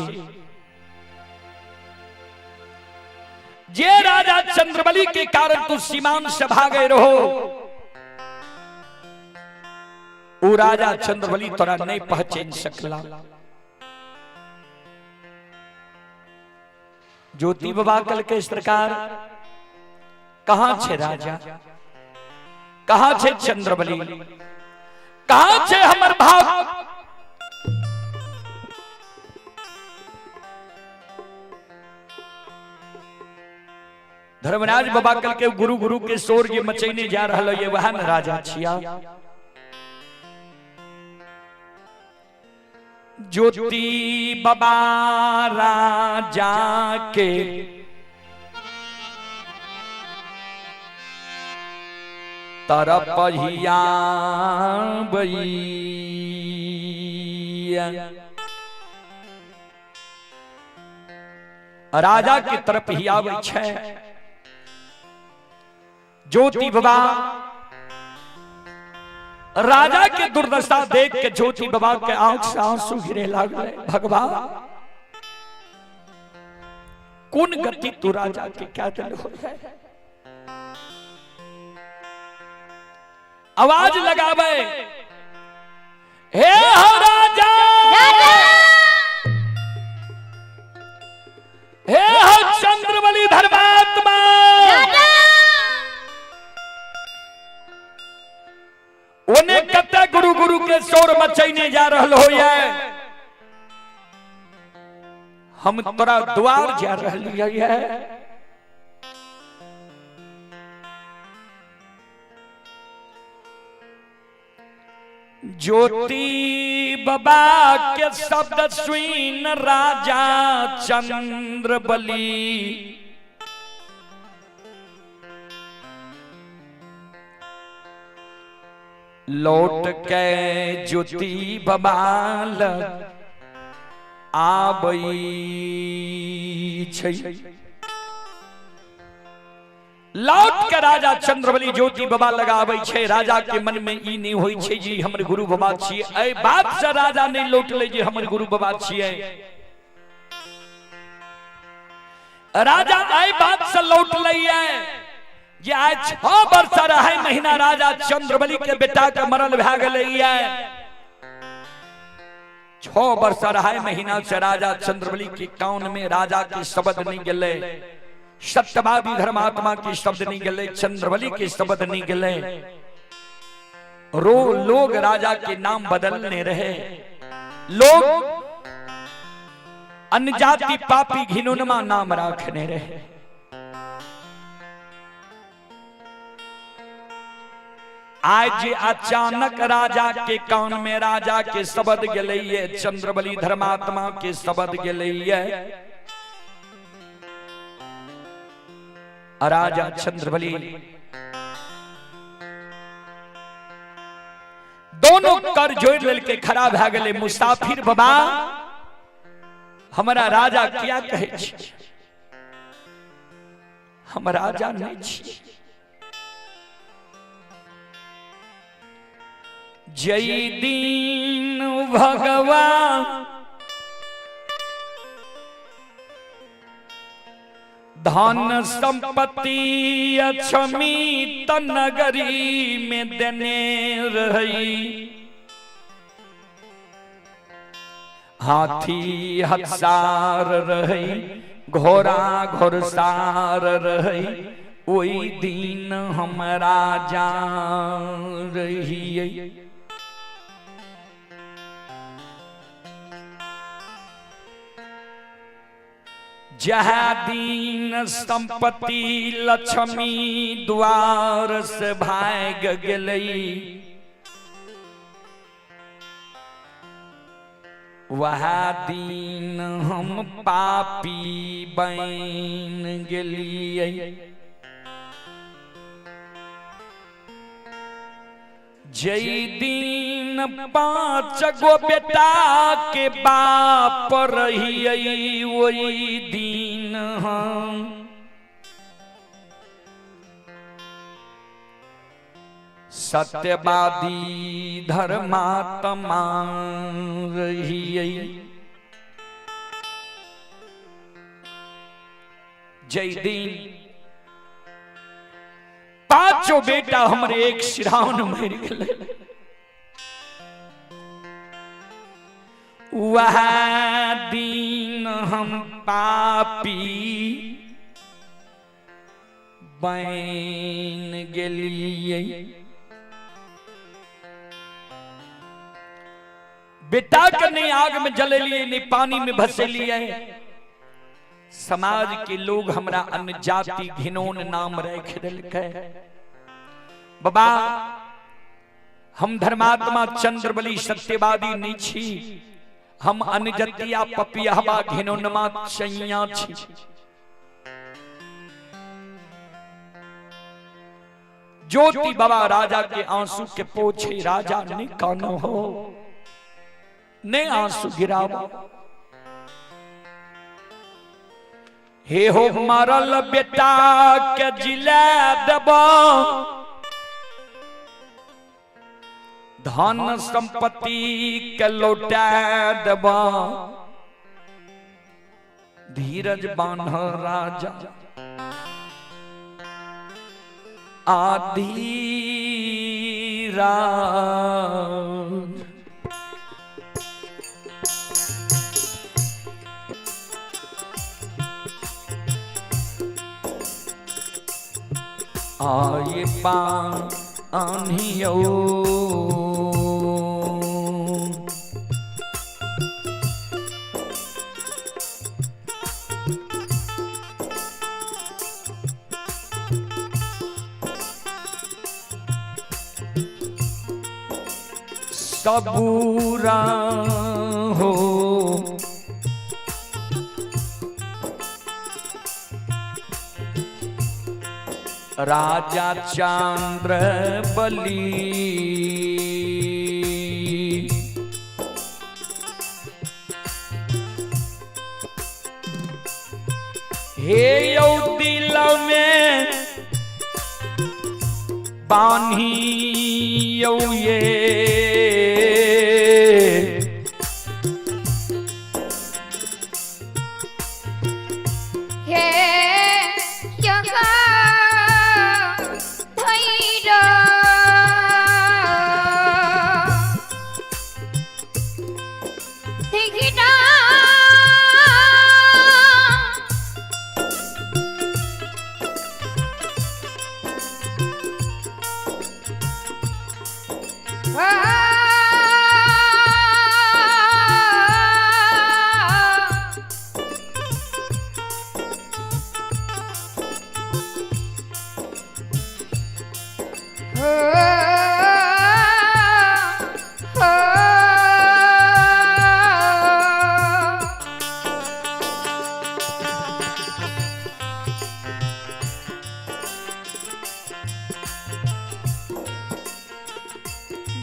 A: जे राजा चंद्रबली के कारण तू सीमान से भागे रहो, उ राजा चंद्रबली तोरा नहीं पहचान सकला। ज्योति बाबा कल के सरकार, कहां छे राजा, कहां छे चंद्रबली, कहां छे हमर भाग? धर्मराज बाबा कल के गुरु गुरु के शोर जे मचैने जा रहल ये वह न राजा छिया। ज्योति बाबा राजा के तरपहिया बैया, राजा के तरफ ही आबै छै। ज्योति बाबा राजा के दुर्दशा देख के ज्योति बाबा के आंख से आंसू गिरे लागले। भगवान, कौन गति तू राजा के क्या दिल हो है? आवाज लगावे, हे हो राजा, हे हो चंद्रबली धर्मात्मा। ओने कते गुरु गुरु के शोर मचैने जा रहल हो, हम तोरा द्वार जा रहलियै है। ज्योति बाबा के शब्द सुन राजा चंद्रबली लौट के ज्योति बाबा लग आबै छै। लौट के राजा चंद्रबली ज्योति बाबा लगाबै छै। राजा के मन में ई नहीं होई छै जी हमर गुरु बाबा छियै। एहि बात से राजा नहीं लौटले जे हमर गुरु बाबा छियै। राजा एहि बात से लौटलै जे आइ 6 वर्ष 2.5 महीना राजा चंद्रबली के बेटा के मरल भए गेलै। 6 वर्ष 2.5 महीना से राजा चंद्रबली के कान में राजा के शब्द नहीं गेलै, सत्यवादी धर्मात्मा के शब्द नहीं गेलै, चंद्रबली के शब्द नहीं गेलै। रो लोग राजा के नाम बदलने रहे, लोग अनजाति पापी घिनुनमा नाम राखने रहे। आज अचानक राजा के कान में राजा के शब्द गेलै, चंद्रबली धर्मात्मा के शब्द गेलै। राजा चंद्रबली दौड़ दोनों कर जोड़ लेलकै, खड़ा भए गेलै। मुसाफिर बाबा हमरा राजा किया कहै छी? हम राजा नहीं छी। जय दीन भगवान धन संपत्ति अक्षमी नगरी में देने रही, हाथी हथसार रही, घोड़ा घोड़सार रही, ओहि दिन हम राजा रहियै। जहाँ दिन संपत्ति लक्ष्मी द्वार से भाग गेलै, वहाँ दिन हम पापी बन गेलियै। जय दिन 5 गो बेटा के बाप रहियै, वही दिन हम सत्यवादी धर्मात्मा रहियै। जय दिन 5 बेटा हमरे एक सिराउन मर गए, वह दिन हम पापी बन गेलियै। बेटा के नहीं आग में जलेलिए, नहीं पानी में भसेलिए। समाज के लोग हमरा अन्य जाति घिनौन नाम रख देलकै। बाबा हम धर्मात्मा चंद्रबली सत्यवादी नहीं छी, हम अन्यजतिया पपियाबा घिनौनमा चैया छी। ज्योति बाबा राजा के आंसू के पोछे, राजा ने कानो हो ने आंसू गिरावा। हे हो मरल बेटा के जिला देबो, धन संपत्ति के लौटा देबो, धीरज बान्ह राजा आधी रात। आये पानियो सबूरा हो, राजा चंद्र बलि। हे यौ दिल में बान्ही यौ ये,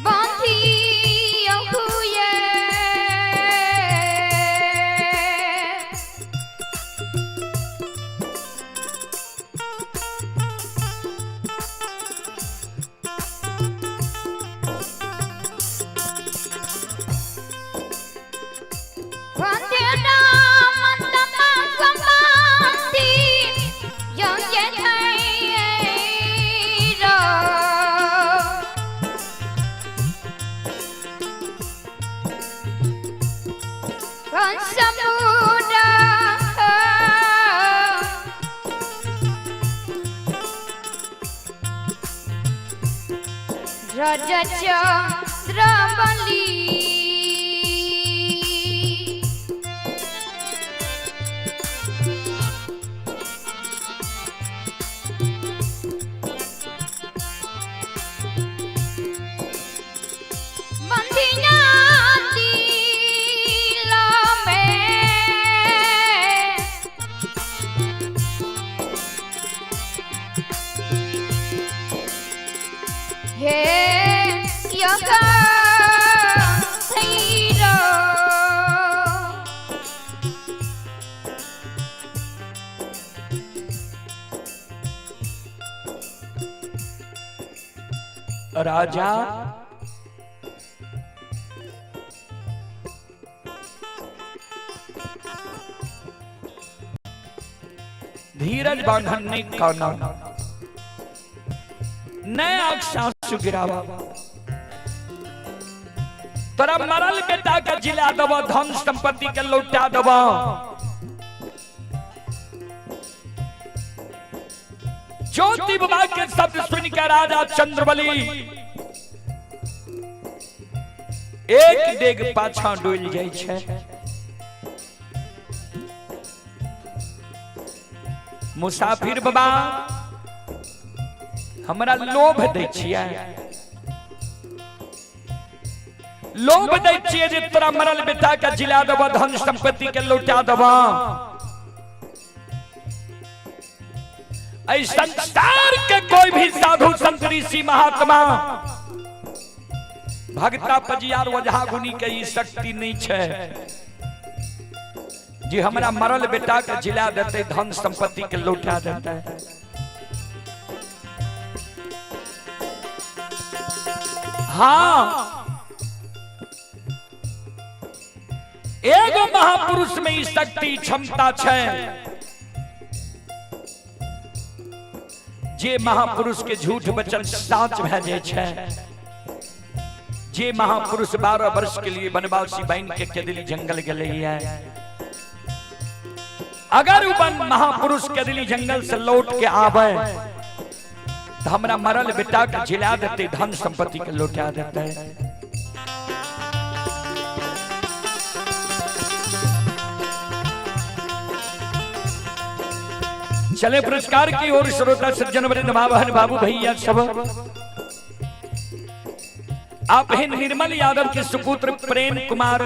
B: बांध कंसमुरा रजचंद्रबली बंदिया दिल में हे योगा भैरव।
A: राजा धीरज बांधन नहीं काना नया आंसू गिरावा तोरा मरल बेटा के जिला देबो, धन संपत्ति के लौटा देबो। ज्योति बाबा के शब्द सुनकर राजा चंद्रबली एक डेग पाछा डोल जाइ छै। मुसाफिर बाबा हमरा लोभ दै छियै, लोभ दै छियै जे तोरा मरल बेटा के जिला देबो, धन संपत्ति के लौटा देबो। ऐ संसार के कोई भी साधु संत ऋषि महात्मा भगता पजियार ओझा गुनी के ई शक्ति नहीं छै जे हमरा मरल बेटा के जिला देते, धन संपत्ति के लौटा देते। हाँ, एगो महापुरुष में ई शक्ति क्षमता छै जे महापुरुष के झूठ वचन साच भए जाइ छै। जे महापुरुष 12 वर्ष के लिए वनवासी बन के केदली जंगल गेलै है, अगर उ वन महापुरुष केदली जंगल से लौट के आवे तो हमरा मरल बेटा के जिला देते, धन संपत्ति के लौटा देते। चले पुरस्कार की ओर श्रोता सज्जन वृंद भावहन बाबू भैया सब। आप हैं निर्मल यादव के सुपुत्र प्रेम कुमार,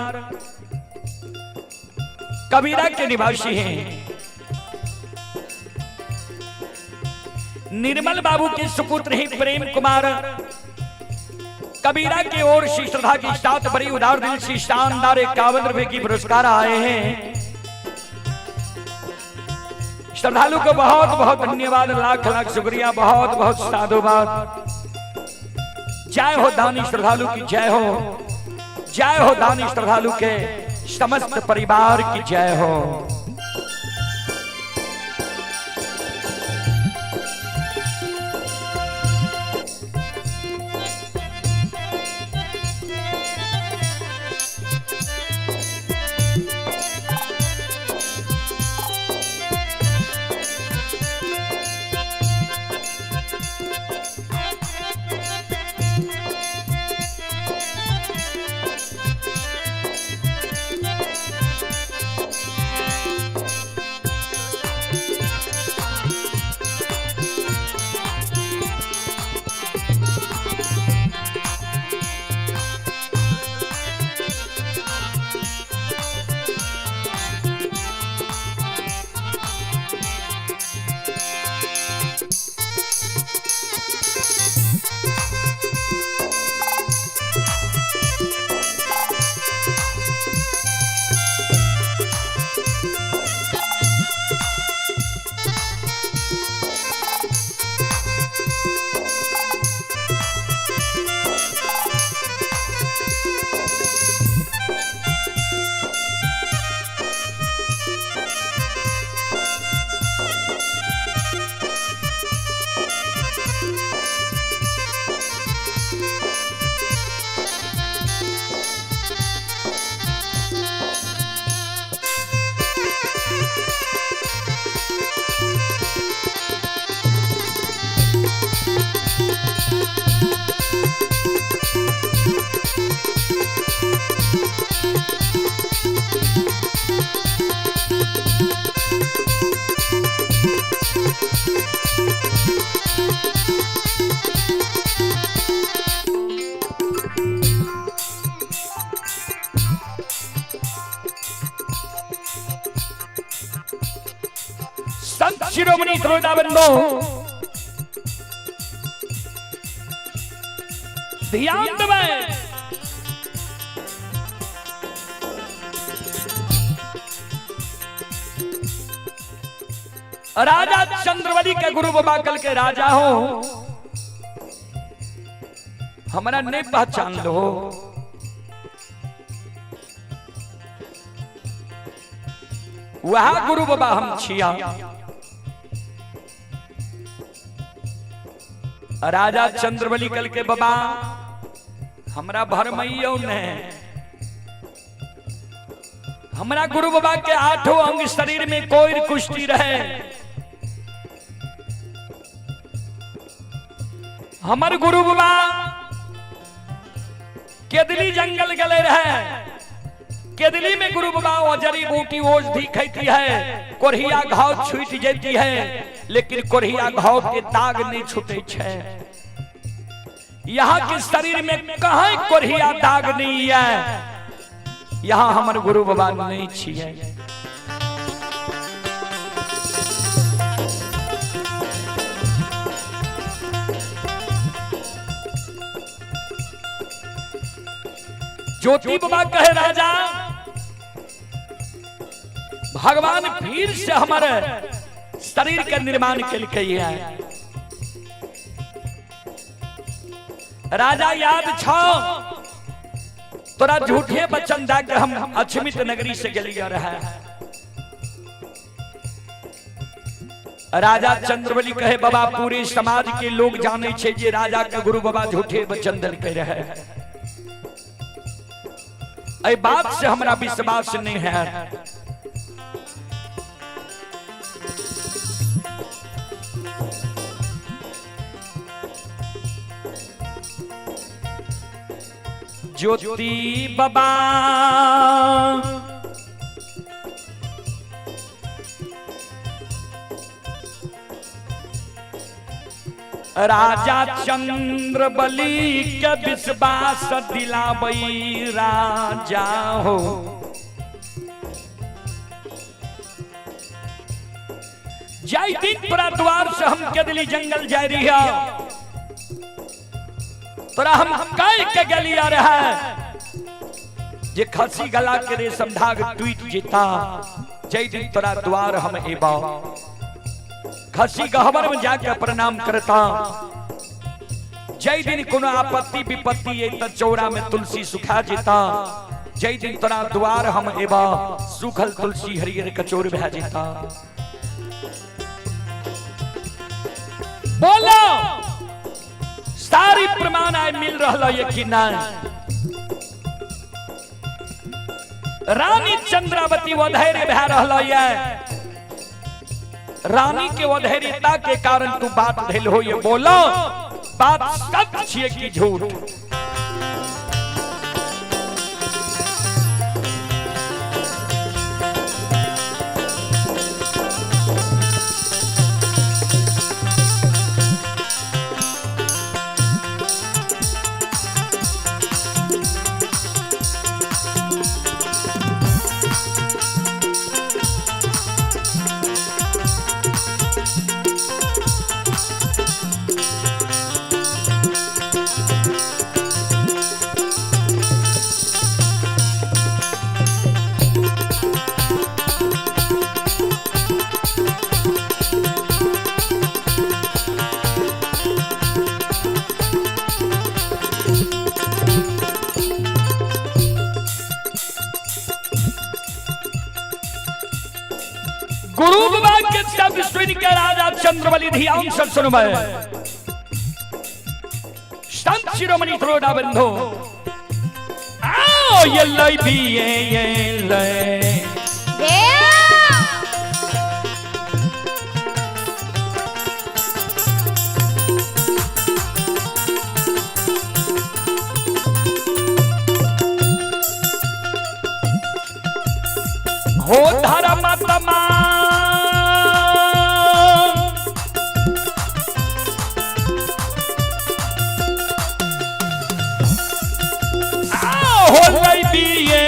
A: कबीरा के निवासी हैं। निर्मल बाबू के सुपुत्र हैं प्रेम कुमार, कबीरा के ओर से श्रद्धा की साथ बड़ी उदार दिल से शानदार 51 रुपए की पुरस्कार आए हैं। श्रद्धालु को बहुत बहुत धन्यवाद, लाख लाख शुक्रिया, बहुत बहुत साधुवाद। जय हो दानी श्रद्धालु की जय हो, जय हो दानी श्रद्धालु के समस्त परिवार की जय हो। शिरोमणि श्रोता बंधु, ध्यान देबै। राजा चंद्रबली के गुरु बाबा कल के राजा हो, हमरा नहीं पहचान लो। वह गुरु बाबा हम छिया। राजा चंद्रबली कल के बाबा हमरा भरमैयो ने, हमरा गुरु बाबा के आठों अंग शरीर में कोई कुश्ती रहे। हमर गुरु बाबा केदली जंगल गले रहे, केदली में गुरु बाबा जड़ी बूटी औषधि खाती है, कोढ़िया घाव छूट जाती है, लेकिन कोढ़िया घाव के दाग नहीं छूटे छे। यहाँ के शरीर में कहीं कोढ़िया दाग नहीं है, यहाँ हमर गुरु बाबा नहीं छिए। ज्योति बाबा कहे राजा भगवान फिर से हमारे शरीर के निर्माण के लिए है। राजा याद छो तोरा झूठे वचन दे के हम अछमित नगरी से गेलिए रहे। राजा चंद्रबली कहे बाबा पूरे समाज के लोग जाने छे जे राजा के गुरु बाबा झूठे वचन देलकै रहे, एहि बात से हमरा विश्वास नहीं है। ज्योति बाबा राजा चंद्रबली के विश्वास दिलाबई राजा हो। जाय दिन तोरा द्वार से हम केदली जंगल जाय रही है, तोरा हम कह के गेलिया रहे जे खसी गला के रेशम धाग टूट जेता, जय दिन तोरा द्वार हम एबा खसी गहबर में जाके प्रणाम करता। जय दिन कोनो आपत्ति विपत्ति ये त चौरा में तुलसी सुखा जेता, जय दिन तोरा द्वार हम एबा सुखल तुलसी हरियर कचोर भा जेता। बोलो सारी प्रमाण आय मिल रहा है कि नहीं? रानी चंद्रावती वधैर्य भै रहा है, रानी के वधैर्यता के कारण तू बात भेल हो, ये बोलो बात सच छिए कि झूठ? गुरु बाबा के शब्द सुन के राजा चंद्रबली ध्यान से सुनबै। संत शिरोमणि त्रोड़ा बंधु आओ ये लई भी ये लई हो धर्म तमा हो लई बिये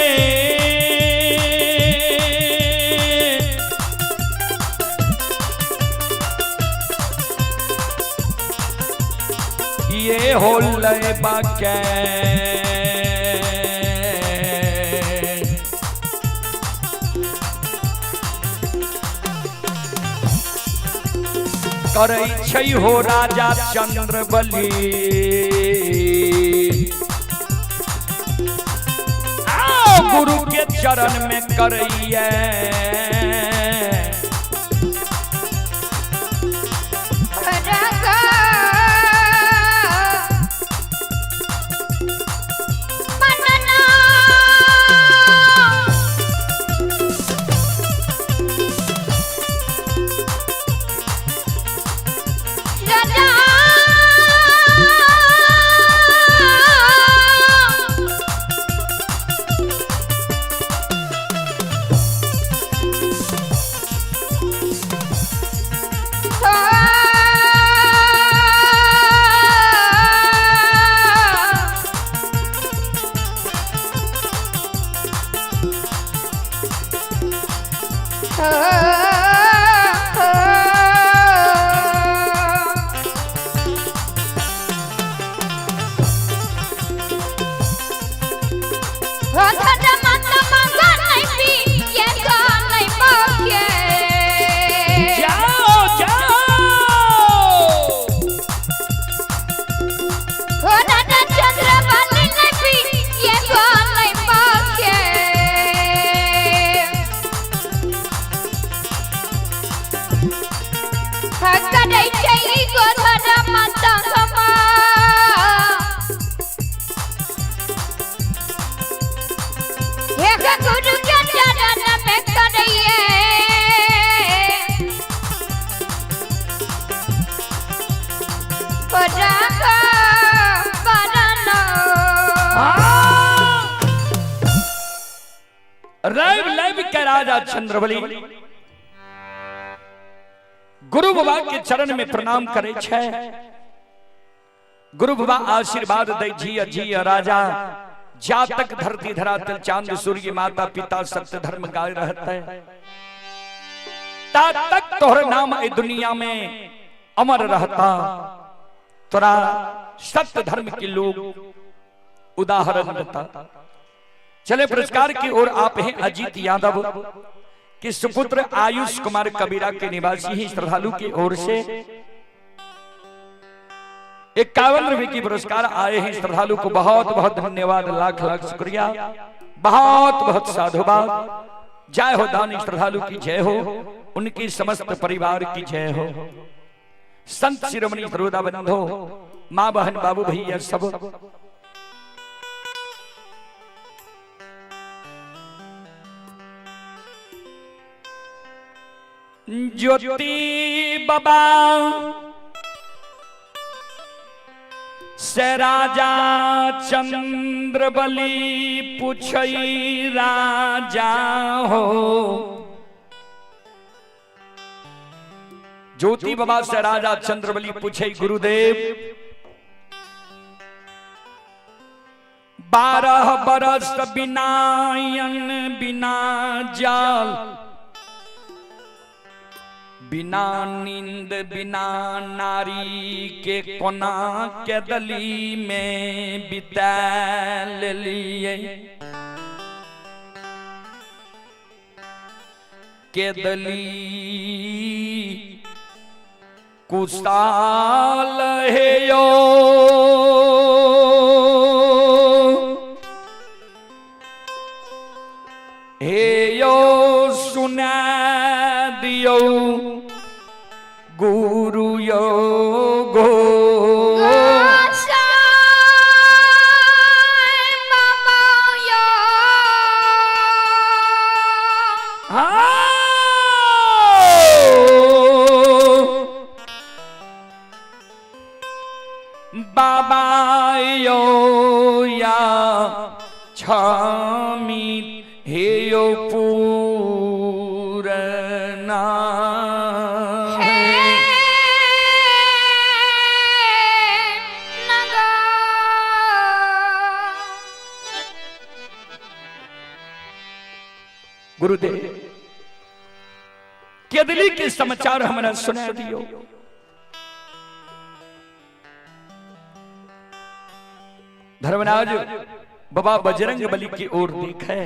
A: हो लैबा के करै छै हो राजा चंद्रबली। आओ गुरु के चरण में करैये जाओ जाओ।
B: गुरु के चरण में करैये
A: रैब लैब के राजा चंद्रबली गुरु बाबा के चरण में प्रणाम करे छे। गुरु बाबा आशीर्वाद दे जिय जिय राजा, जा तक धरती धरातल चांद सूर्य माता पिता सत्य धर्म गाय रहते ता तक तोहर नाम ए दुनिया में अमर रहता। तोरा सत्य धर्म के लोग उदाहरण देता। चले पुरस्कार की ओर आप हैं अजीत यादव के सुपुत्र आयुष कुमार कबीरा के निवासी ही श्रद्धालु की ओर से 51 रुपए की पुरस्कार आए हैं। श्रद्धालु को बहुत बहुत धन्यवाद, लाख लाख शुक्रिया, बहुत बहुत साधुवाद। जय हो दानी श्रद्धालु की जय हो, उनकी समस्त परिवार की जय हो। संत शिरोमणि श्रोता बंधो, माँ बहन बाबू भैया सब, ज्योति बाबा से राजा चंद्रबली पूछई राजा हो। ज्योति बाबा से राजा चंद्रबली पूछई गुरुदेव 12 बरस बिना अन्न बिना जाल बिना नींद बिना नारी के कोना के दली में बिता लिए के दली कुशाल हे यो हे यो सुना दियो गुरु यो गो बाबा यो या छामी हे यो पूरना गुरुदेव केदली के समाचार हमरा सुना दियो। धर्मराज बाबा बजरंग बली की ओर देखे,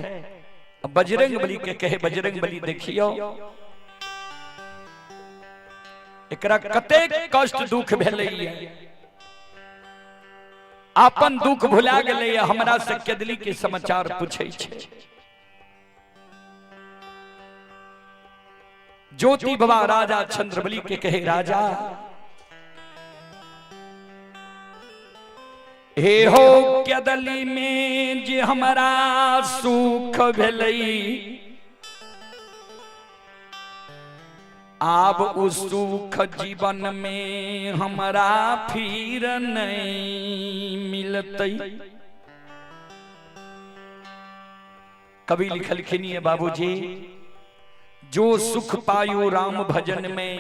A: बजरंग बली के कहे, बजरंग बली देखियो एकरा कतेक कष्ट दुख भेलैया, अपन दुख भुला गेलैया, हमरा से केदली के समाचार पूछै छै। ज्योति बाबा राजा चंद्रबली के कहे, राजा हे हो केदली में जे हमरा सुख भेलई, आब उ सुख जीवन में हमरा फिर नहीं मिलतई। कवि लिखलखिन है बाबूजी, जो सुख पायो राम भजन में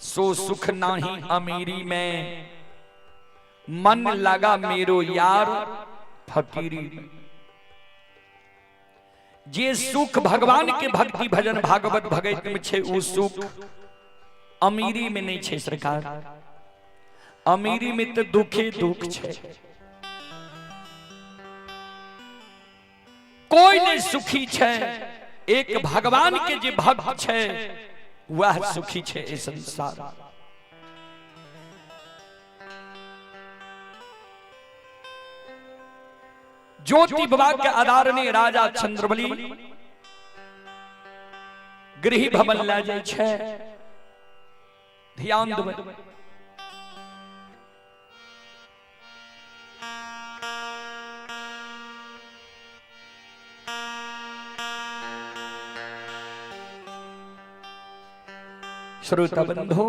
A: सो सुख नाही अमीरी में, मन लगा मेरो यार फकीरी में। जे सुख भगवान के भक्ति भजन भागवत भगत में छे, उ सुख अमीरी में नहीं छे सरकार। अमीरी में तो दुखे दुख छे, कोई नहीं सुखी छे, एक भगवान के जे भक्त छे वह सुखी छे इस संसार। ज्योति बाबा के आधार ने राजा चंद्रबली गृह भवन ला जाय छे। ध्यान देबै, श्रोता बंधु,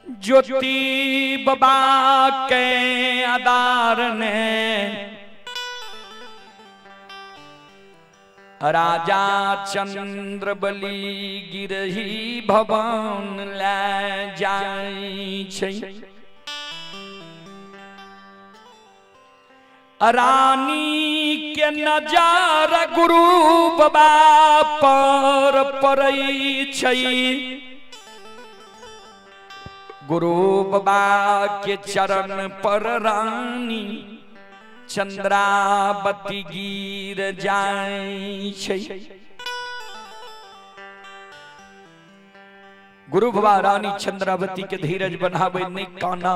A: ज्योति बाबा के आधार ने राजा चंद्रबली गिरही भवन ले जाय छै। रानी के नजर गुरु बाबा पर पड़ै छै, गुरु बाबा के चरण पर रानी चंद्रावती गिर जाय छै। गुरु बाबा रानी चंद्रावती के धीरज बनावे, नहीं काना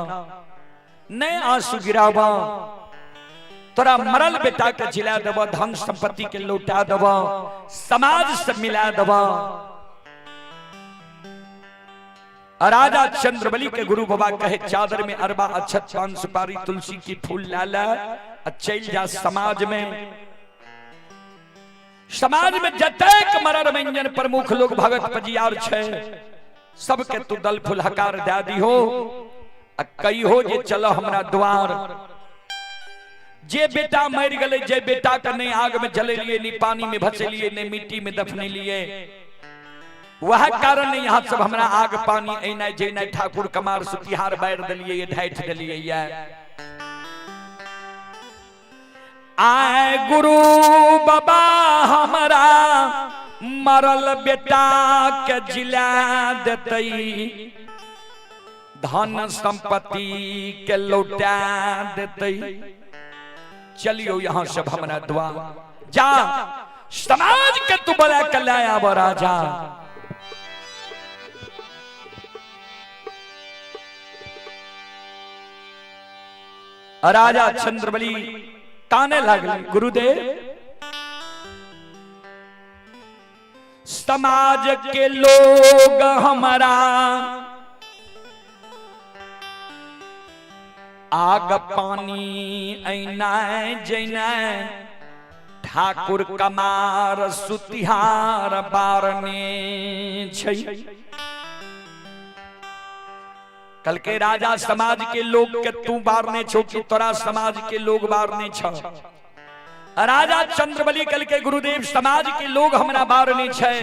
A: नहीं आंसू गिरावा, तोरा मरल बेटा के जिला देब, धन संपत्ति के लौटा देब, समाज से मिला देब। राजा चंद्रबली के गुरु बाबा कहे, चादर में अरबा अक्षत पान सुपारी तुलसी की फूल लाला चल जा समाज में। समाज में जतेक मरर व्यंजन प्रमुख लोग भगत पजियार छे, सबके तू दल फूल हकार दे दिहो, आ कहियो जे चलो हमरा द्वार। जे बेटा मर गए, जे बेटा के नहीं आग में जलेलिए, नहीं पानी में भसेलिए, नहीं मिट्टी में दफनेलिए, वह कारण नहीं यहाँ सब हमरा आग पानी एनाइ जेनाइ ठाकुर कमार सुतिहार बारि देलिए, ये ढाठि देलिए। ये आए गुरु बाबा हमरा मरल बेटा के जिला देतई, धन संपत्ति के लौटा देतई, चलियो यहाँ सब हमरा दुआ जा समाज के तू बड़ा कल्याण आब राजा। राजा चंद्रबली ताने लागल, गुरुदेव समाज के लोग हमारा आग पानी ऐना जैना ठाकुर कमार सुतिहार बारने छै। कल के राजा समाज के लोग के तू बारने छो कि तोरा समाज के लोग बारने छो। राजा चंद्रबली कल के गुरुदेव समाज के लोग हमरा बारने छै।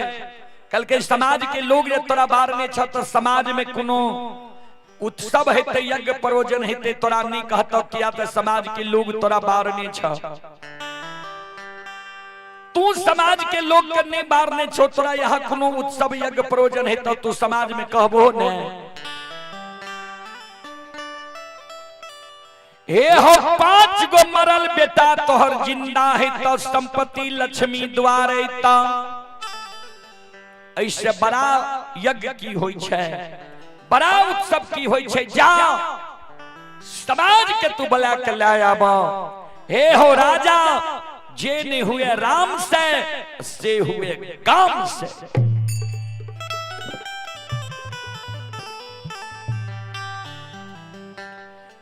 A: कल के समाज के लोग जे तोरा बारने छो तो समाज में कोनो उत्सव हेतै, यज्ञ प्रयोजन हेतै, तोरा नहीं कहतो किया तो समाज के लोग तोरा बारने छो। तू समाज के लोग के नहीं बारने छो, तोरा यहाँ कोनो उत्सव यज्ञ प्रयोजन है तो तू समाज में कहबो ने। हे हो 5 गो मरल बेटा तोहर जिंदा है तो संपत्ति लक्ष्मी द्वारे ता ऐसे बड़ा यज्ञ की होई छे, बड़ा उत्सव की होई छे। जा समाज के तू बुला के ले आबो। हे हो राजा, जे नहीं हुए राम से हुए काम से।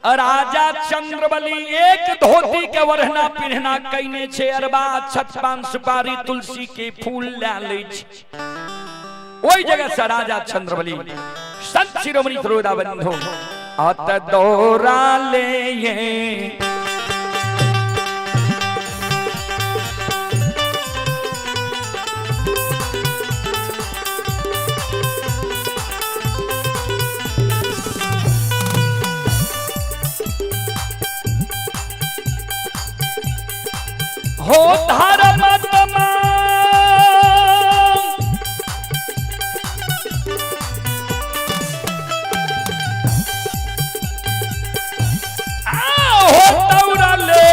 A: राजा चंद्रबली एक धोती के वरना पिन्हना कईने छे, अरबा छत पान सुपारी तुलसी के फूल ले लै छे। ओई जगह से राजा चंद्रबली संत शिरोमणि श्रोता बंधु अत दौरा ले ये हो धर्म हो दौड़ले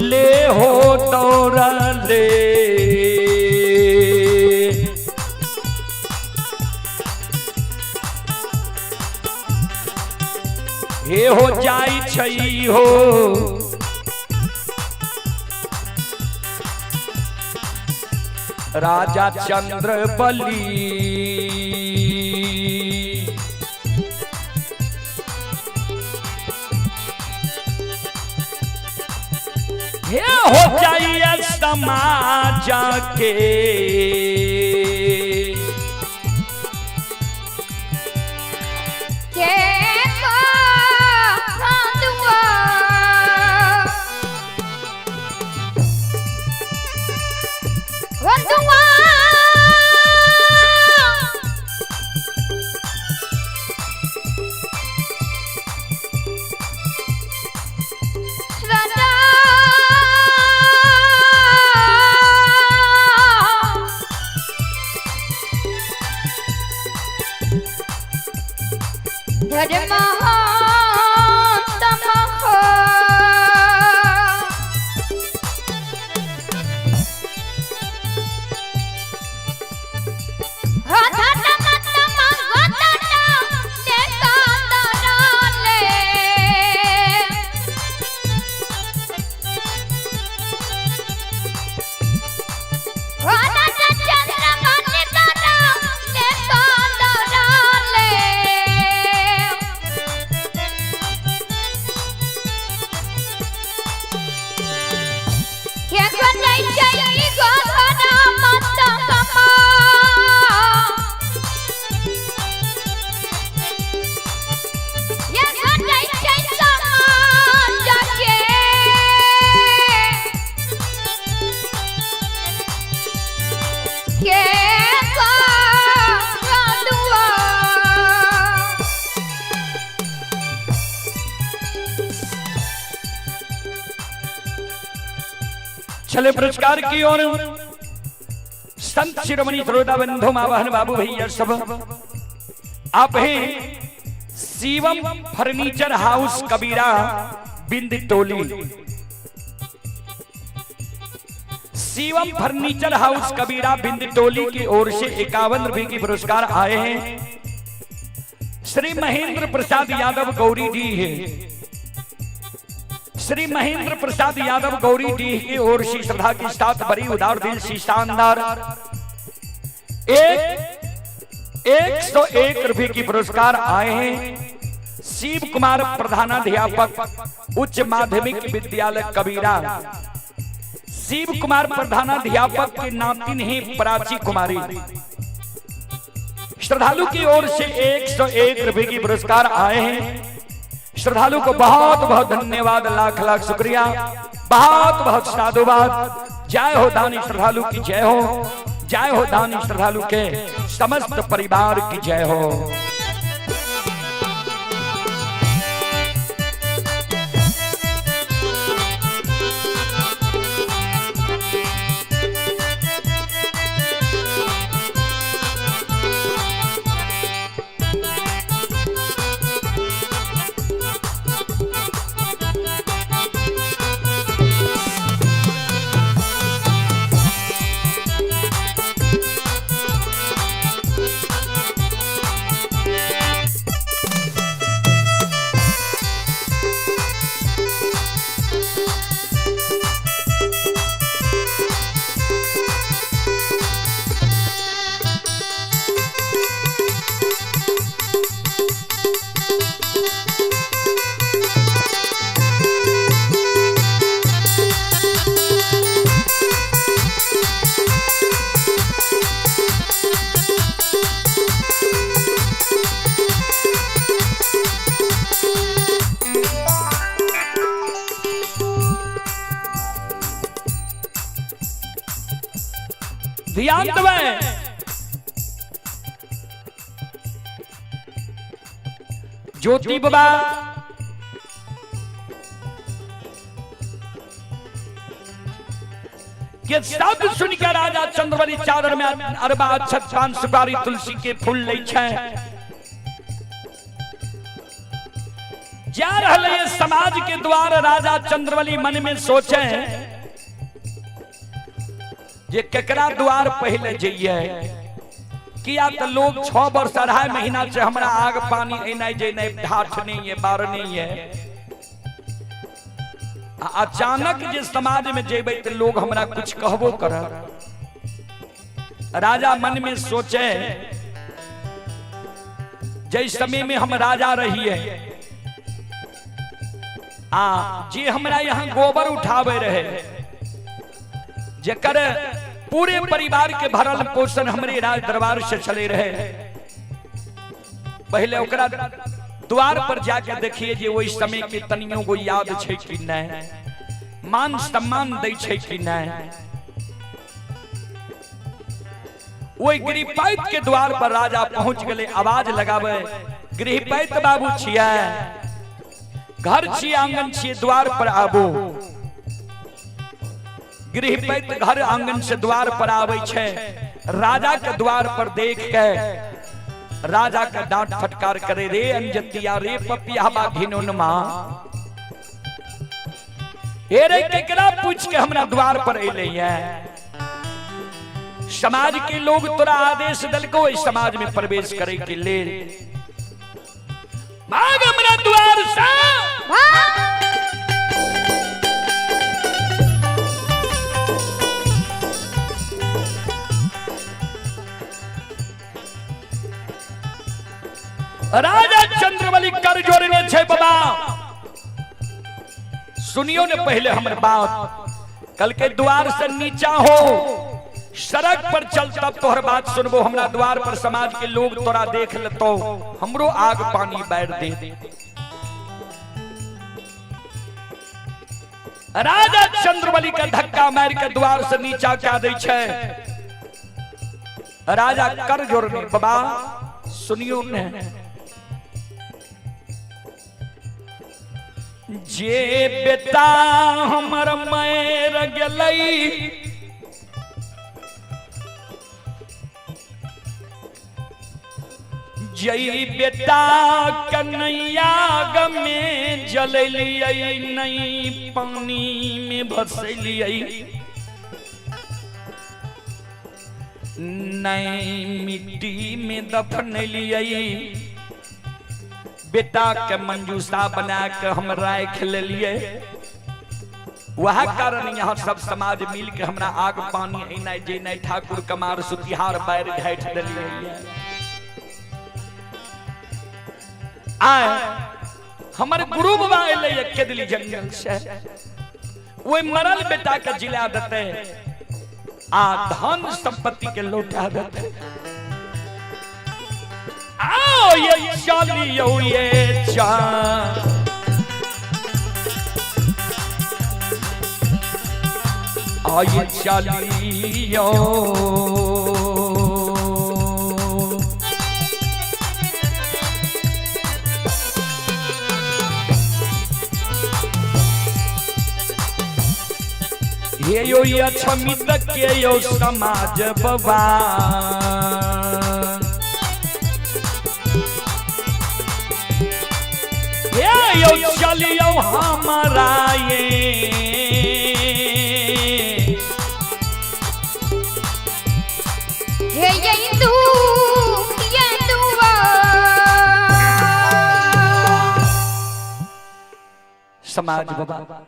A: ले हो दौड़ले हे हो जाई छई हो राजा चंद्रबली। हे हो जाइए समाज के चले पुरस्कार की ओर संत शिरोमणि श्रोता बंधु मावाहन बाबू भैया सब आप हैं Shivam furniture house Kabira Bind Toli. Shivam furniture house Kabira Bind Toli की ओर से 51 रुपए की पुरस्कार आए हैं। श्री महेंद्र प्रसाद यादव गौरी जी है। श्री महेंद्र प्रसाद यादव गौरी जी की ओर से श्रद्धा के साथ बड़ी उदार दिल से शानदार 101 रुपए की पुरस्कार आए हैं। शिव कुमार प्रधानाध्यापक उच्च माध्यमिक विद्यालय कबीरा। शिव कुमार प्रधानाध्यापक के नातिन हैं प्राची कुमारी। श्रद्धालु की ओर से 101 रुपए की पुरस्कार आए हैं। श्रद्धालु को बहुत बहुत धन्यवाद, लाख लाख शुक्रिया, बहुत बहुत साधुवाद। जय हो दानी श्रद्धालु की जय हो, जय हो दानी श्रद्धालु के समस्त परिवार की जय हो। ध्यान देबै। ज्योति बाबा के शब्द सुन के राजा चंद्रबली चादर में अरबा अक्षत पान सुपारी तुलसी के फूल लै छै, जा रहल है समाज के द्वार। राजा चंद्रबली मन में सोचे जे केकरा द्वार पहले जइए, किया तो लोग 6 वर्ष 2.5 महीना से हमरा आग पानी एनाइ जेनाइ ढाठ नहीं है, बार नहीं है। अचानक जे समाज में जेबै तो लोग हमरा कुछ कहबो करत। राजा मन में सोचे जै समय में हम राजा रहिए आ जे हमरा यहाँ गोबर उठावे रहे, जेकर पूरे परिवार के भरल पोषण हमरे राज दरबार से चले रहे, पहले ओकरा द्वार पर जाके देखिए जे ओहि समय के तनियो को याद छै कि नहीं, मान सम्मान दै छै कि नहीं। ओहि गृहपैत के द्वार पर राजा पहुंच गए, आवाज लगावे, गृहपैत बाबू छियै, घर छियै, आंगन छियै, द्वार पर आबू। गृहपैत घर आंगन से द्वार पर आबै छै। राजा के द्वार पर देख के राजा के डांट फटकार करे, रे अंजतिया, रे पपियाबा घिनौनमा, हे रे केकरा पूछ के हमरा द्वार पर एलै है? समाज के लोग तोरा आदेश दलको इस समाज में प्रवेश करे के लेल? भाग हमरा द्वार से। राजा चंद्रबली कर जोड़ने छे बाबा, सुनियो ने पहले हमर बात, कल के द्वार से नीचा हो सड़क पर चल तब तोहर बात सुनबो। हमरा द्वार पर समाज के लोग तोरा देख लेतो, हमरो आग पानी बैर दे। राजा चंद्रबली के धक्का मार के द्वार से नीचा क्या दै छै। राजा कर जोड़ने बाबा सुनियो ने, जे बेटा हमर मर गेलै जई बेटा कन्हैया में जललियै नहीं पानी में भसलियै नहीं मिट्टी में दफनलियै, बेटा के मंजूषा बना के हम राख लेलियै। वह कारण यहाँ सब समाज मिल के हमरा आग पानी एनाइ जेनाइ ठाकुर कमार सुतिहार बैर ढाठ देलियै। आय हमर गुरु बाबा एलै केदली जंगल से, ओहि मरल बेटा के जिला देते आ धन संपत्ति के लौटा देते। आओ ये चलियो ये चा आये चलियो ये यो ये छमित के यो समाज बबा, ये यो चलियो हमारा ये
B: हे ये तू ये दुआ।
A: समाज बाबा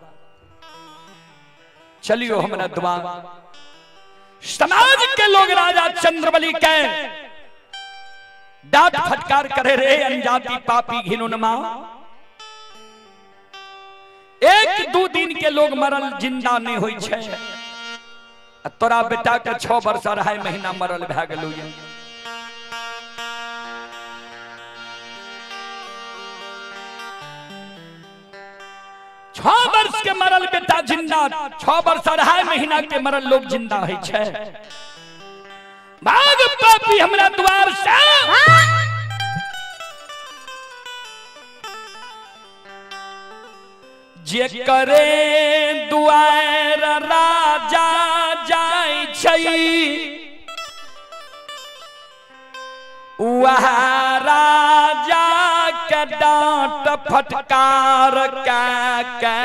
A: चलियो हमरा दुआ। समाज के लोग राजा चंद्रबली के डांट फटकार करे, रे अनजाति पापी घिनुनमा, 1-2 दिन के लोग मरल जिंदा नहीं होई छै, तोरा बेटा के 6 वर्ष 2.5 महीना मरल भए गेलौ। 6 वर्ष के मरल बेटा जिंदा, 6 वर्ष 2.5 महीना के मरल लोग जिंदा है छै। भाग पापी हमरा द्वार से। जे करे दुआर राजा जाय छै वह राजा के डांट फटकार के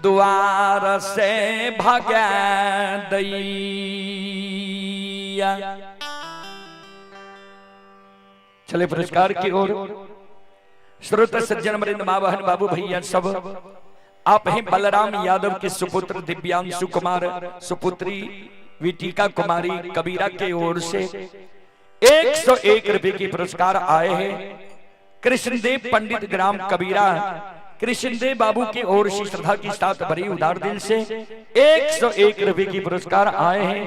A: द्वार से भगा दैया। चले पुरस्कार की ओर। श्रोता सज्जन वृंद माँ बहन बाबू भैया सब, आप हैं बलराम यादव के सुपुत्र दिव्यांशु कुमार, सुपुत्री विटिका कुमारी कबीरा के ओर से 101 रुपए की पुरस्कार आए हैं। कृष्णदेव पंडित ग्राम कबीरा कृष्णदेव बाबू की ओर से श्रद्धा के साथ भरी उदार दिल से 101 रुपए की पुरस्कार आए हैं।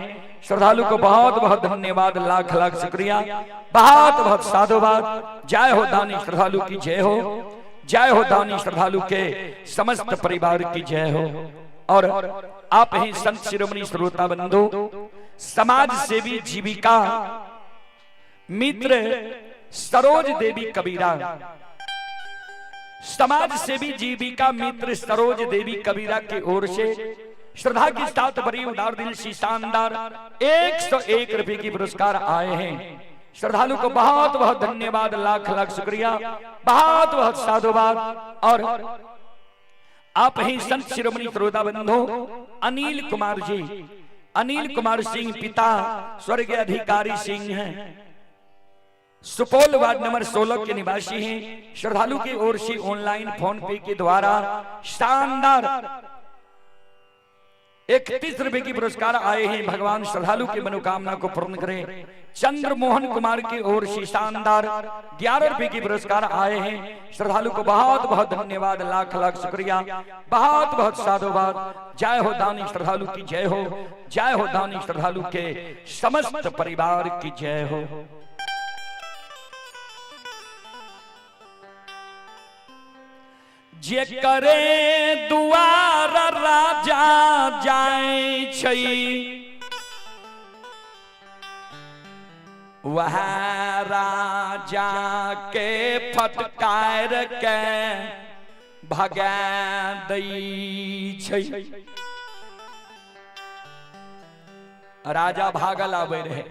A: श्रद्धालु को बहुत बहुत धन्यवाद, लाख लाख शुक्रिया, बहुत बहुत साधुवाद। जय हो दानी श्रद्धालु की जय हो, जय हो दानी श्रद्धालु के समस्त परिवार की जय हो। और आप ही संत शिरोमणि श्रोता बंधु, समाज सेवी जीविका मित्र सरोज देवी कबीरा, समाज सेवी जीविका मित्र सरोज देवी कबीरा की ओर से श्रद्धा के साथ भरी उदार दिल से शानदार 101 रुपए की पुरस्कार आए हैं। श्रद्धालु को बहुत बहुत धन्यवाद, लाख लाख शुक्रिया, बहुत बहुत साधुवाद। और आप ही संत शिरोमणि श्रोता बंधु अनिल कुमार जी, अनिल कुमार सिंह पिता स्वर्गीय अधिकारी सिंह हैं, सुपौल वार्ड नंबर 16 के निवासी हैं। श्रद्धालु की ओर से ऑनलाइन फोन पे के द्वारा शानदार 31 रुपए की पुरस्कार आए हैं। भगवान श्रद्धालु की मनोकामना को पूर्ण करें। चंद्र मोहन कुमार की ओर से शानदार 11 रुपए की पुरस्कार आए हैं। श्रद्धालु को बहुत बहुत धन्यवाद, लाख लाख शुक्रिया, बहुत बहुत साधुवाद। जय हो दानी श्रद्धालु की जय हो, जय हो दानी श्रद्धालु के समस्त परिवार की जय हो। जे करे दुआर राजा जाय छै वह राजा के फटकार के भगा दै छै। राजा भागल आबै रहे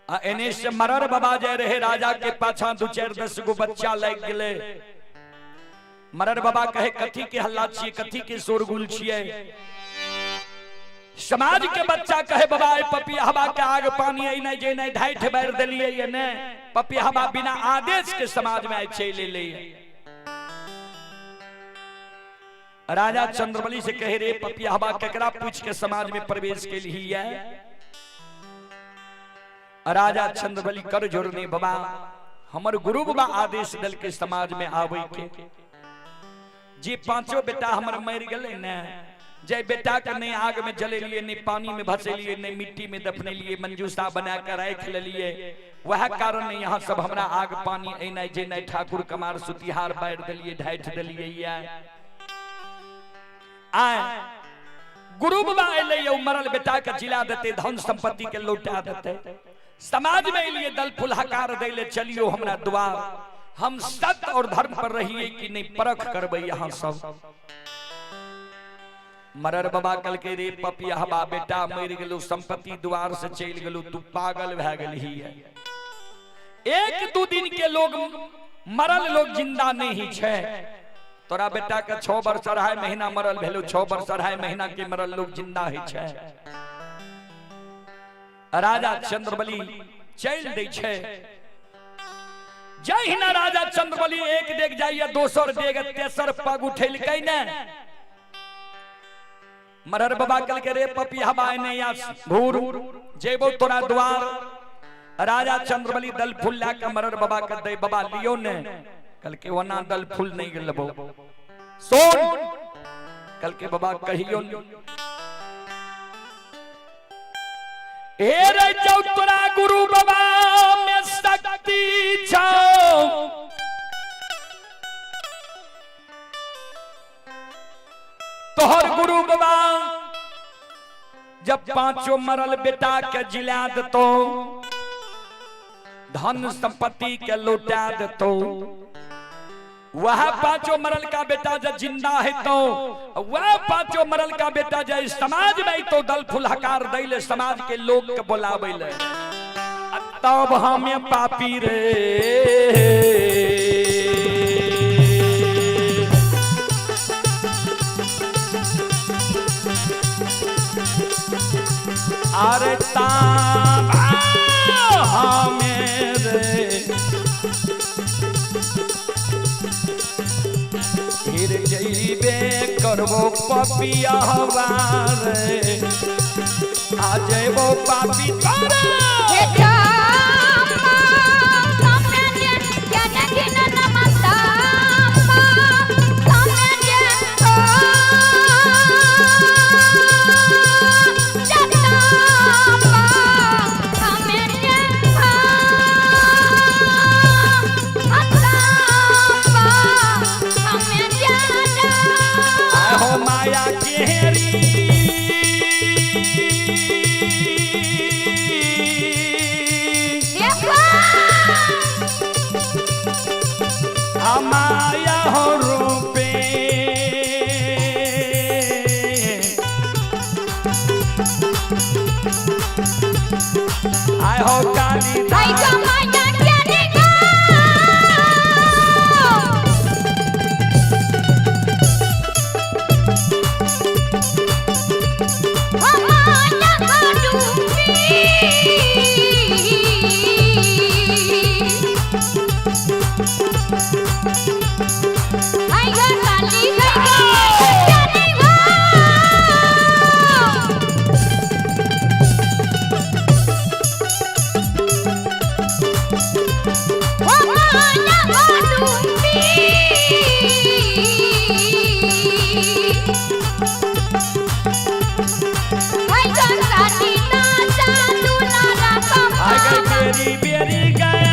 A: आ एने से मरर बाबा जाय रहे राजा के पाछा 2-4-10 गो बच्चा लागि गेलै। मरर बाबा कहे कथी के हल्ला छियै, कथी के शोरगुल छियै। समाज के बच्चा कहे बाबा ए पपिया के आग पानी ऐ जे नहीं ढाइठ बारि देलियै ये ने पपिया बिना आदेश के समाज में आइ चलि एलै। राजा चंद्रबली से कहे रे पपिया केकरा पूछ के समाज में प्रवेश केलही ये। राजा चंद्रबली कर जोड़ने बाबा हमर गुरु बाबा आदेश दल के समाज में आवे के, जे पांचों बेटा हमर मर गए ने, जे बेटा के नहीं आग में जलेलिए, नहीं पानी में भसेलिए, नहीं मिट्टी में दफनेलिए, मंजूसा बना के राख लेलिए, वह कारण यहाँ सब हमरा आग पानी एनाइ जेनाइ ठाकुर कमार सुतिहार बारि देलिए ढाठि देलिए। आय गुरु बाबा एलै मरल बेटा के जिला देते, धन संपत्ति के लौटा देते। समाज में एलिए दल फुलहकार दैले चलियो हमरा द्वार, हम सत्य और धर्म पर रहिए कि नहीं परख करबै यहाँ सब। मरर बाबा कल के रे पपिया बेटा मर गेलो, संपत्ति द्वार से चलि गेलो, तू पागल भए गेलही। 1-2 दिन के लोग मरल लोग जिंदा नहीं छै। तोरा बेटा के 6 वर्ष 2.5 महीना मरल भेलो, 6 वर्ष 2.5 महीना के मरल लोग जिंदा है छै। राजा चंद्रबली चलि दै छै। जहिना राजा चंद्रबली एक डेग जाइए दोसर डेग तेसर पग उठेलकै ने, मरर बाबा कहलकै रे पपिया एने आ घूर जेबो तोरा द्वार। राजा चंद्रबली दल फूल ला के मरर बाबा के दे, बाबा लियो ने। कहलकै ओना दल फूल नहीं लेबो, सुन। कहलकै बाबा कहियो ने। हे रे जौ तोरा गुरु बाबा में शक्ति छौ, तोहर गुरु बाबा जब पांचों मरल बेटा के जिला देतो, धन संपत्ति के लौटा देतो, वह पांचों मरल का बेटा जब जिंदा है तो वह पांचों मरल का बेटा जब समाज में तो दल फुलहकार दैले, समाज के लोग के बोलावे ले, तब हमें पापी रे। अरे ताब हमें रे फिर जइबे करबो पपिया रे, आ जइबो पापी तोरे। आहो माया केहरी माया हो रूपे आय हो काली आय गई बेरी बेरी गए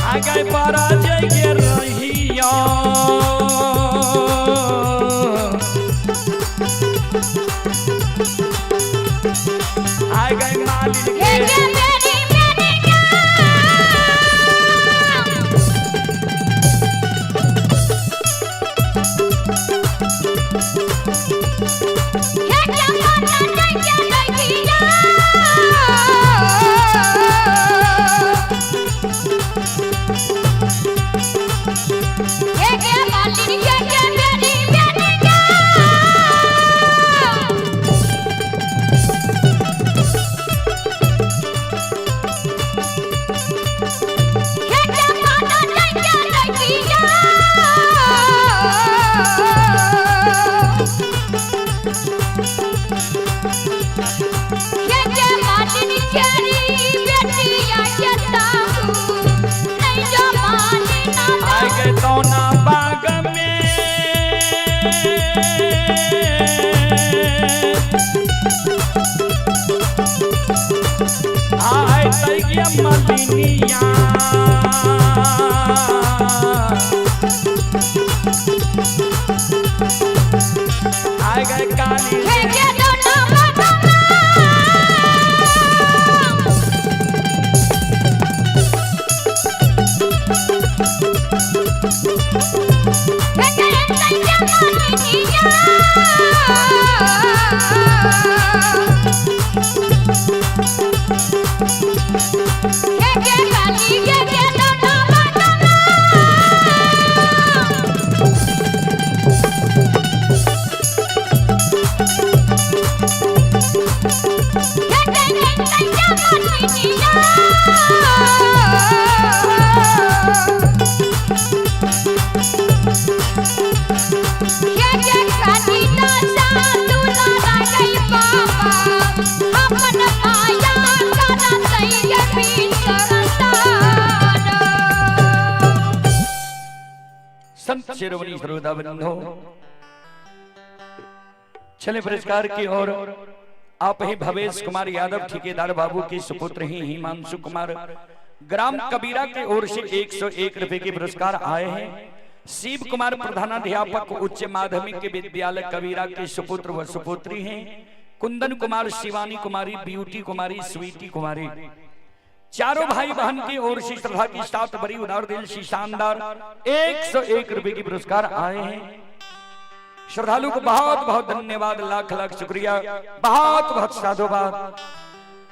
A: आ गए पराजय के रहिया आ गए मालिक के आय गए तोना बाग में आय तैया मलिनिया आय गए काली संत शिरोमणि श्रोता बंधो, चले पुरस्कार की ओर। आप ही भवेश कुमार यादव ठेकेदार बाबू के सुपुत्र ही हिमांशु कुमार ग्राम कबीरा के ओर से 101 रुपए के पुरस्कार आए हैं। शिव कुमार प्रधानाध्यापक उच्च माध्यमिक विद्यालय कबीरा के सुपुत्र व सुपुत्री हैं। कुंदन कुमार, शिवानी कुमारी, ब्यूटी कुमारी, स्वीटी कुमारी, चारों भाई बहन की ओर से श्रद्धा की साथ बड़ी उदार दिल से शानदार 101 रुपए की पुरस्कार आए हैं। श्रद्धालु को बहुत बहुत धन्यवाद, लाख लाख शुक्रिया, बहुत बहुत साधुवाद।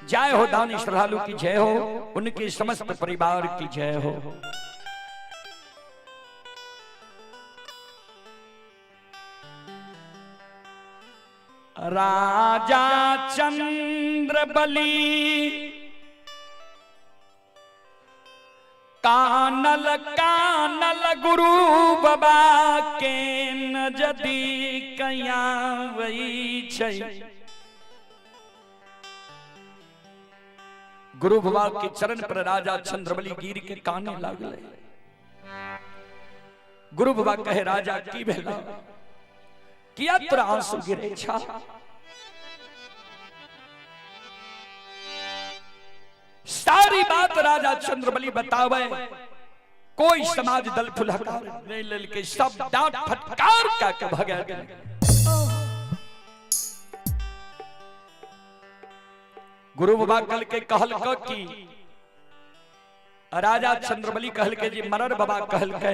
A: जय हो दानी श्रद्धालु की जय हो, उनके समस्त परिवार की जय हो। राजा चंद्र बलि कानल कानल गुरु बाबा के नजदी कयावै छै। गुरु बाबा के चरण पर राजा चंद्रबली गिर के काने लागले। गुरु बाबा कहे राजा की भेला, किया तोरा आंसू गिरे छा? सारी बात राजा चंद्रबली बतावे, कोई समाज दल फुलहकार नहीं ललके, सब डांट फटकार का के भगा गए। गुरु बाबा कल के कहल की राजा चंद्रबली कहल के जी मरर बाबा कहल के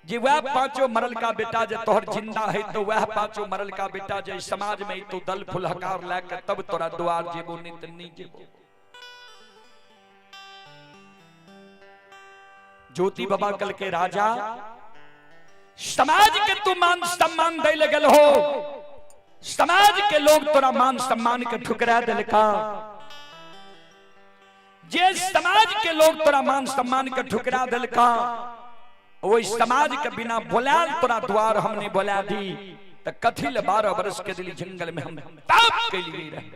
A: जी वह पांचों मरल का बेटा जे तोहर जिंदा है तो वह पांचों मरल का बेटा जे समाज में तो दल फुलहकार लाके तब तोरा द्वार जेबो नहीं त नहीं जेबो। ज्योति बाबा कल के राजा समाज के तू मान सम्मान दे लगल हो, समाज के लोग तोरा मान सम्मान के ठुकरा दिलका। जे समाज के लोग तोरा मान सम्मान के ठुकरा दिलका वही समाज के बिना बोलाल तोरा द्वार हमने बोला दी त कथिल 12 वर्ष के दिली जंगल में हम पाप के लिए रहे।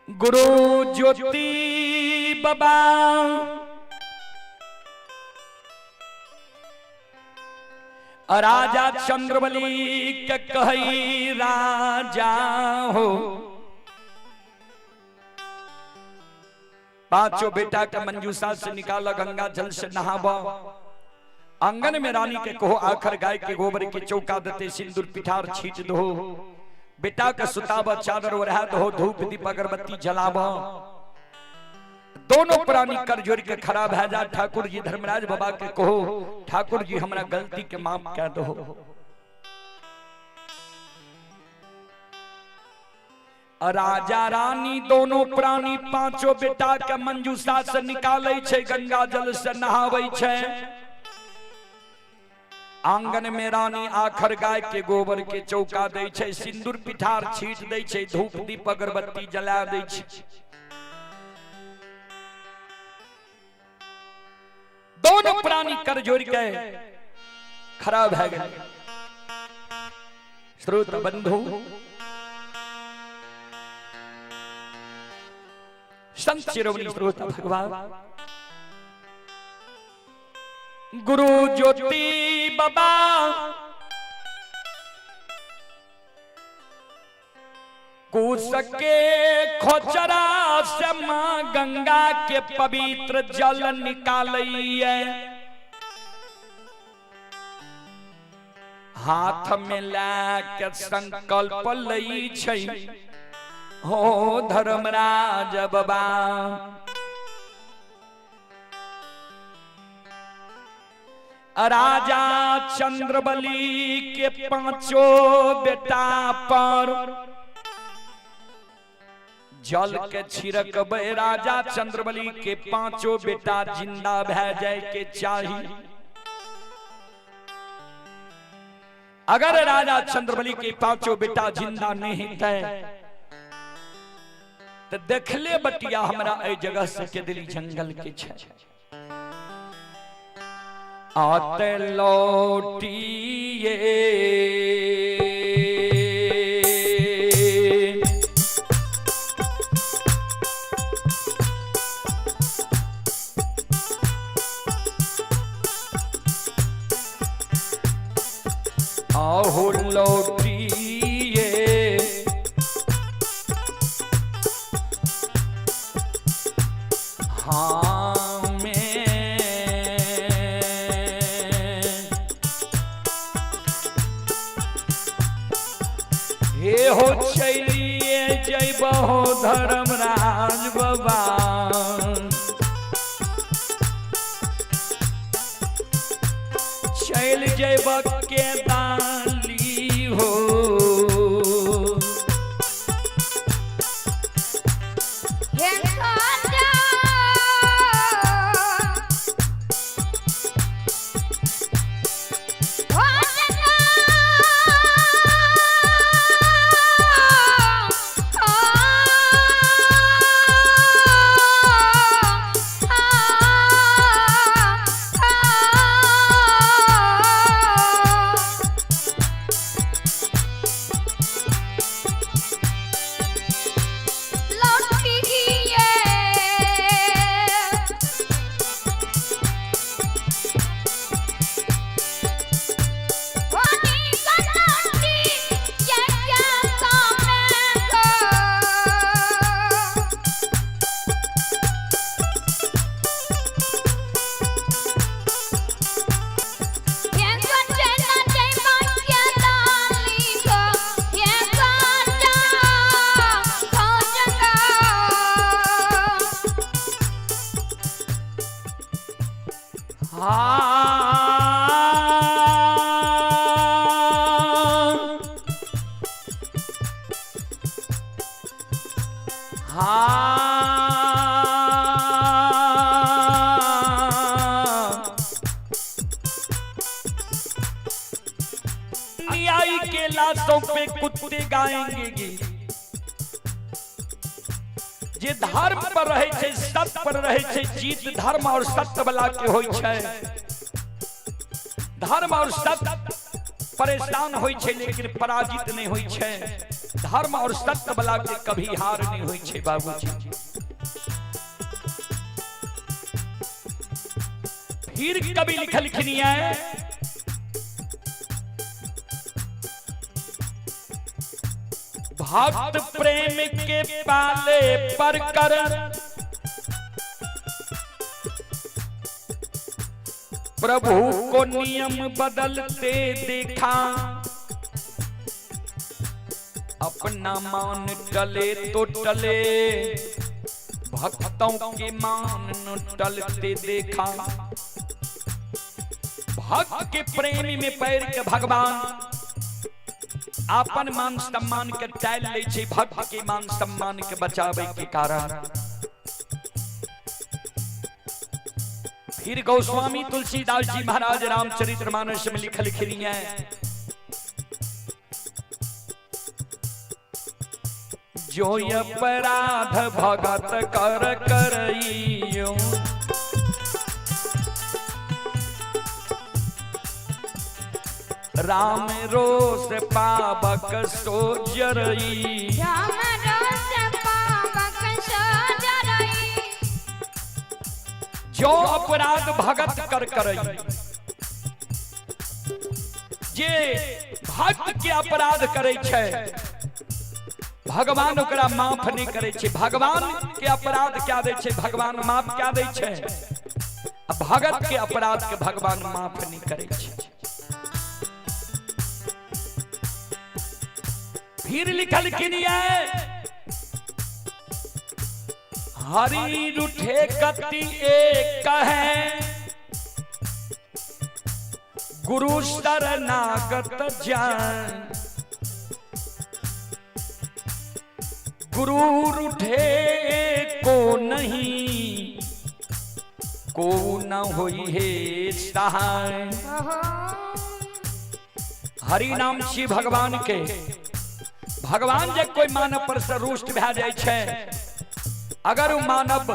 A: गुरु ज्योति बाबा राजा चंद्रबली के कही राजा हो, पांचों बेटा के मंजूषा से निकाला, गंगा जल से नहावा, आंगन में रानी के कहो आखर गाय के गोबर के चौका देते, सिंदूर पिठार छींट दो, बेटा के सुतावा, चादर ओढ़ा दो, धूप दीप अगरबत्ती जलावा। दोनों प्राणी कर जोड़ के खड़ा भा जा। ठाकुर जी धर्मराज बाबा के कहो ठाकुर जी हमरा गलती के माफ कर दो। राजा रानी दोनों प्राणी पांचों बेटा के मंजूषा से निकाले छे, गंगा जल से नहावे छे। आंगन में रानी आखर गाय के गोबर के चौका दे छे, सिंदूर पिठार छीट दे छे, धूप दीप अगरबत्ती जला दे छे। दोनों प्राणी कर जोड़ के खराब है गए। श्रोत बंधु संत शिरोमणि श्रोता भगवान गुरु ज्योति बाबा कुश के खोचरा से मां गंगा के पवित्र जल निकालिए, हाथ में लाके संकल्प लई छै हो धर्मराज बाबा। राजा चंद्रबली के पांचों बेटा पर जल के छिड़कबे, राजा चंद्रबली के पांचों बेटा जिंदा भै जाए के चाही। अगर राजा चंद्रबली के पांचों बेटा जिंदा नहीं थे तो देखले बटिया हमरा ए जगह से के दिली जंगल के छे। आते लौटिए आहो लौटिए हे हो चलिए जयबहो धर्मराज बाबा। चल जयब के दाली हो।
B: हे कांटा हो चंगा
A: हाँ हाँ न्याय के लाशों पे कुत्ते गाएंगे गीत। जे धर्म पर रहे छै, सत्य पर रहे छै, जीत धर्म और सत्य वाला के होई छै। धर्म और सत्य परेशान होई छै लेकिन पराजित नहीं होई छै। धर्म और सत्य वाला के कभी हार नहीं होई छै बाबूजी। फिर कभी लिखलखिन है भक्त प्रेम के पाले पर कर प्रभु को नियम बदलते देखा। अपना मान टले तो टले, भक्तों के मान न टलते देखा। भक्त के प्रेम में पैर के भगवान अपन मान सम्मान के टाल लै छै, भक्त के मान सम्मान के बचावे के कारण। फिर गोस्वामी तुलसीदास जी महाराज रामचरितमानस में लिखलखिन है जो अपराध भगत कर करइयो, राम रोष पावक सो जरई।
B: राम रोष पावक सो जरई।
A: जो अपराध भगत कर करई, जे भक्त के अपराध करे छै भगवान ओकरा माफ नहीं करे छै। भगवान के अपराध क्या दै छै, भगवान माफ क्या दै छै। भगत के अपराध के भगवान माफ नहीं करे छै। फिर लिखलखिन है हरि रूठे गति एक है, गुरु शरणागत जान। गुरु रूठे को नहीं, को न होई हे सहाय। हरि नाम छी भगवान के। भगवान जे कोई मानव पर से रुष्ट भए जाय छै, अगर वो मानव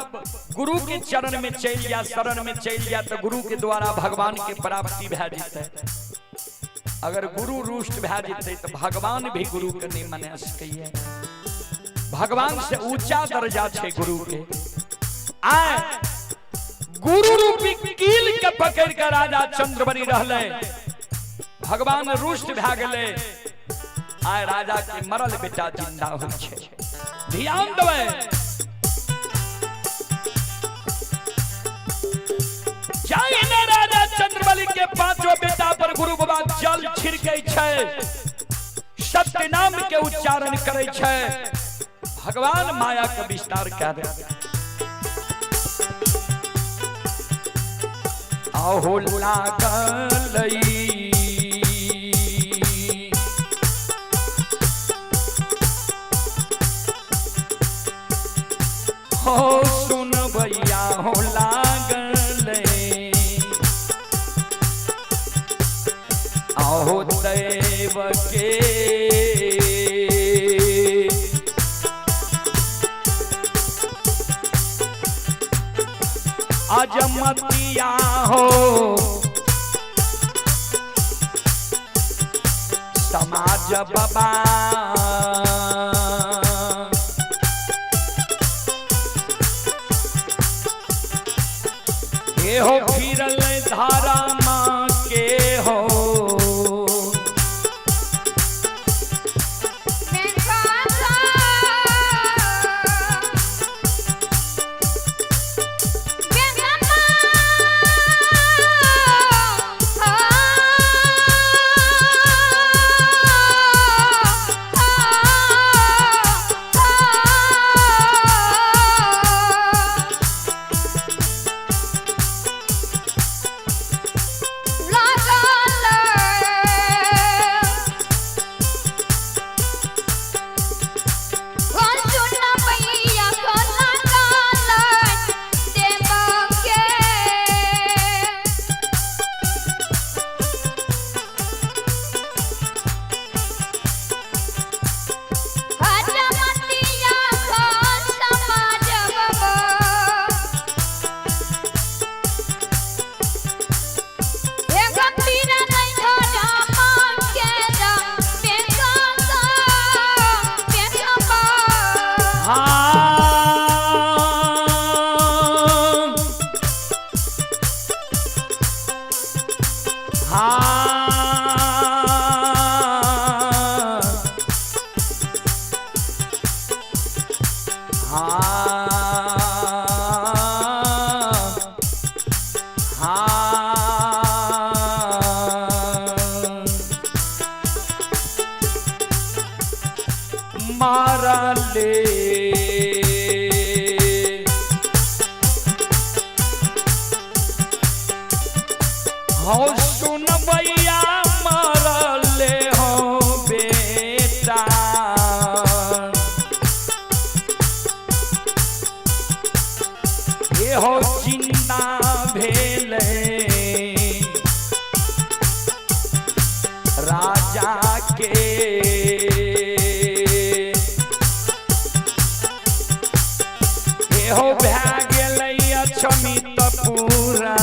A: गुरु के चरण में चलि जाए, शरण में चलि जाए, तो गुरु के द्वारा भगवान के प्राप्ति भए जेतै। अगर गुरु रुष्ट भए जेतै तो भगवान भी गुरु के नहीं मना सकैए। भगवान से ऊंचा दर्जा छै गुरु के। आय गुरु रूपी कील के पकड़ के राजा चंद्रबली रहले, भगवान रुष्ट भए गेलै। आय राजा के मरल बेटा जिंदा होइ छै। ध्यान देबै, जाहिने राजा चंद्रबली के पांचों बेटा पर गुरु बाबा जल छिड़कै छै, सत्य नाम के उच्चारण करै छै, भगवान माया के विस्तार कए दे। आहो लागलई हो सुन भैया हो लागलई आहो दैव के अजमतिया हो समाज बाबा के हो फिरल धारा माँ के हो। मारा ले हो सुन भैया मारा ले हो बेटा हे हो जिंदा भेले राजा के हे हो भए गेलै अक्षमित पूरा।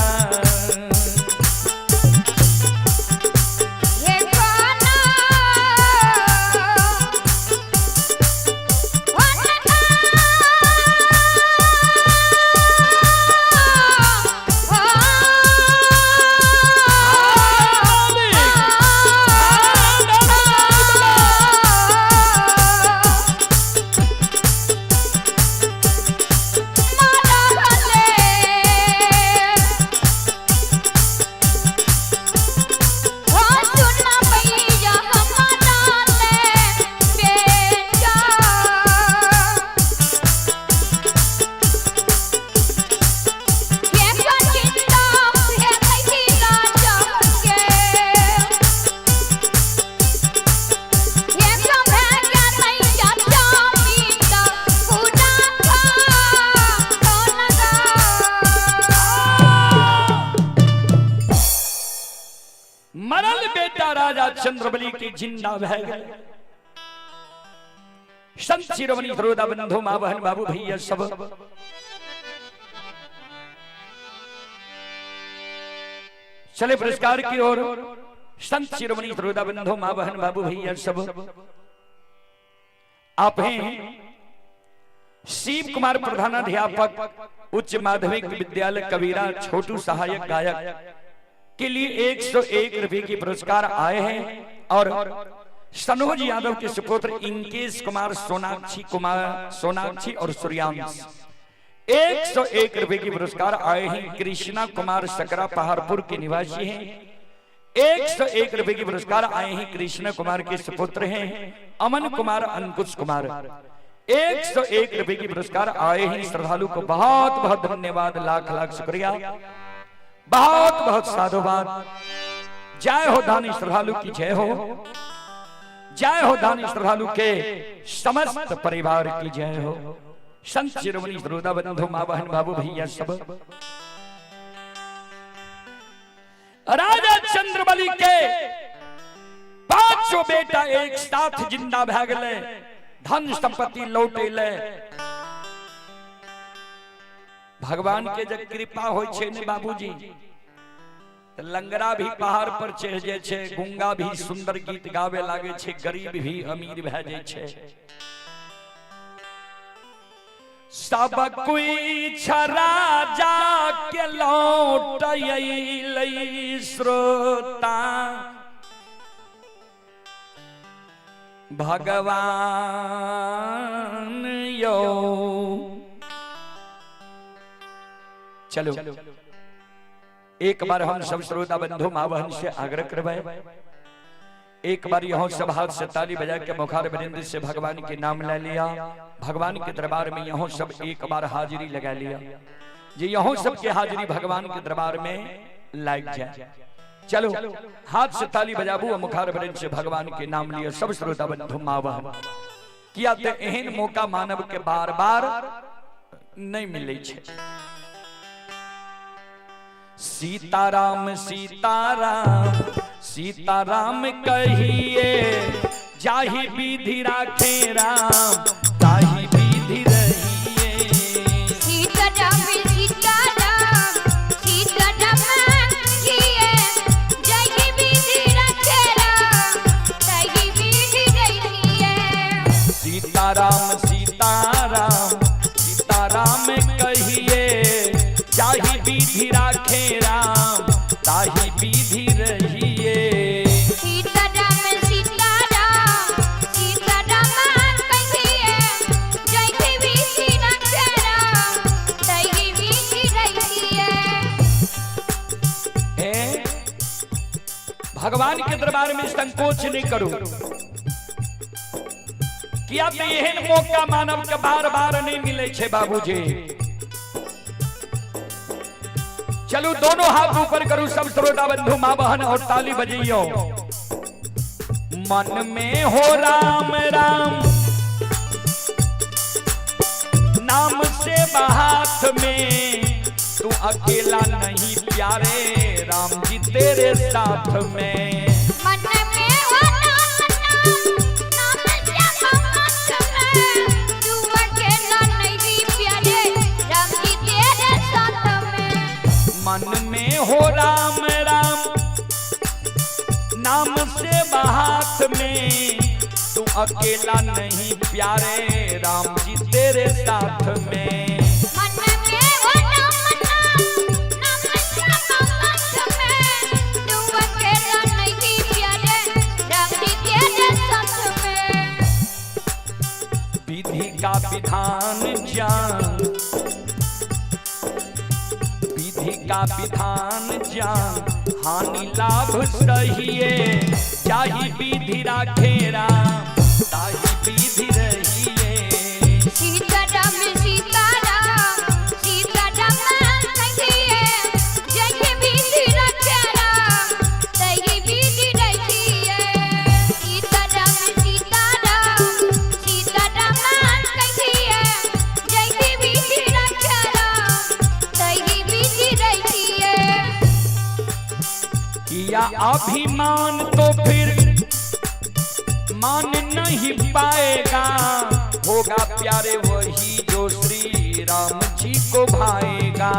A: मरल बेटा राजा चंद्रबली के जिंदा भय गए। संत शिरोमणि श्रोता बंधु माँ बहन बाबू भैया सब चले पुरस्कार की ओर। संत शिरोमणि श्रोता बंधु माँ बहन बाबू भैया सब आप हैं शिव कुमार प्रधानाध्यापक उच्च माध्यमिक विद्यालय कबीरा छोटू सहायक गायक के लिए 101 रुपए के पुरस्कार आए हैं और सनोज यादव के सुपुत्र इंकेश कुमार सोनाक्षी कुमार सोनाक्षी और सूर्यांश 101 रुपए के पुरस्कार आए हैं। कृष्णा कुमार सकरा पहाड़पुर के निवासी हैं। 101 रुपए की पुरस्कार आए हैं। कृष्ण कुमार के सुपुत्र हैं अमन कुमार, अंकुश कुमार। 101 रुपए की पुरस्कार आए हैं। श्रद्धालु को बहुत बहुत धन्यवाद, लाख लाख शुक्रिया, बहुत बहुत साधुवाद। जय हो दानी श्रद्धालु की जय हो, जय हो दानी श्रद्धालु के समस्त परिवार की जय हो। संत शिरोमणि श्रोता बंधु, माँ बहन बाबू भैया सब, राजा चंद्रबली के पांचों बेटा एक साथ जिंदा भै गेलै, धन संपत्ति लौटेलै। भगवान के जब कृपा होइ छै ने बाबूजी, त लंगड़ा भी पहाड़ पर चढ़ जाइ छै, गुंगा भी सुंदर गीत गावे लागे छै, गरीब भी अमीर भए जाइ छै। सब कोई राजा के लौट अइलै श्रोता, भगवान यो। चलो एक बार हम सब श्रोता बंधु माँ बहन से आग्रह करवाए, एक बार यहाँ सब हाथ से ताली बजा के मुखार बरिंद से भगवान के नाम ले लिया, भगवान के दरबार में यहाँ सब एक बार हाजिरी लगा लिया, जे यहाँ सब के हाजिरी भगवान के दरबार में लाग जाए। चलो हाथ से ताली बजाबू और मुखार बरिंद से भगवान के नाम लिया सब श्रोता बंधु माँ बहन। किया ते एहन मौका मानव के बार बार नहीं मिले छे। सीताराम सीताराम सीताराम कहिए, जाहि विधि राखे राम ताहि विधि रहिए।
B: सीताराम सीताराम सीताराम कहिए, जाहि विधि राखे राम ताहि विधि रहिए।
A: सीताराम सीताराम सीताराम कहिए, जाहि विधि राखे राम ताहि विधि रहिए।
B: सीताराम सीताराम सीताराम कहिए, जाहि विधि राखे राम ताहि विधि रहिए।
A: भगवान के दरबार में संकोच नहीं करो, किया तो एहन मौका मानव के बार बार नहीं मिले छे बाबूजी। चलो दोनों हाथ ऊपर करूं सब श्रोता बंधु माँ बहन और ताली बजाइयो। मन में हो राम राम नाम से हाथ में, तू अकेला नहीं प्यारे राम जी तेरे साथ में।
B: मन में हो राम राम नाम से हाथ में, तू अकेला नहीं प्यारे राम जी तेरे साथ में।
A: मन में हो राम राम नाम से हाथ में, तू अकेला नहीं प्यारे राम जी तेरे साथ में।
B: मन में हो राम राम नाम से हाथ में, तू अकेला नहीं प्यारे राम जी तेरे साथ में।
A: विधि का विधान जान, विधि का विधान जान, हानि लाभ सहिए, जाहि विधि राखे राम ताहि विधि रहिए।
B: सीताराम सीताराम सीताराम कहिए, जाहि विधि राखे राम ताहि विधि रहिए। सीताराम सीताराम सीताराम कहिए, जाहि विधि राखे राम ताहि विधि रहिए।
A: किया अभिमान तो फिर मान नहीं पाएगा, होगा प्यारे वही जो श्री राम जी को भाएगा।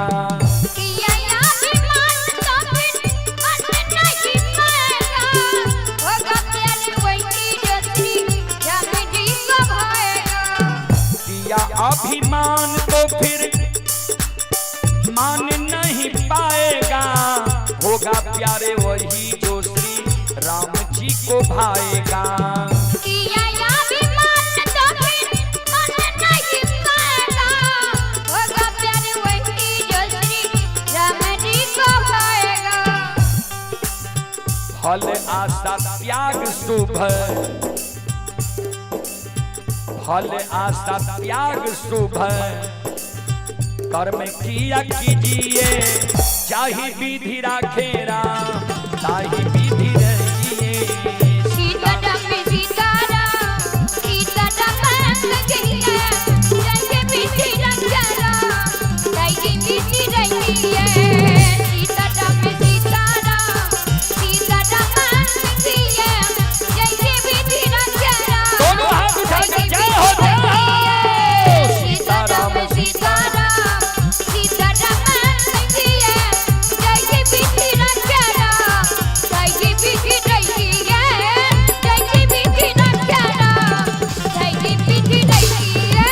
B: किया अभिमान तो फिर मन नहीं पाएगा, होगा प्यारे वही जो श्री राम जी को भाएगा।
A: किया अभिमान तो फिर मान नहीं पाएगा, होगा प्यारे वही जो श्री राम जी को भाएगा।
B: किया अभिमान तो फिर मन नहीं पाएगा, होगा प्यारे वही जो श्री राम जी को भाएगा।
A: फल आशा त्याग शुभ, फल आशा त्याग शुभ कर्म किया कीजिए, जाहि विधि राखे राम ताहि विधि रहिए।
B: सीताराम सीताराम सीताराम कहिए, जय विधि रखे राम ताहि विधि रहिए। सीताराम सीताराम सीताराम कहिए, जय विधि रखे राम
A: दोनों हाथ उठाकर जय हो जय हो।
B: सीताराम सीताराम सीताराम कहिए, जय विधि रखे राम ताहि विधि रहिए। जय विधि रखे राम ताहि विधि रहिए।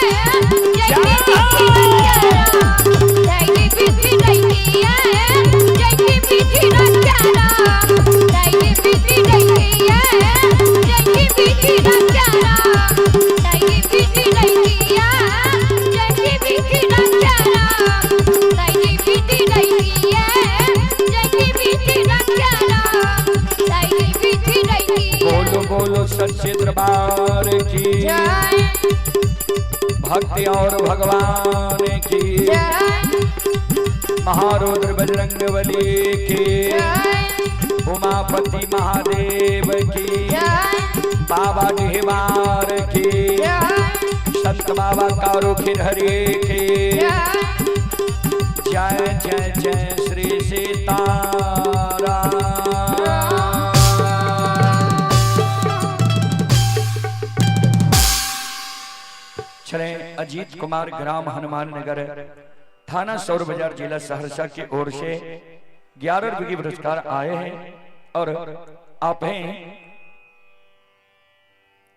B: जय विधि रखे राम ताहि विधि रहिए। जय विधि रखे राम ताहि विधि रहिए। जय विधि रखे राम ताहि विधि रहिए। जय विधि रखे राम ताहि विधि रहिए। जय विधि रखे राम ताहि विधि रहिए।
A: बोलो बोलो सच्चे दरबार की
B: जय,
A: भक्ति और भगवान की
B: जय,
A: महारुद्र बजरंग बली की
B: जय,
A: उमापति महादेव की
B: जय,
A: बाबा डिहवार की
B: जय,
A: संत बाबा कारू खिरहरे की
B: जय।
A: जय जय जय श्री सीताराम। चले अजीत कुमार, ग्राम हनुमान नगर, थाना सौर बाजार, जिला सहरसा की ओर से 11 रुपये के पुरस्कार आए हैं। और आप हैं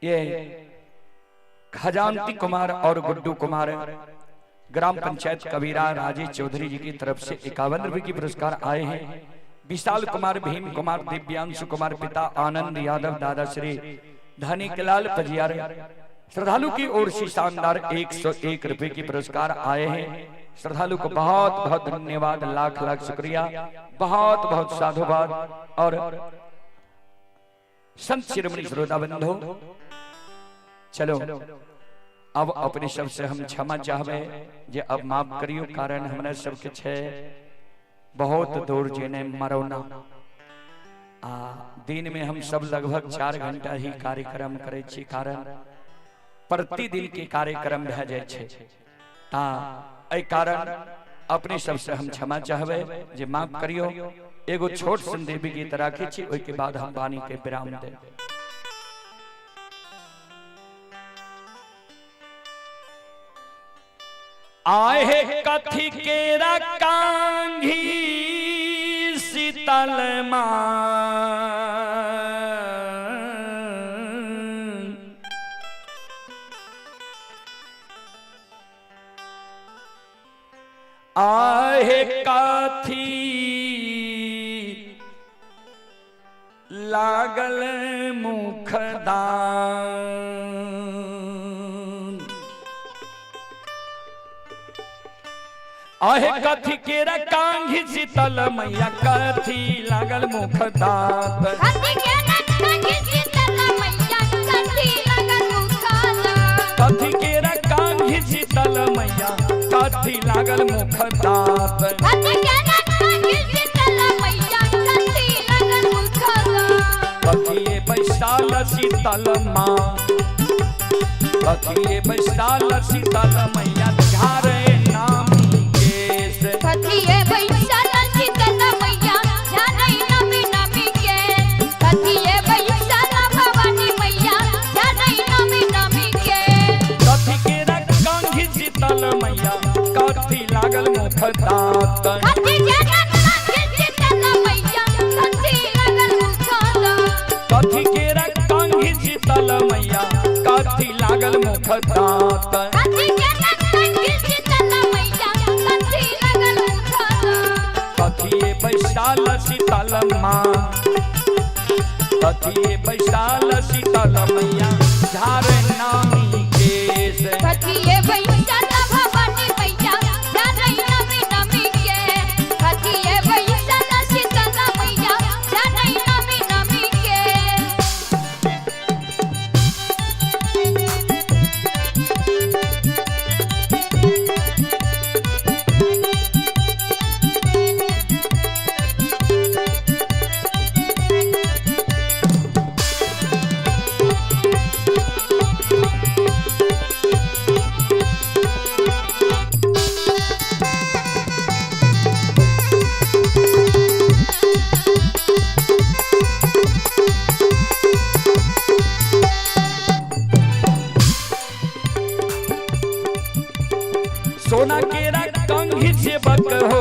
A: ये खजांती कुमार और गुड्डू कुमार, ग्राम पंचायत कबीरा राजेश चौधरी जी की तरफ से 51 रुपये के पुरस्कार आए हैं। विशाल कुमार, भीम कुमार, दिव्यांशु कुमार, पिता आनंद यादव, दादा श्री धनिकलाल पजियार, श्रद्धालु की ओर से शानदार 101 रुपए के पुरस्कार आए हैं। श्रद्धालु को बहुत बहुत धन्यवाद, लाख लाख शुक्रिया, बहुत बहुत साधुवाद। और संत शिरोमणि श्रोता बंधु, चलो अब अपने सबसे हम क्षमा चाहबे जे अब माफ करियो, कारण हमरा सबके छे बहुत दूर जेने मरौना। आ दिन में हम सब लगभग 4 घंटा ही कार्यक्रम करे छी, कारण प्रतिदिन के कार्यक्रम भए जाइ छै। ता एहि कारण अपने सबसे हम क्षमा चाहबे जे माफ करियो। एगो छोट सन देवी गीत राखै छी, ओहि के बाद हम वाणी के विराम देब। आहे कथी केरा कांघी शीतल मां, आहे कथी लागल मुखदान, आहे कथी केरा कांघी शीतल मैया कथी लागल मुखदान,
B: कथी केरा कांघी शीतल मैया कथी लागल मुखदान,
A: कथी केरा कांघी शीतल मैया कथी लागल मुखदान,
B: कथी केरा कांघी शीतल मैया कथी लागल मुखदान,
A: कथिए बैसाल शीतल माँ, कथिए बैसाल शीतल मैया झारे नाम केस,
B: कथिए बैसाल शीतल मैया झारे नामी नामी के, कथिए बैसाल भवानी मैया झारे नामी नामी के,
A: कथी केरा कांघी शीतल मैया कथी लागल मुखदात,
B: कथी केरा कांघी शीतल मैया कथी लागल मुखदात,
A: कथी केरा कांघी शीतल मैया कथी लागल मुखदात,
B: कथी केरा कांघी शीतल मैया कथी लागल मुखदात,
A: कथिए बैसाल शीतल माँ, कथिए बैसाल शीतल मैया झारे नामी केस,
B: कथिए बैसाल भवानी मैया झारे नामी नामी के, कथिए बैसाल शीतल मैया झारे नामी नामी
A: सोना केरा कंघी सेवक हो,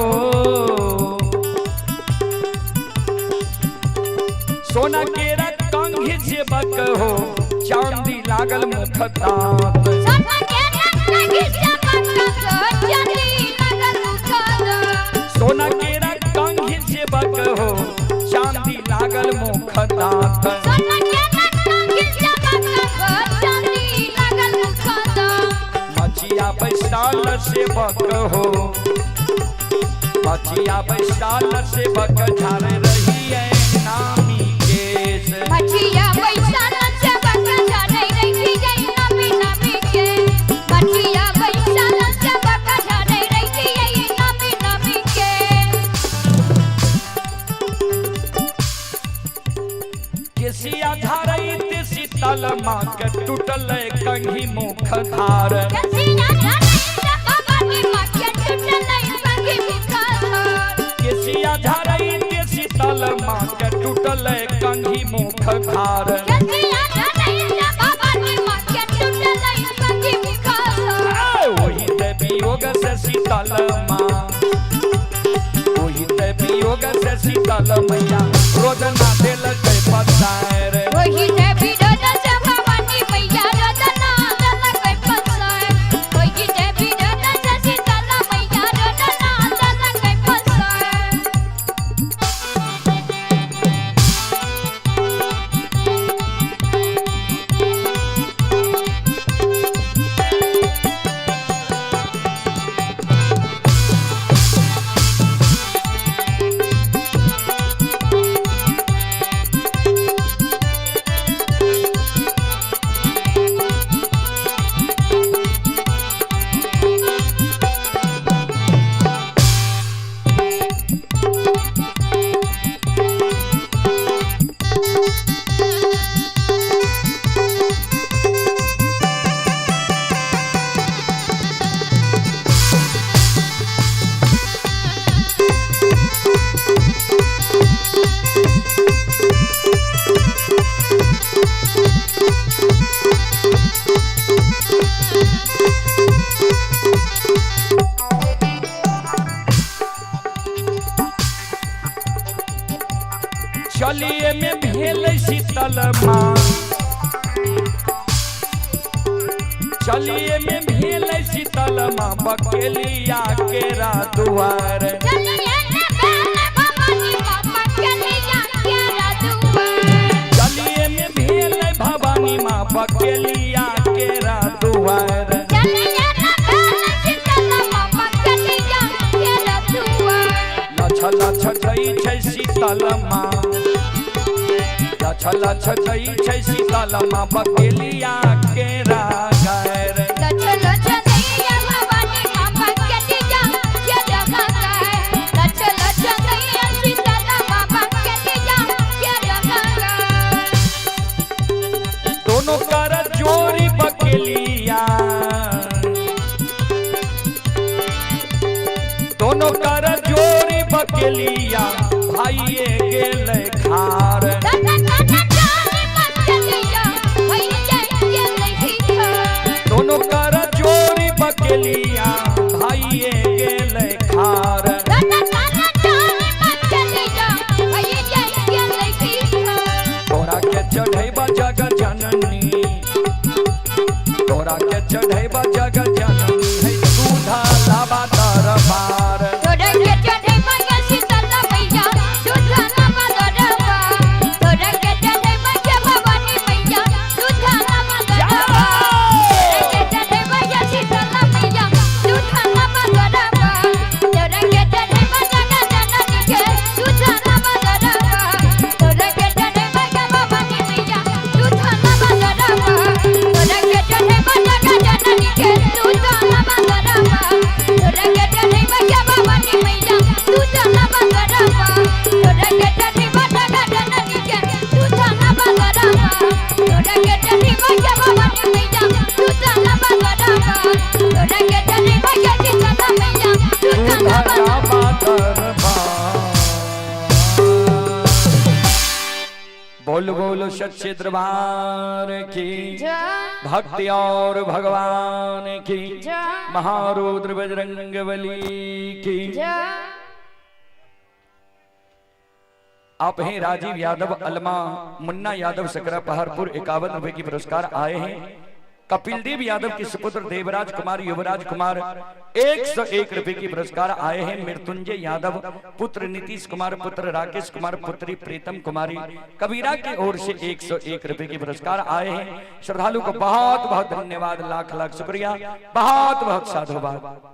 A: सोना केरा कंघी सेवक हो, चांदी लागल मुख दांत।
B: सोना केरा कंघी सेवक हो, चांदी लागल मुख दांत।
A: सोना केरा कंघी सेवक हो, चांदी लागल मुख दांत।
B: सोना केरा कंघी सेवक हो, चांदी लागल मुख दांत।
A: मचिया बैसाल सेवक हो, मचिया बैसाल सेवक झाड़ रही है नामी केस।
B: मछिया बैसाल सेवक झाड़ै रही है नामी नामी के। मछिया बैसाल सेवक झाड़ै रही है नामी नामी के।
A: केसिया झाड़ैत शीतल माँ के टूटल कंघी मुख धार।
B: केसिया झाड़ैत भवानी माँ के टूटल कंघी मुख धार।
A: केसिया झाड़ैत शीतल माँ के टूटल कंघी मुख धार।
B: केसिया झाड़ैत भवानी माँ के टूटल कंघी मुख धार।
A: ओही देवी योग से शीतल माँ, ओही देवी योग से शीतल मैया रोजना देलकै पसार।
B: ओही देवी रोज से भवानी मैया रोजना देलकै पसार। ओही देवी रोज से शीतल मैया रोजना देलकै पसार।
A: चलिए में भेल शीतल माँ, चलिए में भेल शीतल माँ बकेलिया केरा दुआर।
B: चलिए ने भेल भवानी माँ बकेलिया केरा दुआर।
A: चलिए में भेल भवानी माँ बकेलिया केरा दुआर।
B: चलिए ने भेल शीतल माँ बकेलिया केरा दुआर।
A: लछ लछ जई छै शीतल माँ, लछ लछ जई छै शीतल माँ बकेलिया केरा घर।
B: लछ लछ दैया भवानी माँ बकेलिया केरा घर। लछ लछ दैया शीतल माँ बकेलिया केरा घर।
A: दोनों कर जोरी बकेलिया, दोनों कर जोरी बकेलिया भाइये गेलै खार।
B: दादा दादा जानी बकेलिया भैया गेलै खार।
A: दोनों कर जोरी बकेलिया भाइये गेलै खार।
B: दादा दादा जानी बकेलिया भैया गेलै खार।
A: तोरा के चढ़ैबा जग जननी, तोरा के चढ़ैबा जग जननी है दूधा लाबा दरबार।
B: तोरा के चढ़ैबा शीतल मैया दूध लाबा दरबार। तोरा के चढ़ैबा भवानी मैया दूध लाबा दरबार। तोरा के चढ़ैबा शीतल मैया दूध लाबा दरबार। तोरा के चढ़ैबा जग जननी के दूध लाबा दरबार। तोरा के चढ़ैबा भवानी मैया दूध लाबा दरबार। तोरा के चढ़ैबा जग जननी के दूध
A: बोलो सच्चे दरबार की
B: जय।
A: भक्ति और भगवान की
B: जय।
A: महारुद्र बजरंगबली की
B: जय।
A: आप हैं राजीव यादव अलमा, मुन्ना यादव सकरा पहाड़पुर 51 रुपए की पुरस्कार आए हैं। कपिलदेव यादव के सुपुत्र देवराज कुमार, युवराज कुमार 101 रुपए की पुरस्कार आए हैं। मृत्युंजय यादव पुत्र नीतीश कुमार, पुत्र राकेश कुमार, पुत्री प्रीतम कुमारी कबीरा की ओर से 101 रुपए की पुरस्कार आए हैं। श्रद्धालु को बहुत बहुत धन्यवाद, लाख लाख शुक्रिया, बहुत बहुत साधुवाद।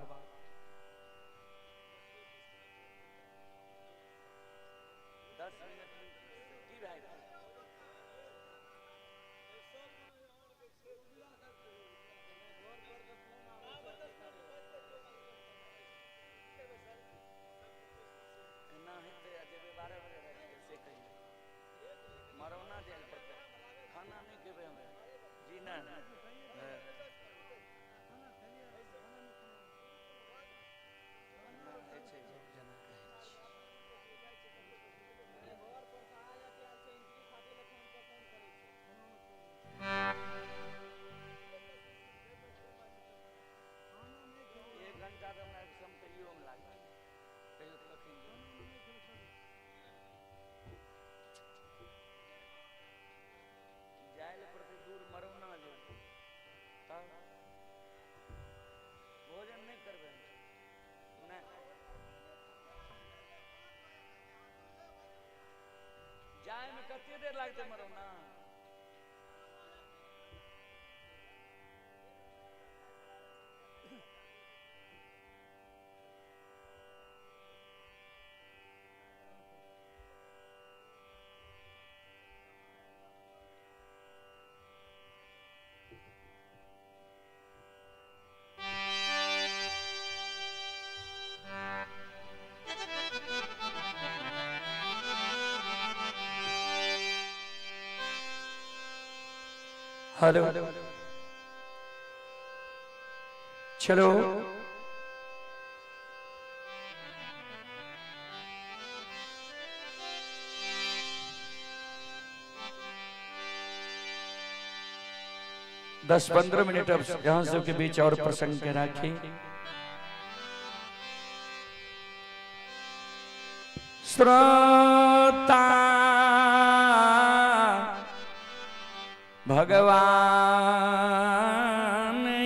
A: हेलो, चलो दस 15 मिनट अब यहां सब के बीच और प्रसंग के राखी। श्रोता भगवान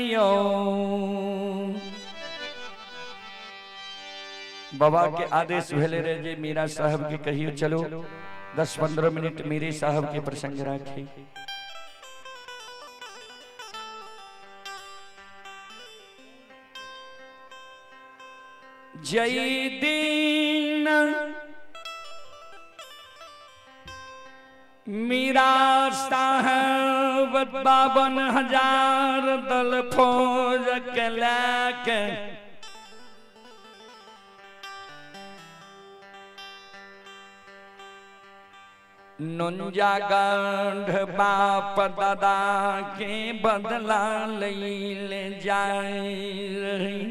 A: यो बाबा के आदेश भेले रहे जे मीरा साहब के कहियो चलो 10-15 मिनट मेरे साहब के प्रसंग राखी। जय दीन मीरा साहब 52,000 दल फौज के लेके नुंजा गंढ बाप दादा के बदला ले जाए रही।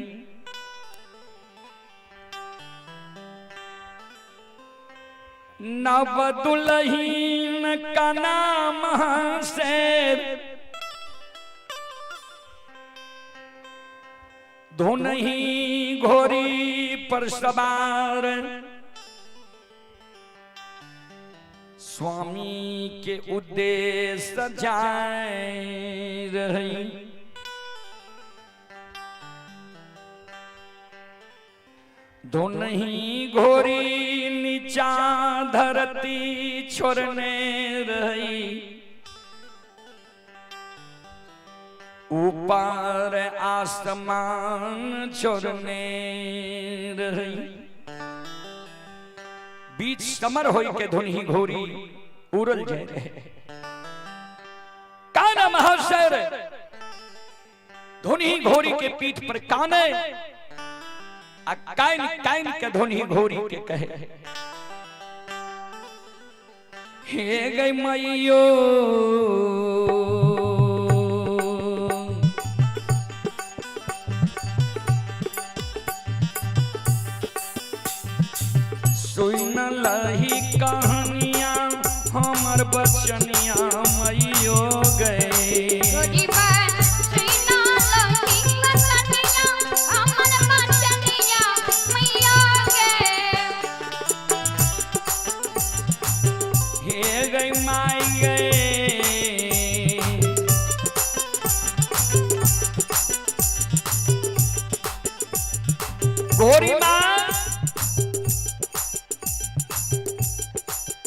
A: नव दुल्हीन का नाम से धुन ही घोरी पर सवार स्वामी के उद्देश्य जाए रही। धुन ही घोरी नीचा धरती छोड़ने रही, ऊपर आसमान छोड़ने रही। बीच समर होई के धुन ही घोरी उड़ल जाए रहे। काना महाशय धुन ही घोरी के पीठ पर काने आ काइन काइन के धुन ही घोरी के कहे, हे गई मैयो सुन लही कहानियां हमर बचनिया मैयो गए।
B: गोरी माँ सुना लौटी बचनिया हमर बचनिया मैया गे।
A: हे गई माई गए, गोरी माँ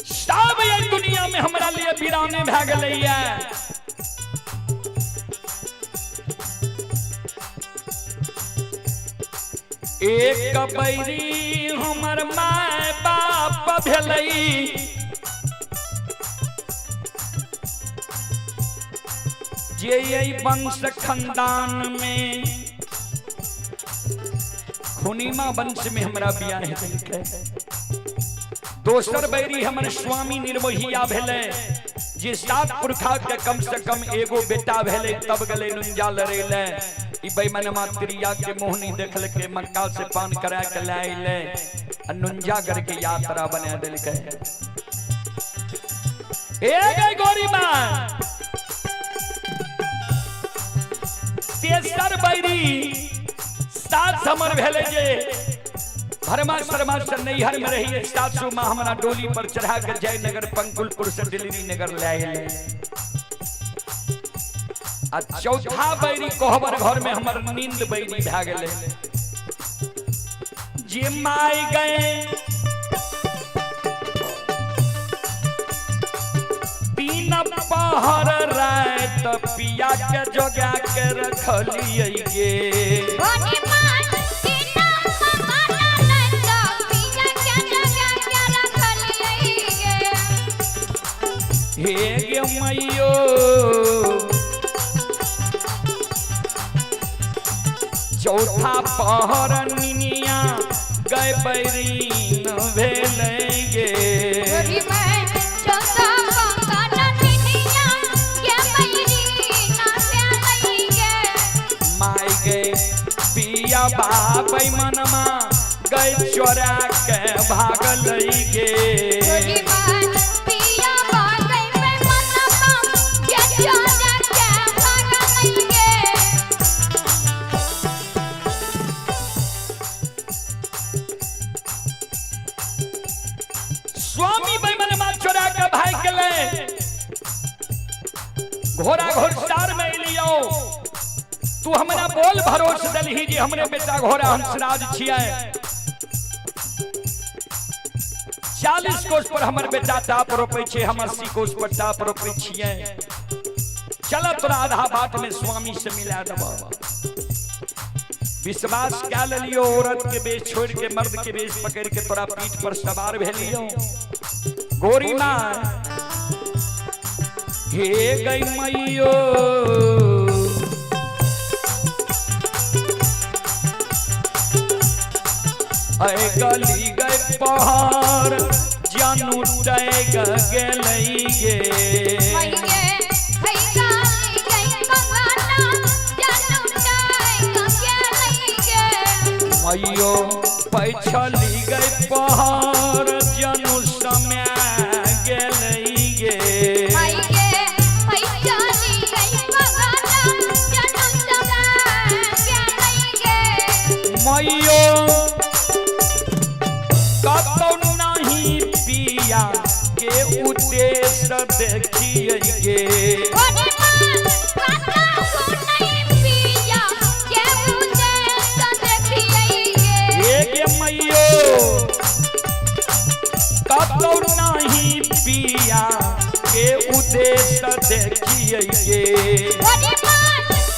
A: सब ये दुनिया में हमरा लिए वीराने भए गेलैया। एक बैरी हमर my बाप भेलै, जे एहि वंश खानदान में खुनीमा वंश में हमरा बियाह देलकै। दोसर बैरी हमर स्वामी निर्मोहिया भेलै, जे सात पुरखा के कम से कम एगो बेटा भेलै तब गेलै नुंजा लड़ै ले। ई बेईमानमा त्रिया के मोहनी देखलकै, मक्का से पान करा के लए अयलै आ नुंजागढ़ के यात्रा बना देलकै। ए गई गोरी माँ, तेसर बैरी सात हमर भेलै जे भरमा शर्मा से नैहर में रहिए, सासू माँ हमारा डोली पर चढ़ा के जयनगर पंकुलपुर से दिल्ली नगर ले आए। आ चौथा बैरी कोहबर घर में हमर नींद बैरी भए गेलै, जे माय गए तीन पहर रात पिया के जोगा के रखलियै गे।
B: गोरी माँ सुना पहर रात पिया के जगा के रखलियै गे।
A: हे गे मैयो, चौथा पहर निनिया गए बैरीन भेलै गे।
B: गोरी माँ चौथा पहर निनिया गे बैरीन भेलै गे।
A: माय गे पिया बाप मनमा गए चोरा के भागलै गे।
B: गोरी माँ पिया बागै पे मनवा गे चोरा के भागलै गे।
A: स्वामी बैमनमा चोरा के भाग गेलै, घोड़ा घोड़सार में एलियो। तू हमरा बोल भरोस दलही जे हमरे बेटा घोड़ा हंसराज छियै। 40 कोस पर हमर बेटा टाप रोपै छै, हम 80 कोस पर टाप रोपै छियै। चल तोरा आधा बाट में स्वामी से मिला देबऽ। विश्वास कए लेलियो, औरत के बेच छोड़ के मर्द के बेच पकड़ के तोरा पीठ पर सवार भेलियो। गोरी माँ हे गई मैयो, ऐ गली गई पहाड़ जानू टैग गेलै गे।
B: मैये है गाली गई बगाना जानू टाइग गेलै गे।
A: मैयो पैछली गई पहाड़ जानू समय गेलै गे।
B: मैये है गाली गई बगाना जानू समय गेलै गे।
A: मैयो कतौ नहीं पिया के उद्देश्य देखियै गे।
B: गोरी माँ कतौ नहीं पिया के उद्देश्य देखियै गे।
A: हे गे मैयो कतौ नहीं पिया के उद्देश्य देखियै गे।
B: गोरी माँ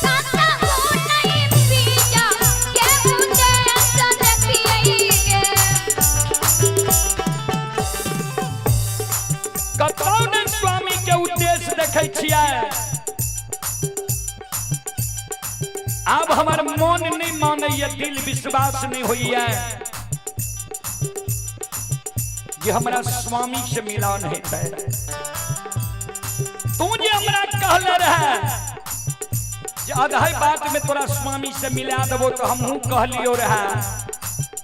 B: कतौ नहीं पिया के उद्देश्य देखियै गे।
A: कतौ नहि स्वामी के उद्देश्य देखै छियै। आब हमर मोन नहि मानैया, दिल विश्वास नहि होइया जे हमरा स्वामी से मिलान हेतै। तू जे हमरा कहले रहे जे आधा बात में तोरा स्वामी से मिला देबो, तो हमहूँ कहलियो रहे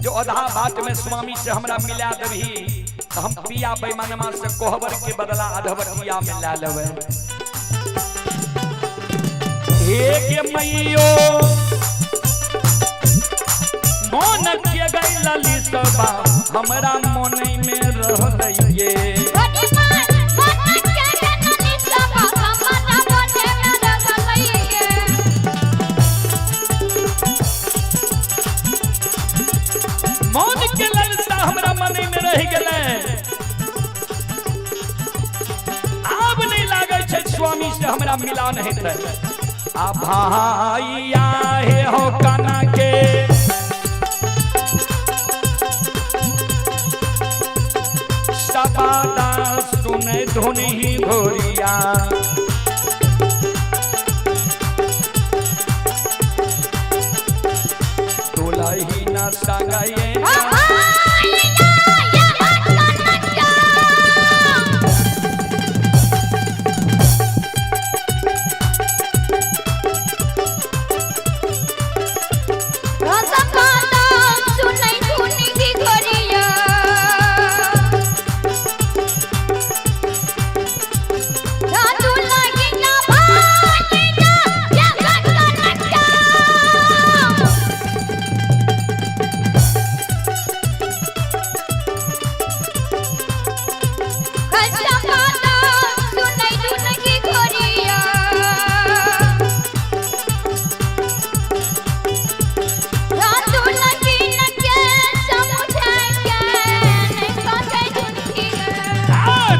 A: जो आधा बात में स्वामी से हमरा मिला देबही तो हम पिया बेईमानमा से कोहबर के बदला अधवटिया में ला लेबै। हे गे मैयो मोन के गैलली सबा हमरा मोन में रहलैये। मोन के ललसा हमरा मन में रह गेलै, आब नहीं लागै छै स्वामी से हमरा मिलान हेतै। आ भाइया हे हो काना के सबादा सुने धुनी घोरिया, दुलही न संगये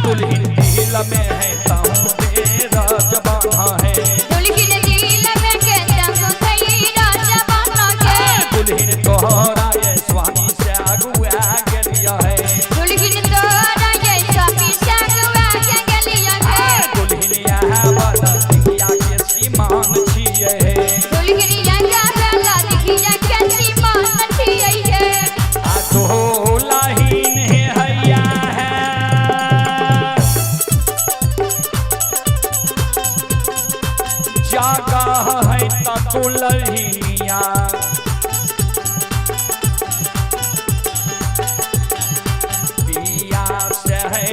A: दुल्हन दिल में है ताहू तेरा जबाना है,
B: दुल्हन दिल में के ताहू तेरा जबाना के,
A: दुल्हन तोहरा ये स्वामी से अगुआ गेलिया है,
B: दुल्हन तोहरा ये स्वामी से अगुआ गेलिया है,
A: दुल्हन यहाँ वाला दिखिया के सीमान छिए है,
B: दुल्हन यहाँ वाला दिखिया के सीमान छिए है।
A: आ दुल्हन है हैया है जागा है ता दुल्हनिया, पिया से है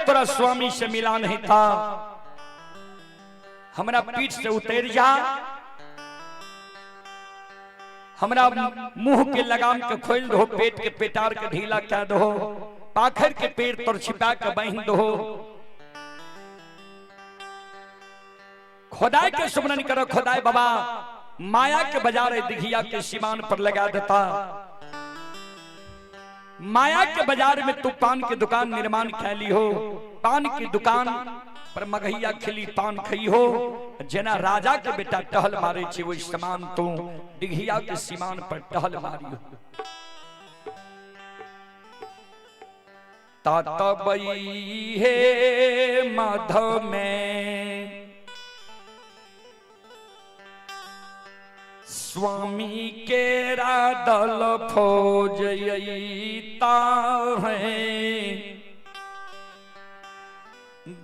A: तोरा स्वामी से मिला नहीं था, हमरा पीठ से उतर जा, हमरा मुंह के लगाम के खोल दो, पेट के पेटार के ढीला कर दो, पाखर के पेड़ तर छिपा के बांध दो, खुदाई के सुमरन करो, खुदाई बाबा माया के बाजार दिघिया के सीमान पर लगा देता। माया के बाजार में तू पान के दुकान निर्माण खैली हो, पान की दुकान पर मगहिया खिली पान खई हो, जना राजा के बेटा टहल मारे छे वो समान तू दिघिया के सीमान पर टहल मारी हो। तातबई हे माधव में स्वामी के दल फौज अइता है,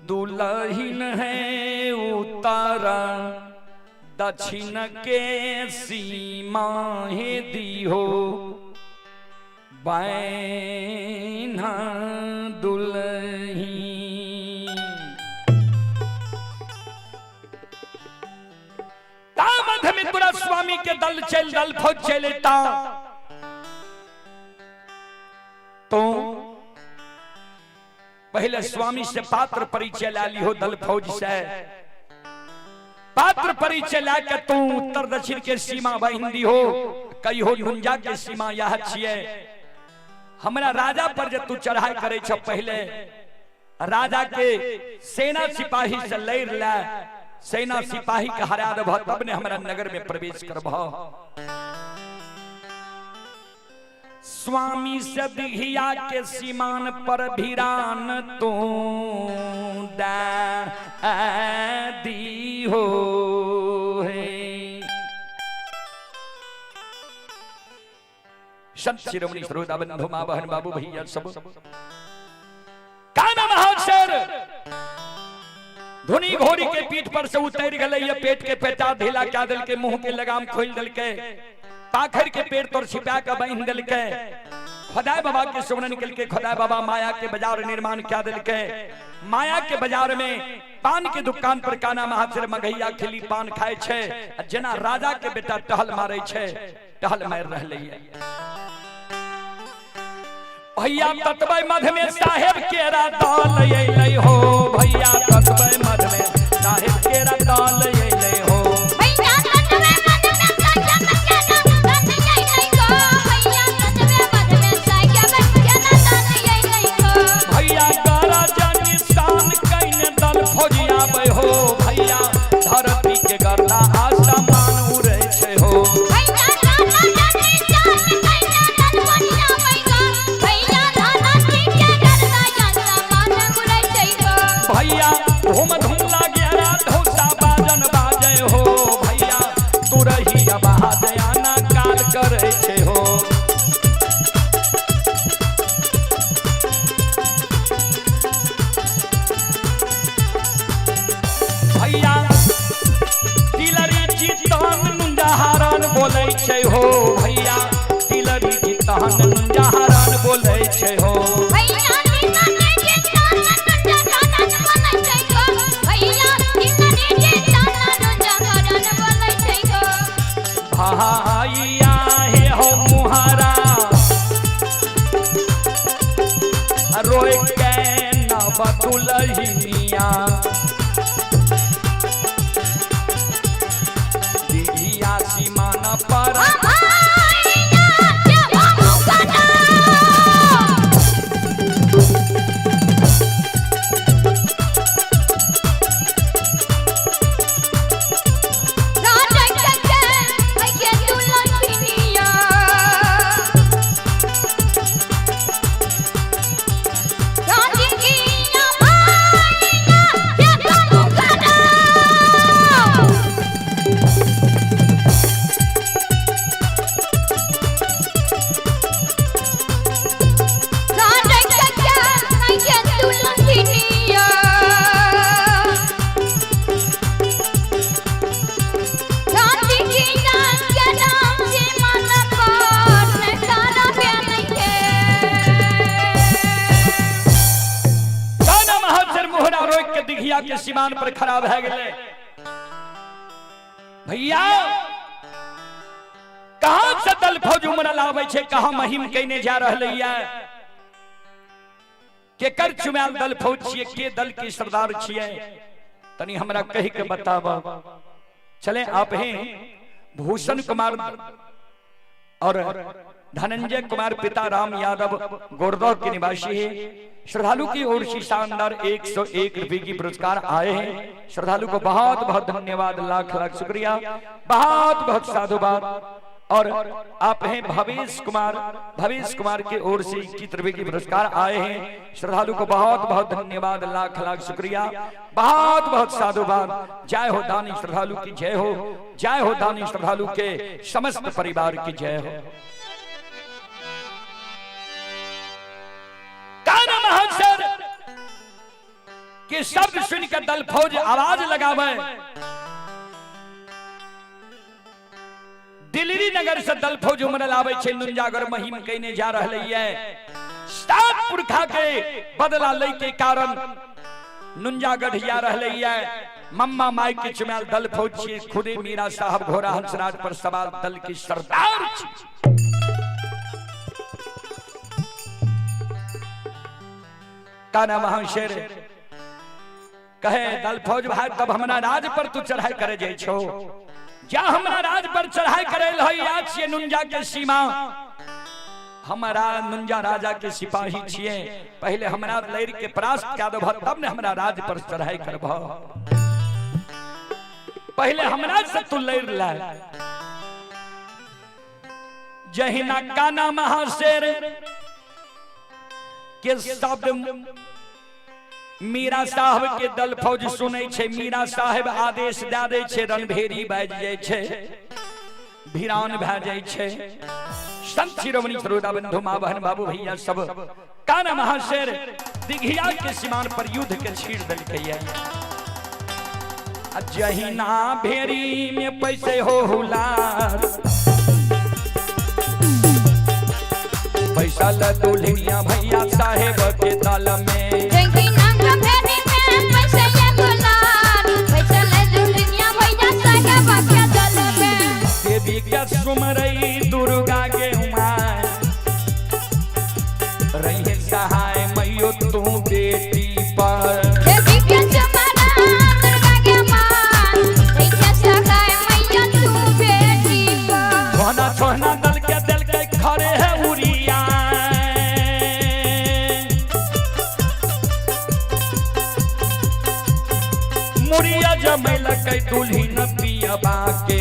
A: दुल्हन है उतारा दक्षिण के सीमा है दी हो बैना दुल्ही। मध्य में तोरा स्वामी के दल चल दल फौज चलेता तो पहले स्वामी से पात्र परिचय ला ली हो, दल फौज से पात्र परिचय ला के तू उत्तर दक्षिण के सीमा बहिंदी हो, कहियो नुंजा के सीमा यह छिए। हमरा राजा पर जे तू चढ़ाई करे छ, पहले राजा के सेना सिपाही से लड़ ले, सेना सिपाही के हरा देबह तब ने हमरा नगर में प्रवेश करबह। स्वामी से दिघिया के सीमान पर भिरान तू दी हो है। संत शिरोमणि श्रोता बंधु माँ बहन बाबू भैया सब, काना महाशर धुनी घोड़ी के पीठ पर से उतर गए, ये पेट के पेटा ढीला क्या दिल के, मुंह के लगाम खोल दिल के, पाखर के पेड़ तोर छिपा के बांध दिल के, खुदाई बाबा के सुमरन निकल के खुदाई बाबा माया के बाजार निर्माण क्या दिल के। माया के बाजार में पान के दुकान पर काना महाशर मगैया खिली पान खाए छे, जना राजा के बेटा टहल मारे छे, टहल मार रहले है। भैया ततबै मध में साहेब केरा दल अइलै हो, भैया ततबै मध में साहेब केरा दल अइलै हो,
B: भैया ततबै मध में साहेब केरा दल अइलै हो, भैया ततबै मध में साहेब केरा दल अइलै हो,
A: भैया गारा जानी शान कैने दल फौजी आबै हो, भैया धरती के गर्दा आसमान उड़ै छै हो,
B: भैया गारा जानी शान कैने दल फौजी आबै हो, भैया धरती के गर्दा आसमान उड़ै छै हो,
A: भैया धूम धूम लागे धौसा बाजन बाजै हो, भैया तुरही आवाज आना काल करै छै हो। भैया तिलरी जीतन नुंजाहारन बोलै छै हो, भैया तिलरी जीतन नुंजाहारन बोलै छै हो,
B: भैया तिलरी जीतन नुंजाहारन बोलै छै हो, भैया तिलरी जीतन नुंजाहारन बोलै छै हो,
A: भैया हे हो मुहारा रोय के न बतुलहिया, दिघिया सीमान पर
B: भैया के बाबू कना। राजा के भैया दुल्हनिया, राजकिया भैया के बाबू कना। राजा के भैया दुल्हनिया, राजकिया के नाम से मन पर तारा पे नहीं है।
A: काना महाजर मोहरा रोक के दिघिया के सीमान पर खड़ा भए गेलै। भैया कहाँ से दल फौज उमरल आबै छै, कहाँ महिम कैने जा रहलै है, के कर चुमायल दल फौज छियै, के दल के सरदार छियै, तनी हमरा कहि के बताब। चले आप हैं भूषण कुमार और धनंजय कुमार पिता राम यादव गोरदौ के निवासी हैं। श्रद्धालु की ओर से शानदार 101 रुपए की पुरस्कार आए हैं। श्रद्धालु को बहुत बहुत धन्यवाद, लाख लाख शुक्रिया, बहुत बहुत साधुवाद। और आप हैं भवेश कुमार, भवेश कुमार की ओर से 21 रुपए की पुरस्कार आए हैं। श्रद्धालु को बहुत बहुत धन्यवाद, लाख लाख शुक्रिया, बहुत बहुत साधुवाद। जय हो दानी श्रद्धालु की जय हो, जय हो दानी श्रद्धालु के समस्त परिवार की जय हो। काना महाशर के शब्द सुनकर दल फौज आवाज लगावे। दिल्ली नगर से दल फौज उमरल आवे छै, नुंजागर महिम कैने जा रहलै है। सात पुरखा के बदला लै के कारण नुंजागढ़ जा रहलै है। मम्मा माई के चुमाल दल फौज छी, खुदे मीरा साहब घोड़ा हंसराज पर सवाल दल की सरदार छी। काना महाशेर कहे दल फौज भाई तब हमरा राज पर तू चढ़ाई करे जाइ छो, जा हमरा राज पर चढ़ाई करे है आज छियै नुंजा के सीमा। हमारा नुंजा राजा के सिपाही छियै, पहले हमरा लड़ के परास्त कए देबह तब ने हमरा राज पर चढ़ाई करबह। पहले हमरा से तू लड़ ले। जहिना काना महाशेर के शब्द मीरा साहब के दल फौज सुनै छै, मीरा साहेब आदेश दए दै छै, रणभेरी बाजि जाइ छै, भिरान भए जाइ छै। संत शिरोमणि श्रोता बंधु माँ बहन बाबू भैया सब काना महाशेर दिघिया के सीमान पर युद्ध के छीड़ देलकै। जहिना भेरी में पैसे हो हुलार, पैसा ल दुल्हनिया भैया साहेब के दल में। देवी के सुमरई दुर्गा के माय रही सहाय मैयो तू बेटी पर।
B: देवी के सुमरा दुर्गा के माय रही सहाय मैयो तू बेटी पर।
A: छोना छोना दल के खड़े है उरिया, मुरिया जमैलकै दुल्हिन पियबा के।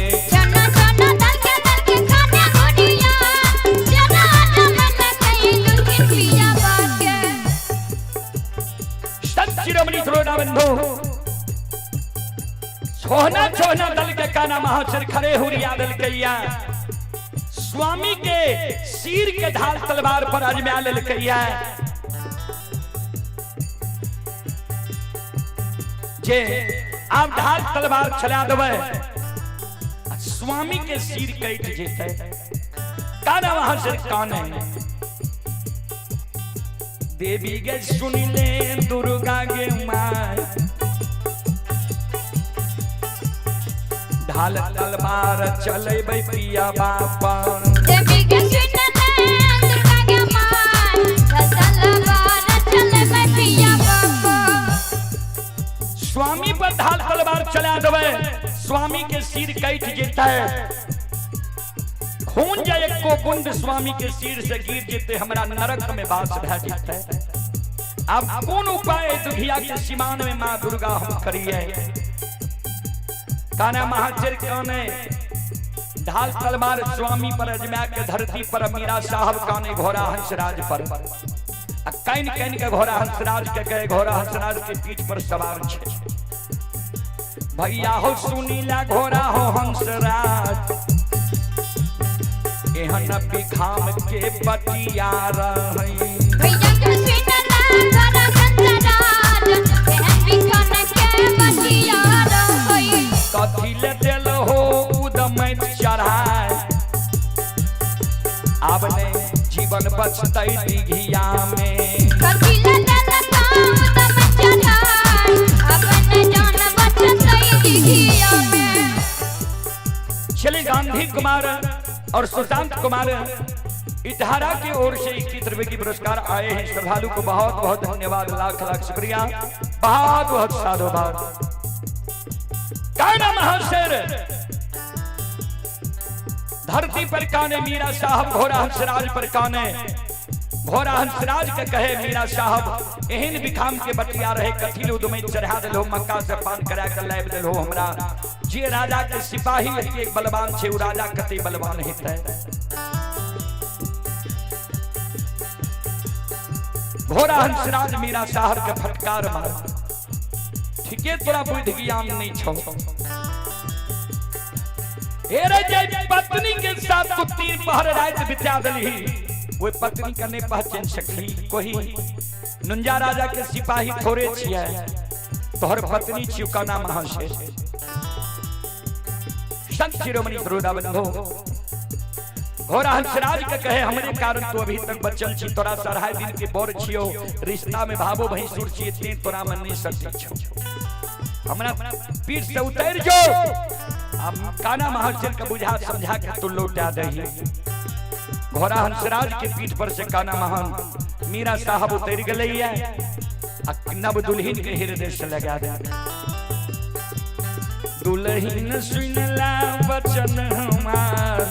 A: छोहना छोहना दल के काना महाचर खड़े हुरिया दल कैया, स्वामी के सिर के ढाल तलवार पर अजमा ललकैया। जे आप ढाल तलवार चला देबै स्वामी के सिर कटि जेतै। काना महाचर काने देवी के सुन ले दुर्गा के माय, ढाल तलवार चलेबै पिया बापा।
B: देवी के सुन ले दुर्गा के माय, ढाल तलवार चलेबै पिया बापा।
A: स्वामी पर ढाल तलवार चला देबै, स्वामी के सिर कटि जेतै, खून जे एको बूंद स्वामी के सिर से गिर जेतै, हमरा नरक में वास भए जेतै। अब कोन उपाय दुखिया के सीमान में माँ दुर्गा हम करिए। काना महाचर काने ढाल तलवार स्वामी पर अजमा के धरती पर मीरा साहब काने घोड़ा हंसराज पर। आ can can के घोड़ा हंसराज के गए, घोड़ा हंसराज के पीठ पर सवार छे। भैया हो सुनीला घोड़ा हो हंसराज, एहन बिखाम के बटिया रही।
B: भैया के सुनला घोड़ा हंसराज, एहन बिखाम के बटिया रही।
A: कथी ले देल हो उदमैत चढ़ाय, आब ने जीवन बचतै दिघिया में।
B: कथी ले देल उदमैत चढ़ाय, आब ने जान बचतै दिघिया में।
A: चले गांधी कुमार और सुशांत कुमार इटहारा की ओर से 21 रुपए की पुरस्कार आए हैं। श्रद्धालु को बहुत बहुत धन्यवाद, लाख लाख शुक्रिया, बहुत बहुत साधुवाद। काना महाशेर धरती पर काने मीरा साहब घोड़ा हंसराज पर काने, घोड़ा हंसराज के कहे मीरा साहब एहन बिखाम के बटिया रहे, कथिल उदमै चढ़ा दिलो, मक्का से पान करा के लाबि दिलो हमरा। जे राजा के सिपाही एतेक बलवान छे, उ राजा कते बलवान हेतै। घोड़ा हंसराज मीरा साहब के फटकार मार, ठीके तोरा बुद्धि ज्ञान नहीं छौ। हे रे जे पत्नी के साथ तू 3 पहर रात बिता देलही, ओहि पत्नी के नहीं पहचान सकली कोई। नुंजा राजा के सिपाही थोड़े छियै, तोहर पत्नी छियौ काना महाशेर। संत शिरोमणि श्रोता बंधु, घोड़ा हंसराज के कहे हमरे कारण तू अभी तक बचल छी, तोरा 2.5 दिन के बोर छियो, रिश्ता में भाबो भैंसुर छियै, ते तोरा में नहीं सटी छौ, हमरा पीठ से उतर जो। अब काना महाशेर के बुझा समझा के तू लौटा दही। घोड़ा हंसराज के पीठ पर से काना महान मीरा साहब उतर गलैया, नव दुल्हन के हृदय से लगा दे। दुलहिन सुनला वचन हमार,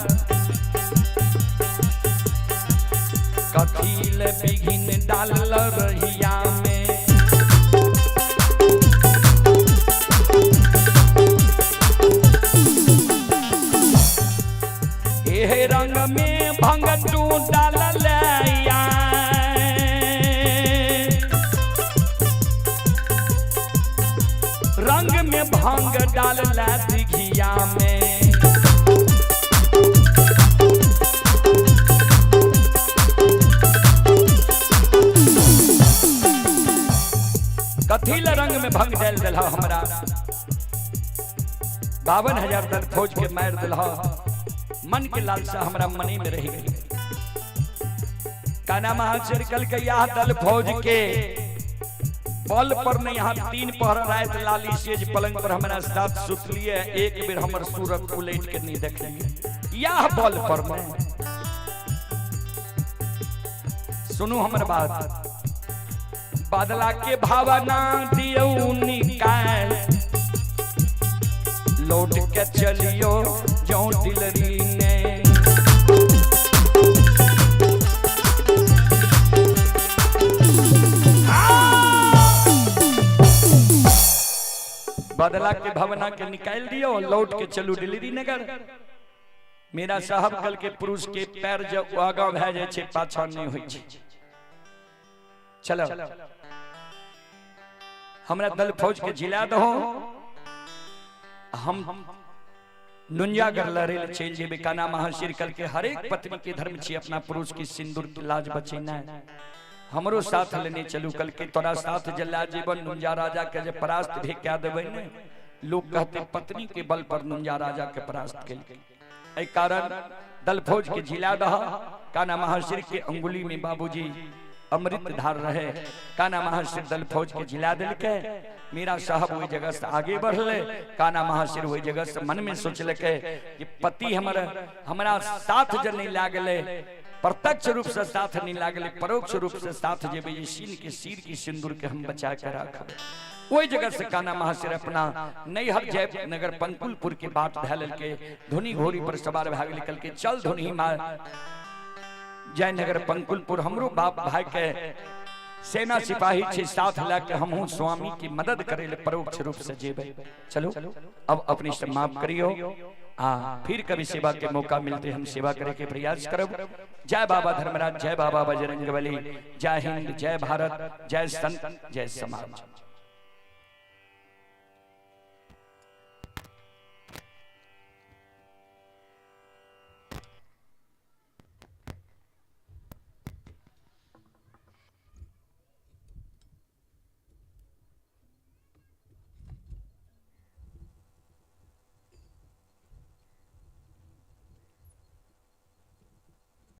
A: कथील बिघिन डालल रहिया में। एहे रंग में भंग तू डालल या, रंग में भंग डालल दिघिया में। कथील रंग में भंग डाल दिल हमरा, 52,000 दल फौज के मार दिल। मन के लालसा हमरा मने में रह गई। काना महाशय कल के यह दल फौज के बल पर नहीं, यहाँ 3 पहर रात लाली सेज पलंग पर हमरा साथ सुतलिए, एक बेर हमर सूरत उलट के नहीं देखलिए। यह बल पर मैं सुनू हमर बात, बादला के भावना दियौ निकाल, लौट के चलियो जो दिलरी ने। बदला के भावना के निकाल दियो, लौट के चलू दिलरी नगर। मेरा साहब कल के पुरुष के पैर जब आगा भए जाय छै पाछा नहीं होइ छै। चलो हमरा दल फौज के जिला दहो, हम नुनियागर लड़े चलि जेबै। काना महाशिर कल के हरेक पत्नी के धर्म छी अपना पुरुष की सिंदूर के लाज बचेनाइ। हमरो साथ लेने चलू, कल के तोरा साथ जला जीवन नुनिया राजा के जे परास्त भे क्या देबै ने, लोग कहते पत्नी के बल पर नुनिया राजा के परास्त केलकै। एहि कारण दल फौज के जिला दह। काना महाशिर के अंगुली में बाबूजी अमृत धार रहे, काना महाशिर दल फौज के जिला दिलके। मीरा साहब वही जगह से आगे बढ़ले, काना महाशिर वही जगह से मन में सोचलके कि पति हमर हमरा साथ जे नहीं लागले, प्रत्यक्ष रूप से साथ नहीं लागले, परोक्ष रूप से साथ जेबे, ये सीन के सिर की सिंदूर के हम बचा के राखब। वही जगह से काना महाशिर अपना नैहर जयनगर पंकुलपुर के बाट धै लेलके, धुनी घोड़ी पर सवार भए गेल, कहलकै चल धुनी मार जयनगर पंकुलपुर, हमरो बाप भाई के सेना सिपाही छे साथ लए के हमहू स्वामी की मदद करे ले परोक्ष रूप से जेबे। चलो अब अपनी से माफ करियो, आ फिर कभी सेवा के मौका मिलते हम सेवा करे के प्रयास करब। जय बाबा धर्मराज, जय बाबा बजरंगबली, जय हिंद, जय भारत, जय संत, जय समाज।